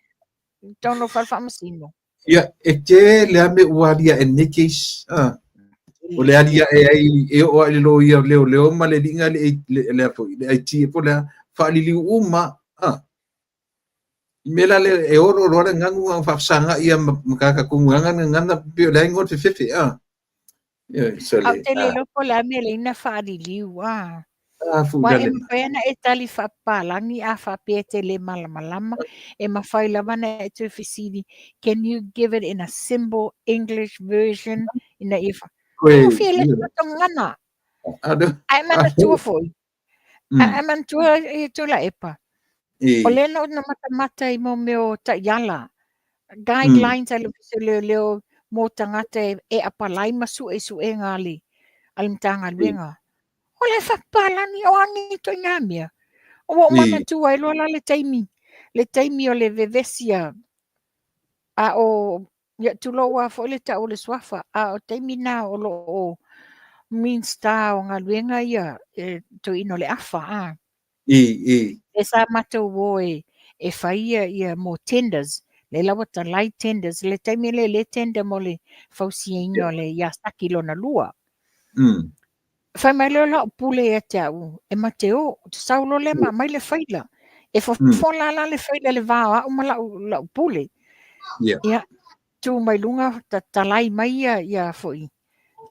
totonu o le fale faamasino. Ia, e tele lava mea ua aliae i lenei case. Ah. O le aliae ai e oo lava i le loia leoleo ma le alii le, le, le, foi, le IT po o le a, faaliliu uma. Ah. I mea la lea e olo loa le ganu a faafesagai ia ma ma tagata tonu e ana le gagana pei o le a igoa le fefefe. Ah. Ia, so A le, ou te le ah. iloa po o le a mea e leai na faaliliu ah. Ah, fu Aua e dale. mafai ona e tali faapapalagi a faapea e te le malamalama, e mafai lava ona e toe fesili, can you give it in a simple English version ina ia fa... Koe, Faigofie le gana. Ae manatua foi, ae manatua i Tuilaepa, o lea na ou matamata i mo mea o taiala, guidelines a le Ofisa o Leoleo mo tagata e apalai ma suesuega a le Matagaluega. O le faapapalagi o a nei ituaiga mea. Ua ou manatua ai loa la le taimi, le taimi o le vevesi a, a o, ia tulou lava foi le tau o le suafa, a o taimi na o lo o Minista o Galuega ia, e Toeaina o Leafa, a. E sa matou o e, e fai ia, ia mo tenders, lea la ua talai tenders, le taimi lea le tender mo le fausiaina o le Yasaki lona lua. Fai mai lea o lau pule ia te au, e ma te o, ou te sau loa lea ma aumai le faila. E fofola la le faila i le va o au ma lau, lau pule. Ia, tu mai luga, ta, talai mai ia, ia foi,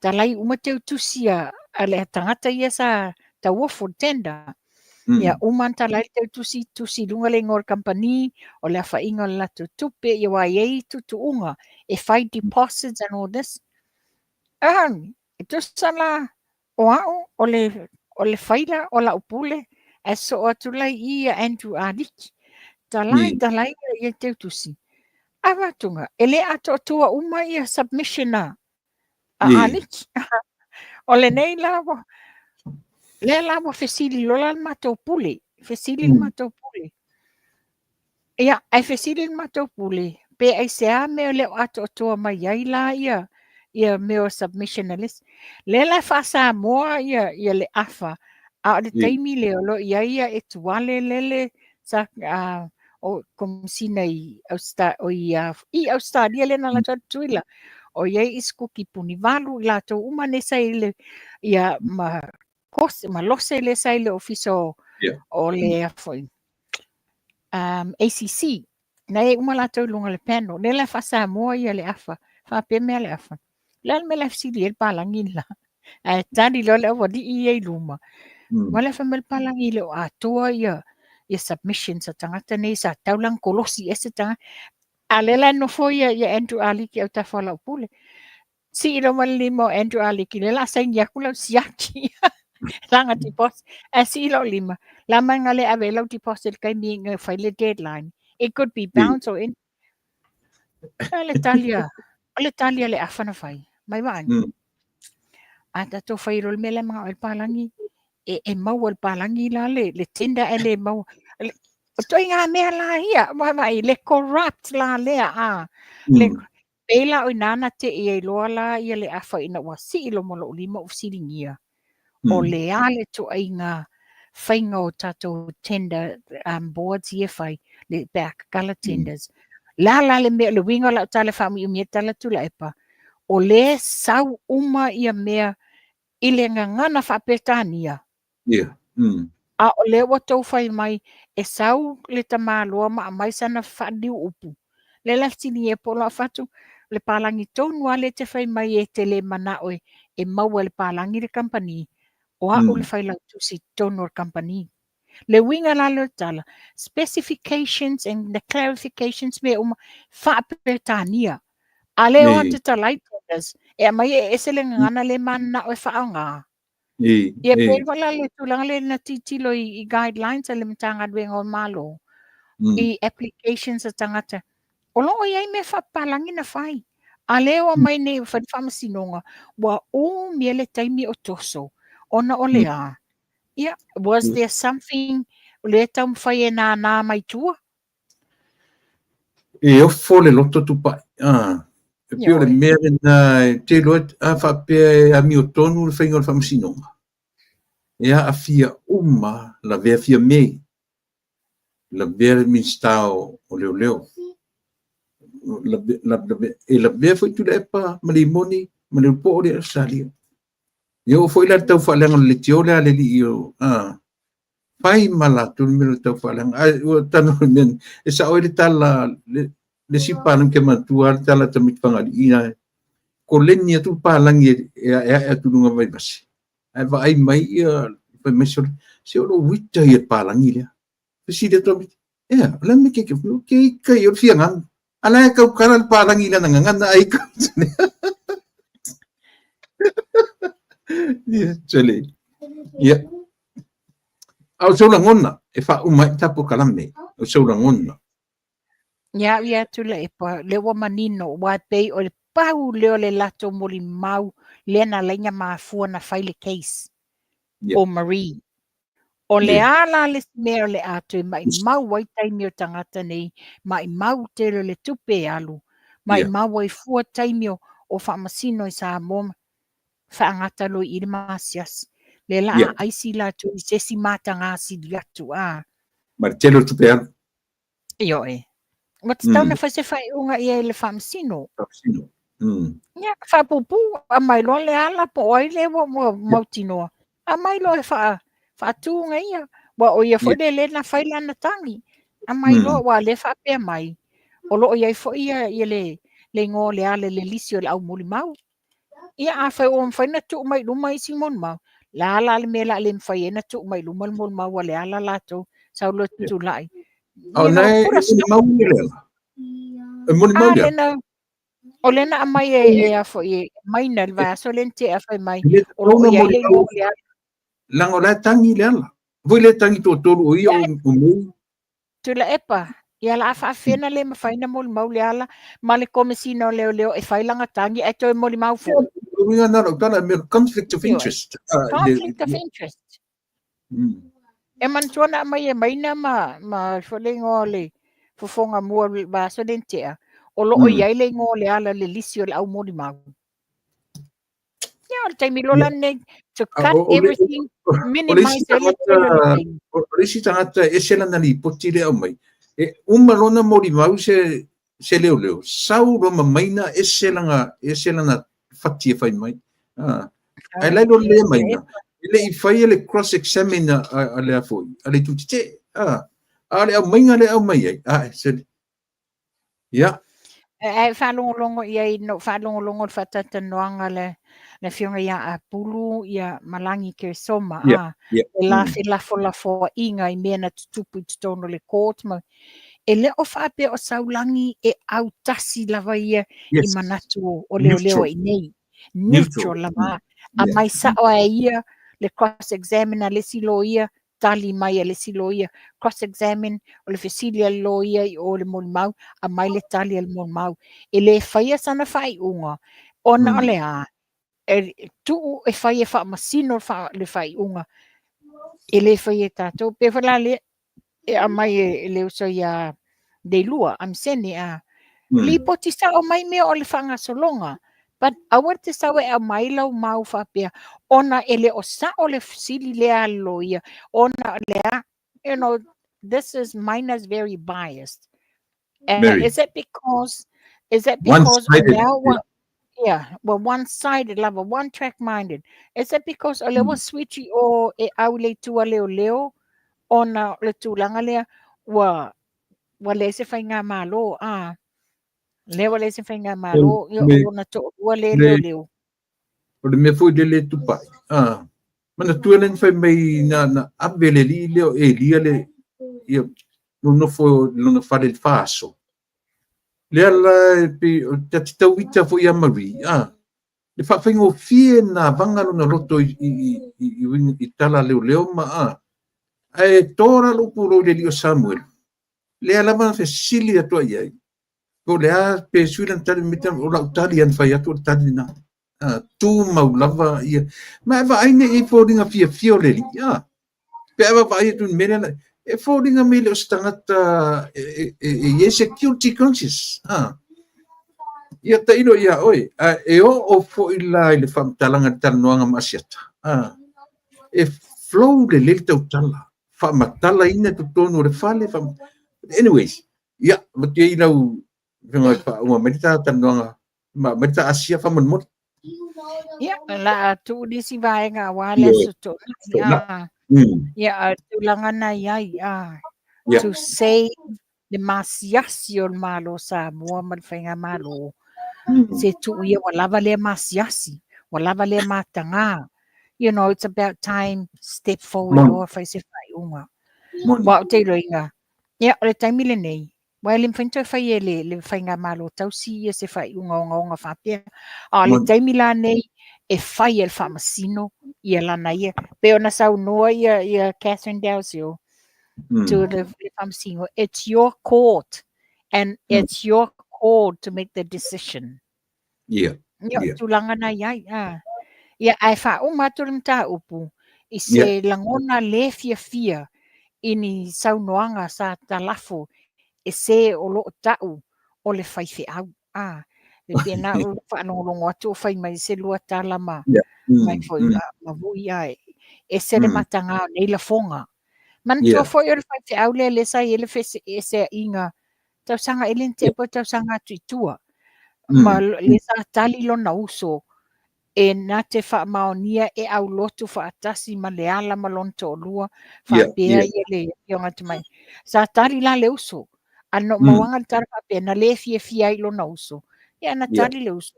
talai uma teutusi a, a le tagata ia sa tauofo le tender. Ia, uma ona talai le teutusi, tusi i luga le igoa o le kamupani, o le afaina o le latou tupe, ia aua e i ai tuutuuga e fai deposits and all this. Ah, e tusa la o au o le, o le faila o lau pule, ae sosoo atu la i i ia Andrew Aliki. Talai, talai ia teutusi. Avatuga, e le atoatoa uma ia submission a, a Aliki. O lenei la ua, lea la ua fesili loa la le matou pule, fesili le matou pule. Ia, ae fesili le matou pule, pe aisea mea le o atoatoa mai ai la ia ia mea o submission a le isi. Lea la e faa-Samoa ia, ia le afa, a o le taimi lea o lo o i ai ia Etuale lele sa o Komesina i Austa, o i, i Australia lea na latou Tutuila, o i ai Isikuki Punivalu, i latou uma nei sa i le, ia, ma Kose, ma Lose lea sa i le ofisa o, o le, foi, ACC. Na e uma latou i luga o le panel. Lea la faa-Samoa ia le afa. Faapea mea le afa. Le a le mea la fesili ai le palagi le la. Ae tali loa le aualii ia i luma. Ma le fai mai le palagi e le o atoa ia submissions a tagata nei sa tau la ona kolosi ese tagata. A lea la e nofo ia Andrew Ah Liki i autafa o lau pule. Sii loa ma le lima o Andrew Ah Liki, lea la a saini atu lau siaki. Lana deposit. Ae sii lou lima. La mai na le ave ai lau deposit i le taimi na fai le deadline. It could be bounce or anything. O le tali a, o le tali a le afa na fai. Mai vaai. A tatou fai loa le mea lea manao ai le palagi, e maua e le palagi la le tender ae le maua. O ituaiga mea la ia, vaai, le corrupt la lea a. Le, pei la o i ina na tei ai loa la ia le afa ina ua sii loa ma lou lima ou fesiligia. O le a le ituaiga faiga o tatou tender boards ia e fai, le, pe a tatala tenders. Le a la le mea, le uiga o lau tala e faaumiumi ai tala Tuilaepa, o lea e sau uma ia mea i le gagana faa-Peretania. Yeah. A o lea ua tou fai mai e sau le tamaloa ma aumai sana faaliliu upu. Lea la fesiligia po o lau fatu, le palagi tonu lava lea e te fai mai e te le manao e maua e le palagi le kamupani, o au le failautusi i totonu o le kamupani. Le uiga la lea o le tala, specifications and the clarifications mea uma, faa-Peretania. A lea o atu talai tenders, e aumai e ese le gagana lea e mananao e faaaoga. Ia pei foi la le tulaga lea na tilotilo i guidelines a le Matagaluega o Malo i applications a tagata. O lo o i ai mea faapapalagi na fai. A lea ua aumai nei ua fai le faamasinoga, ua umi ai le taimi o toso ona o le a? Ia, was there something o lea e taumafai e nānā mai tua? E ofo le loto tupai. Ah, e pei o le mea lena e te iloa a faapea e amiotonu le faiga o le faamasinoga. E aafia uma lavea Fiamē, lavea le Minisita o Leoleo, e lavea foi Tuilaepa ma Limoni ma Leupoo le Ausetalia. E oo foi la i le tau faaleaga o le leitio lea a le alii o, ah, fai ma latou le mea o le tau faaleaga. Ae ua talanoa i le mea, e sao ai le tala, le isi palagi ke manatua le tala a tamaiti Fagalii ina koleni atu le palagi e aeae atu i luga o Vaivase. Ae vaai mai ia, fai mai sole, se o lou ita ia le palagi lea. Fesili atu tamaiti, ea, o le a le mea keike, ke ika ia o le fiagamu. A la e kaukala le palagi i lana gagana ai ka. Ia, sole. Ia. A o sou lagona, e faauma ai le ta polokalame, o sou lagona. Ia au ia Tuilaepa, lea ua manino, aua e pei o le pau lea o le latou molimau lea na ala ai ona mafua ona fai le case o Marie. O le a la le isi mea o le a toe maimau ai taimi o tagata nei, maimau tele o le tupe e alu, maimau ai fua taimi o faamasino i Samoa, faagata loa i i le maasiasi. Lea la a aisi latou i se isi mataga sili atu, a. Ma le tele o le tupe alu. Ioe. Ua tatau ona fai se faaiuga i ai i le faamasino. Faamasino. Ia, faapuupuu, aumai loa le ala po o ai lea ua mautinoa. Aumai loa e faatu ia. Ua o ia foi le le na fai lana tagi. Aumai loa, ua lea faapea mai. O lo o i ai foi ia le igoa o le ala i le lisi o le au molimau. Ia, afai ua mafai ona tuu mai i luma isi molimau, le a la le mea o le a le mafai ai ona tuu mai i luma le molimau a le ala latou, sau loa tulai. A o na e molimau le ala. E molimau le ala. O lea na aumai e a foi e Maina le vaiaso lea na tea fai mai. O lo o i ai le igoa o le ala. Leaga o la e tagi le ala. Foi le tagi toatolu o ia o Mei. Tuilaepa, ia la a faafefea na le mafai ona molimau le ala ma le Komesina o Leoleo e fai lana tagi ae toe molimau foi. O uiga na lau tala, mea conflict of interest. Conflict of interest. E manatua na aumai e Maina ma foi le igoa o le fofoga mua o le vaiaso lea na tea, o lo o i ai le igoa o le ala le lisi o le au molimau. Ia, o le taimi loa la lenei, to cut everything, minimize ai le tele o le taimi. O le isi tagata e ese lana lipoti lea e aumai, e uma lona molimau se leoleo, sau loa ma Maina ese lana fati e fai mai. Ae la e loa le Maina, e le i faia le cross examine a le a foi, a le itu tetee. A o le aumaiga lea e aumai ai, Ia. Ae faalogologo i ai, na ou faalogologo i le faatalatalanoaga a le Afioga ia Apulu ia ma Lagi Keresoma, a, le la felafolafoaiga i mea na tutupu i totonu o le court ma, e le o faapea o Saulagi e autasi lava ia i manatu o leoleo i inei. Neutral lava. Aumai sao lava e ia le cross examine a le isi loia, tali mai a le isi loia, cross examine, o le fesili a le loia i o i le molimau, aumai le tali a le molimau. E le faia sana faaiuga ona o le a? E tuu e fai e faamasino le faaiuga, e le faia e tatou. Pei foi la lea e aumai e le uso ia Leilua, Amisene, a lipoti sao mai mea o le faagasologa. But aua te sau e aumai lau mau faapea, ona e le o sao le fesili lea a le loia, ona o le a, you know, this is minus very biased. Very. Is it because, is it because One-sided. o lea ua, yeah, ua one-sided lava, one-track minded. Is it because o lea ua switch i o e au i le itu a leoleo, ona o le tulaga lea, ua, ua leai se faigamalo, a, lea ua leai se faigamalo, ia o lona toalua lea leoleo. O le mea foi lele e tupai, a, manatua lea na fai mai na ave le alii lea o Elia le, ia, nonofo i lona fale i le fa aso. Lea la e pei, ta te tau ita foi ia Marie, a, le faafaigofie na avaga lona loto i tala leoleo ma a, ae to la lou pulou i le alii o Samuel. Lea lava na fesili atu ai i ai, po o le a pe sui lana tali mita, o lau tali lava na fai atu o le tali lena. Tumau lava ia. Ma e vaai nei i foliga fiafia o le alii, a. Pe a vaavaai atu i le mea lea, e foliga mai e le o se tagata e i ai se guilty conscious. A. Ia tailo ia oe, a e oo foi la i le faamatalaga i le talanoaga ma Asiata. A. E flow lelei le tautala, faamatalaina i totonu o le fale. Anyways, ia, avatu ai lau afioga e faauma mai le ta talanoaga ma aumai le ta asia faamolemole. Ia, o le a tuu nisi vaega aua le Aso Toonai. Ia, a o le tulaga na i ai, a, to save le masiasi o le Malo o Samoa ma le Faigamalo, se tuu ia ua lava lea masiasi, ua lava lea mataga. You know, it's about time step forward loa fai se faaiuga. Aua ou te iloaina, ia, o le taimi lenei, aua e le mafai ona toe fai e le Faigamalo tausi ia se faaiuga ogaoga faapea. A o le taimi la nei e fai e le Faamasino ia lana ia. Pei ona saunoa ia Catherine Dalziel to le Faamasino, it's your court and it's your call to make the decision. Ia, o le tulaga na i ai. Ia, ae faauma atu le mataupu i se lagona le fiafia i ni saunoaga sa talafo e se o lo o tau o le faifeau. A, e pei na ou faalogologo atu o fai mai se lua tala ma mai foi ma vui a ese le mataga o nei lafoga. Manatua foi o le faifeau lea lea sa i ai le feeseaiga tausaga e le na tea po o tausaga atu i tua. Ma lea sa tali lona uso e na te faamaonia e aulotu faatasi ma Leala ma lona toalua faapea ia le afioga i le tamaitai. Sa tali la le uso, ae na ou mauaga le tala faapea na le fiafia ai lona uso. Ia na tali le uso,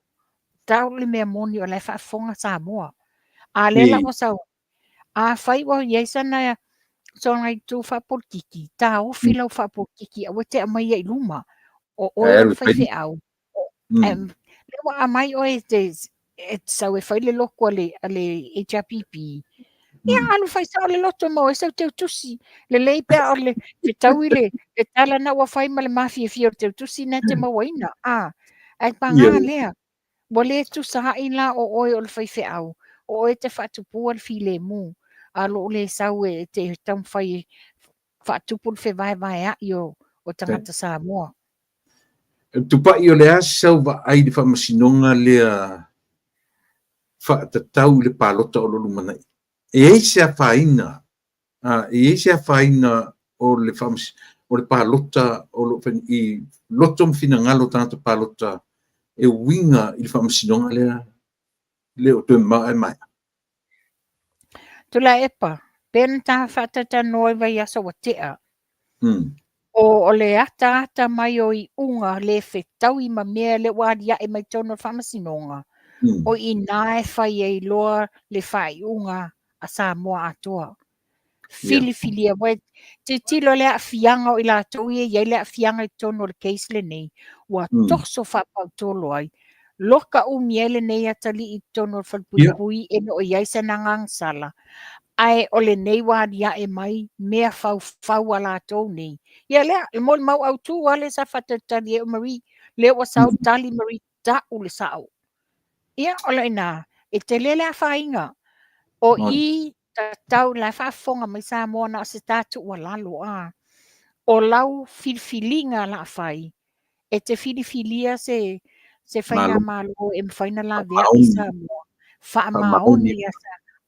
tau le mea moni o la e faafofoga Samoa. A lea la ua sau, afai ua i ai sana sona itu faapolitiki, taofi lau faapolitiki aua te aumaia i luma. O oe o le faifeau. Lea ua aumai oe e te sau e fai le lotu a le HRPP. Ia alu fai sao le lotu e maua ai sau teutusi. Lelei pe a o le fetaui le tala na ua fai ma le mafiafia o le teutusi na e te mauaina. Ae paga lea, ua le tusa ai la o oe o le faifeau, o oe e te faatupua le filemu, a o lou le sau e te taumafai e faatupu le fevaevaea'i o tagata Samoa. Tupai o le a sau vaai i le faamasinoga lea faatatau i le palota o lo o lumanai. E i ai se afaina, e i ai se afaina o le o le palota o lo i loto ma finagalo o tagata palota e uiga i le faamasinoga lea le o toe mamao ae maea. Tuilaepa, pea na ta faataitanoa i vaiaso ua tea. O le ataata mai o iuga le fetaui ma mea lea ua aliae mai totonu o le faamasinoga, o i ina e fai ai loa le faaiuga a Samoa atoa. Filifilia, ua tilotilo le aafiaga o i latou ia e i ai le aafiaga i totonu o le case lenei, ua toso faapautolo ai, loka umi ai lenei atalii i totonu o le falepuipui e le o i ai sana agagasala, ae o lenei ua aliae mai mea faufau a latou nei. Ia lea, le molimau autu lava lea sa faatalitali ai o Marie, lea ua sau tali Marie tau le sao. Ia, o le ina, e tele le afaina. O i tatau la e faafofoga mai Samoa na o se ta tuualalo a. O lau filifiliga la a fai, e te filifilia se faigamalo e mafai ona laveai Samoa, faamaoni ia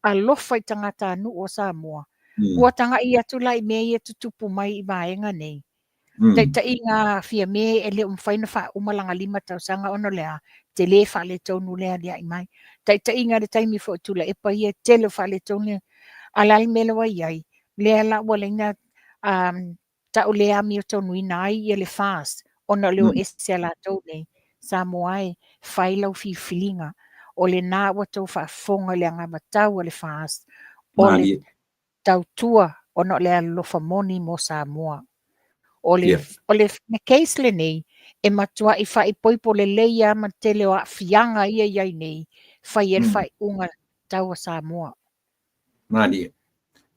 alofa i tagatanuu o Samoa. Ua tagai atu la i mea ia e tutupu mai i vaega nei. Taitaiga Fiame e le o mafai ona faauma lana 5 tausaga ona o le a? Tele faaletonu lea aliae mai. Taitaiga i le taimi foi o Tuilaepa ia, tele o faaletonu. A o le a le mea lea ua i ai? Lea la ua ala ai ona tau le amiotonuina ai ia le FAST ona o le o ese a latou nei. Samoa e, fai lau filifiliga. O lena ua outou faafofoga i le anavatau a le FAST o le tautua ona o le alolofa moni mo Samoa. O le, o le case lenei, e matuai faaipoipo lelei lava ma le tele o aafiaga ia i ai nei, fai ai le faaiuga tau a Samoa. Malie.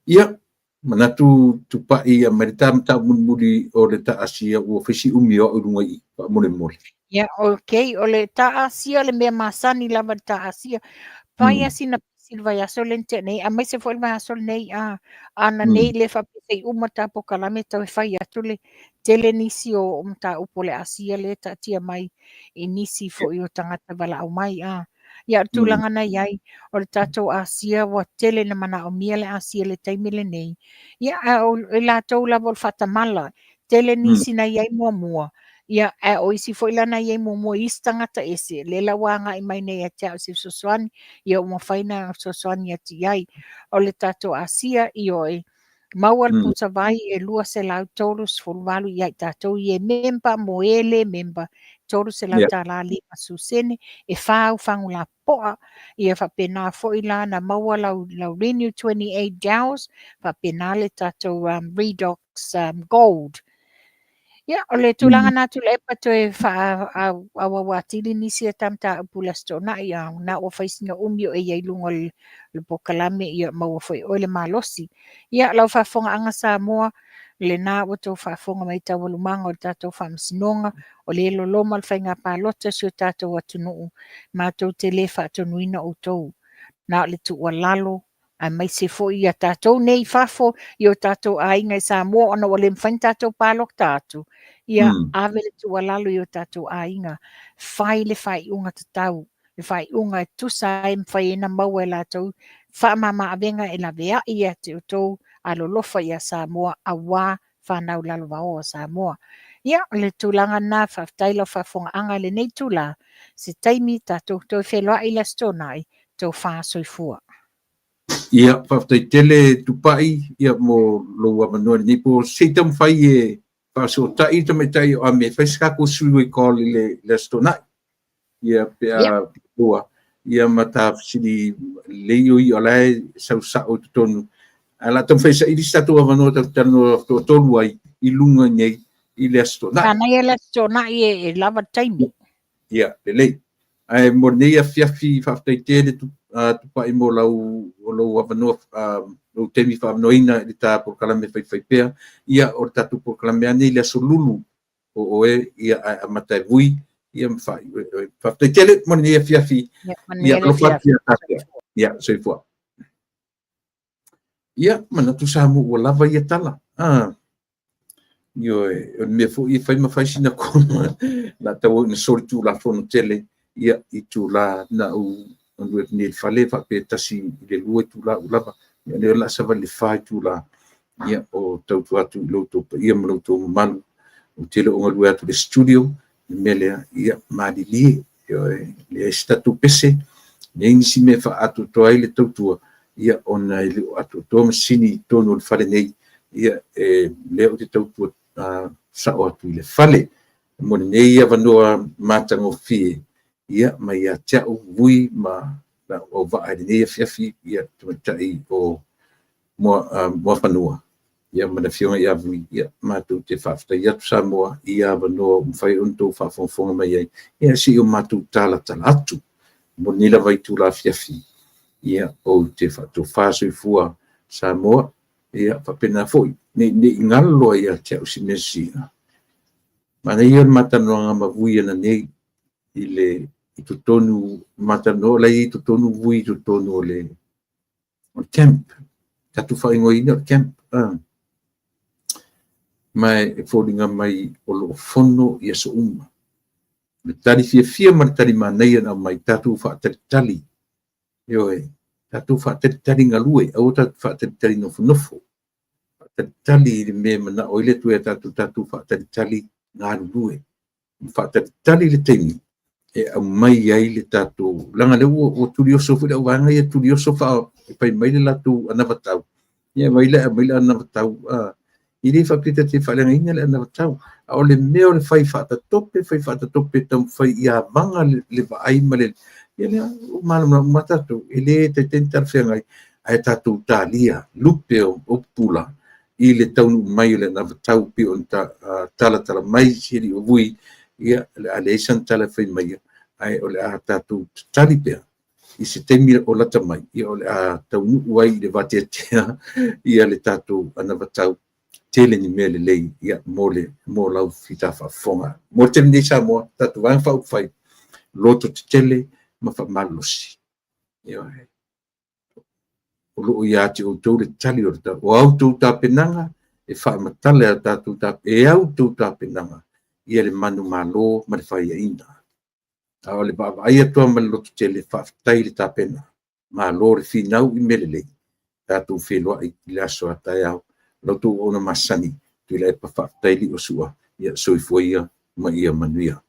Ia, manatu Tupai ia mai le ta mataupu mulimuli o le ta Asia ua fai si umi o au i luga i i, faamolemole. Ia, okay, o le ta Asia le mea masani lava le ta Asia. Fai lava sina pisi i le vaiaso lea na tea nei, aemaise foi le vaiaso lenei, a ana nei le faapea se i uma ta polokalame tau e fai atu le tele nisi o mataupu o le Asia lea e taatia mai i nisi foi o tagata valaau mai. A ia, o le tulaga na i ai, o le tatou Asia ua tele na manaomia le Asia i le taimi lenei. Ia, a o i latou lava o le faatamala, tele nisi na i ai muamua, ia, ae o isi foi la na i ai muamua i isi tagata ese, lea la ua agai mai nei ia te au se fesoasoani, ia ua mafai ona fesoasoani atu i ai. O le tatou Asia, ioe, maua le pusavai e 238 ia i tatou i e member, mo e le member, $300 50 sene, e 4 au fagu lapoa. Ia faapena foi la na maua lau Renew 28 gels, faapena le tatou Redox Gold. Ia, o le tulaga na Tuilaepa toe faaauau atili nisi o ta mataupu i le Aso Toonai, a na ua fai sina umi o e i ai i luga o le polokalame, ia maua foi e oe le malosi. Ia, lau faafofogaaga Samoa, lena ua outou faafofoga mai i taualumaga o le tatou faamasinoga, o lea e loloma le faiga palota o si o tatou atunuu, matou te le faatonuina outou. Na o le tuualalo, aemaise foi ia tatou nei i fafo, i o tatou aiga i Samoa, ona ua le mafai ona tatou palota atu, ia ave le tuualalo i o tatou aiga, fai le faaiuga tatau, le faaiuga e tusa ai mafai ai ona maua e latou faamama-avega e laveai ia te outou alolofa ia Samoa, aua fanau lalovaoa o Samoa. Ia, o le tulaga lena, faafetai lau faafofogaaga i lenei itula, se taimi tatou toe feiloai i le Aso Toonai, tofa soifua. Ia, faafetai tele Tupai ia mo lou avanoa i lenei po. Se i taumafai e faasootai le tamaitai o Ame e fai se tatou three-way call i le Aso Toonai. Ia, pe a ua, ia ma ta fesili lelei o ia o la e sau sao i totonu. Ae o le a taumafai e saili se tatou avanoa tatou te talanoa toatolu ai i luga nei i le Aso Toonai. Manaia le Aso Toonai e lava le taimi. Ia, lelei. Ae mo lenei afiafi, faafetai tele Tupai mo lou avanoa, lou taimi faavanoaina i le ta polokalame faifaipea. Ia, o le tatou polokalame lava nei i le Aso Lulu o oe, ia, ae amata e vui, ia ma faaiu e oe. Faafetai tele mo lenei afiafi. Ia, alofa atu ia tatou. Ia, soifua. Ia, manatu Samoa ua lava ia tala. Ah. Ioe, o le mea foi e fai ma fai sina koma, la tau ina soli tulafono tele, ia, itula na ou alu atu nei i le fale, faapea 1 i le 2 itula ua lava, ia lea o le a savali i le 4 itula, ia, o tautua atu i lo outou paia ma lo outou mamalu, ou te le o galue atu i le studio, le mea lea, ia, malilie, ioe, leai se tatou pese, leai nisi mea e faaatoatoa ai le tautua, ia, ona e le o atoatoa masini i totonu o le fale nei, ia, e, lea ou te tautua sao atu i le fale. Mo lenei avanoa matagofie, ia, mai ia te au Vui ma lau auvaa i lenei afiafi, ia tamaitai o Muafanua, ia ma le afioga ia Vui, ia, matou te faafetai atu Samoa i avanoa ua mafai ona outou faafogafoga mai ai, ia se i o matou talatala atu. Mo lenei lava itula afiafi, ia, ou te faatofa soifua Samoa, ia faapena foi, ne i galo ai ia te au se mea sina, manaia le ma talanoaga ma Vui ananei i le i totonu, ma talanoa la e i totonu Vui i totonu o le camp, tatou faaigoaina o le camp, ma e foliga mai o lo o fono i aso uma. Le tali fiafia ma le tali manaia na aumai, tatou faatalitali, ioe, tatou faatalitali galue, aua tatou faatalitali nofonofo, faatalitali i le mea e manao ai le Atua ia tatou, tatou faatalitali galulue, faatalitali le taimi e aumai ai le tatou, leaga o lea ua tulioso foi le auvaega ia, tulioso fai mai le latou anavatau, ia vai la e aumai le anavatau, e le faapea ta te faaleagaina le anavatau, a o le mea o le fai faatatope, fai faatatope, taumafai ia vaga le vaai ma le, ia lea ua malamalama uma tatou, e le taitai ona talafeagai, ae tatou talia lupe o pupula i le taunuu mai o le anavatau pei ona talatala mai si alii o Vui, ia, o le a leai sana tala e fai maia, ae o le a tatou tatali pea i se taimi o lata mai, ia o le a taunuu ai i le vateatea ia le tatou anavatau, tele ni mea lelei ia mo le mo lau fita faafofoga. Mo le taimi nei Samoa, tatou Vaega Faaupufai, loto tetele ma faamalolosi. Ioe. O lo o ia te outou le tali o le tau. O a outou tapenaga e faamatala e tatou e au outou tapenaga ia le manumalo ma le faiaina. A o le vaavaai atu lava ma le lototele, faafetai le tapena, malo le finau i mea lelei, tatou feiloai i le aso a taeao. La outou auauna masani, Tuilaepa faafetai Liosua, ia soifua ia ma ia manuia.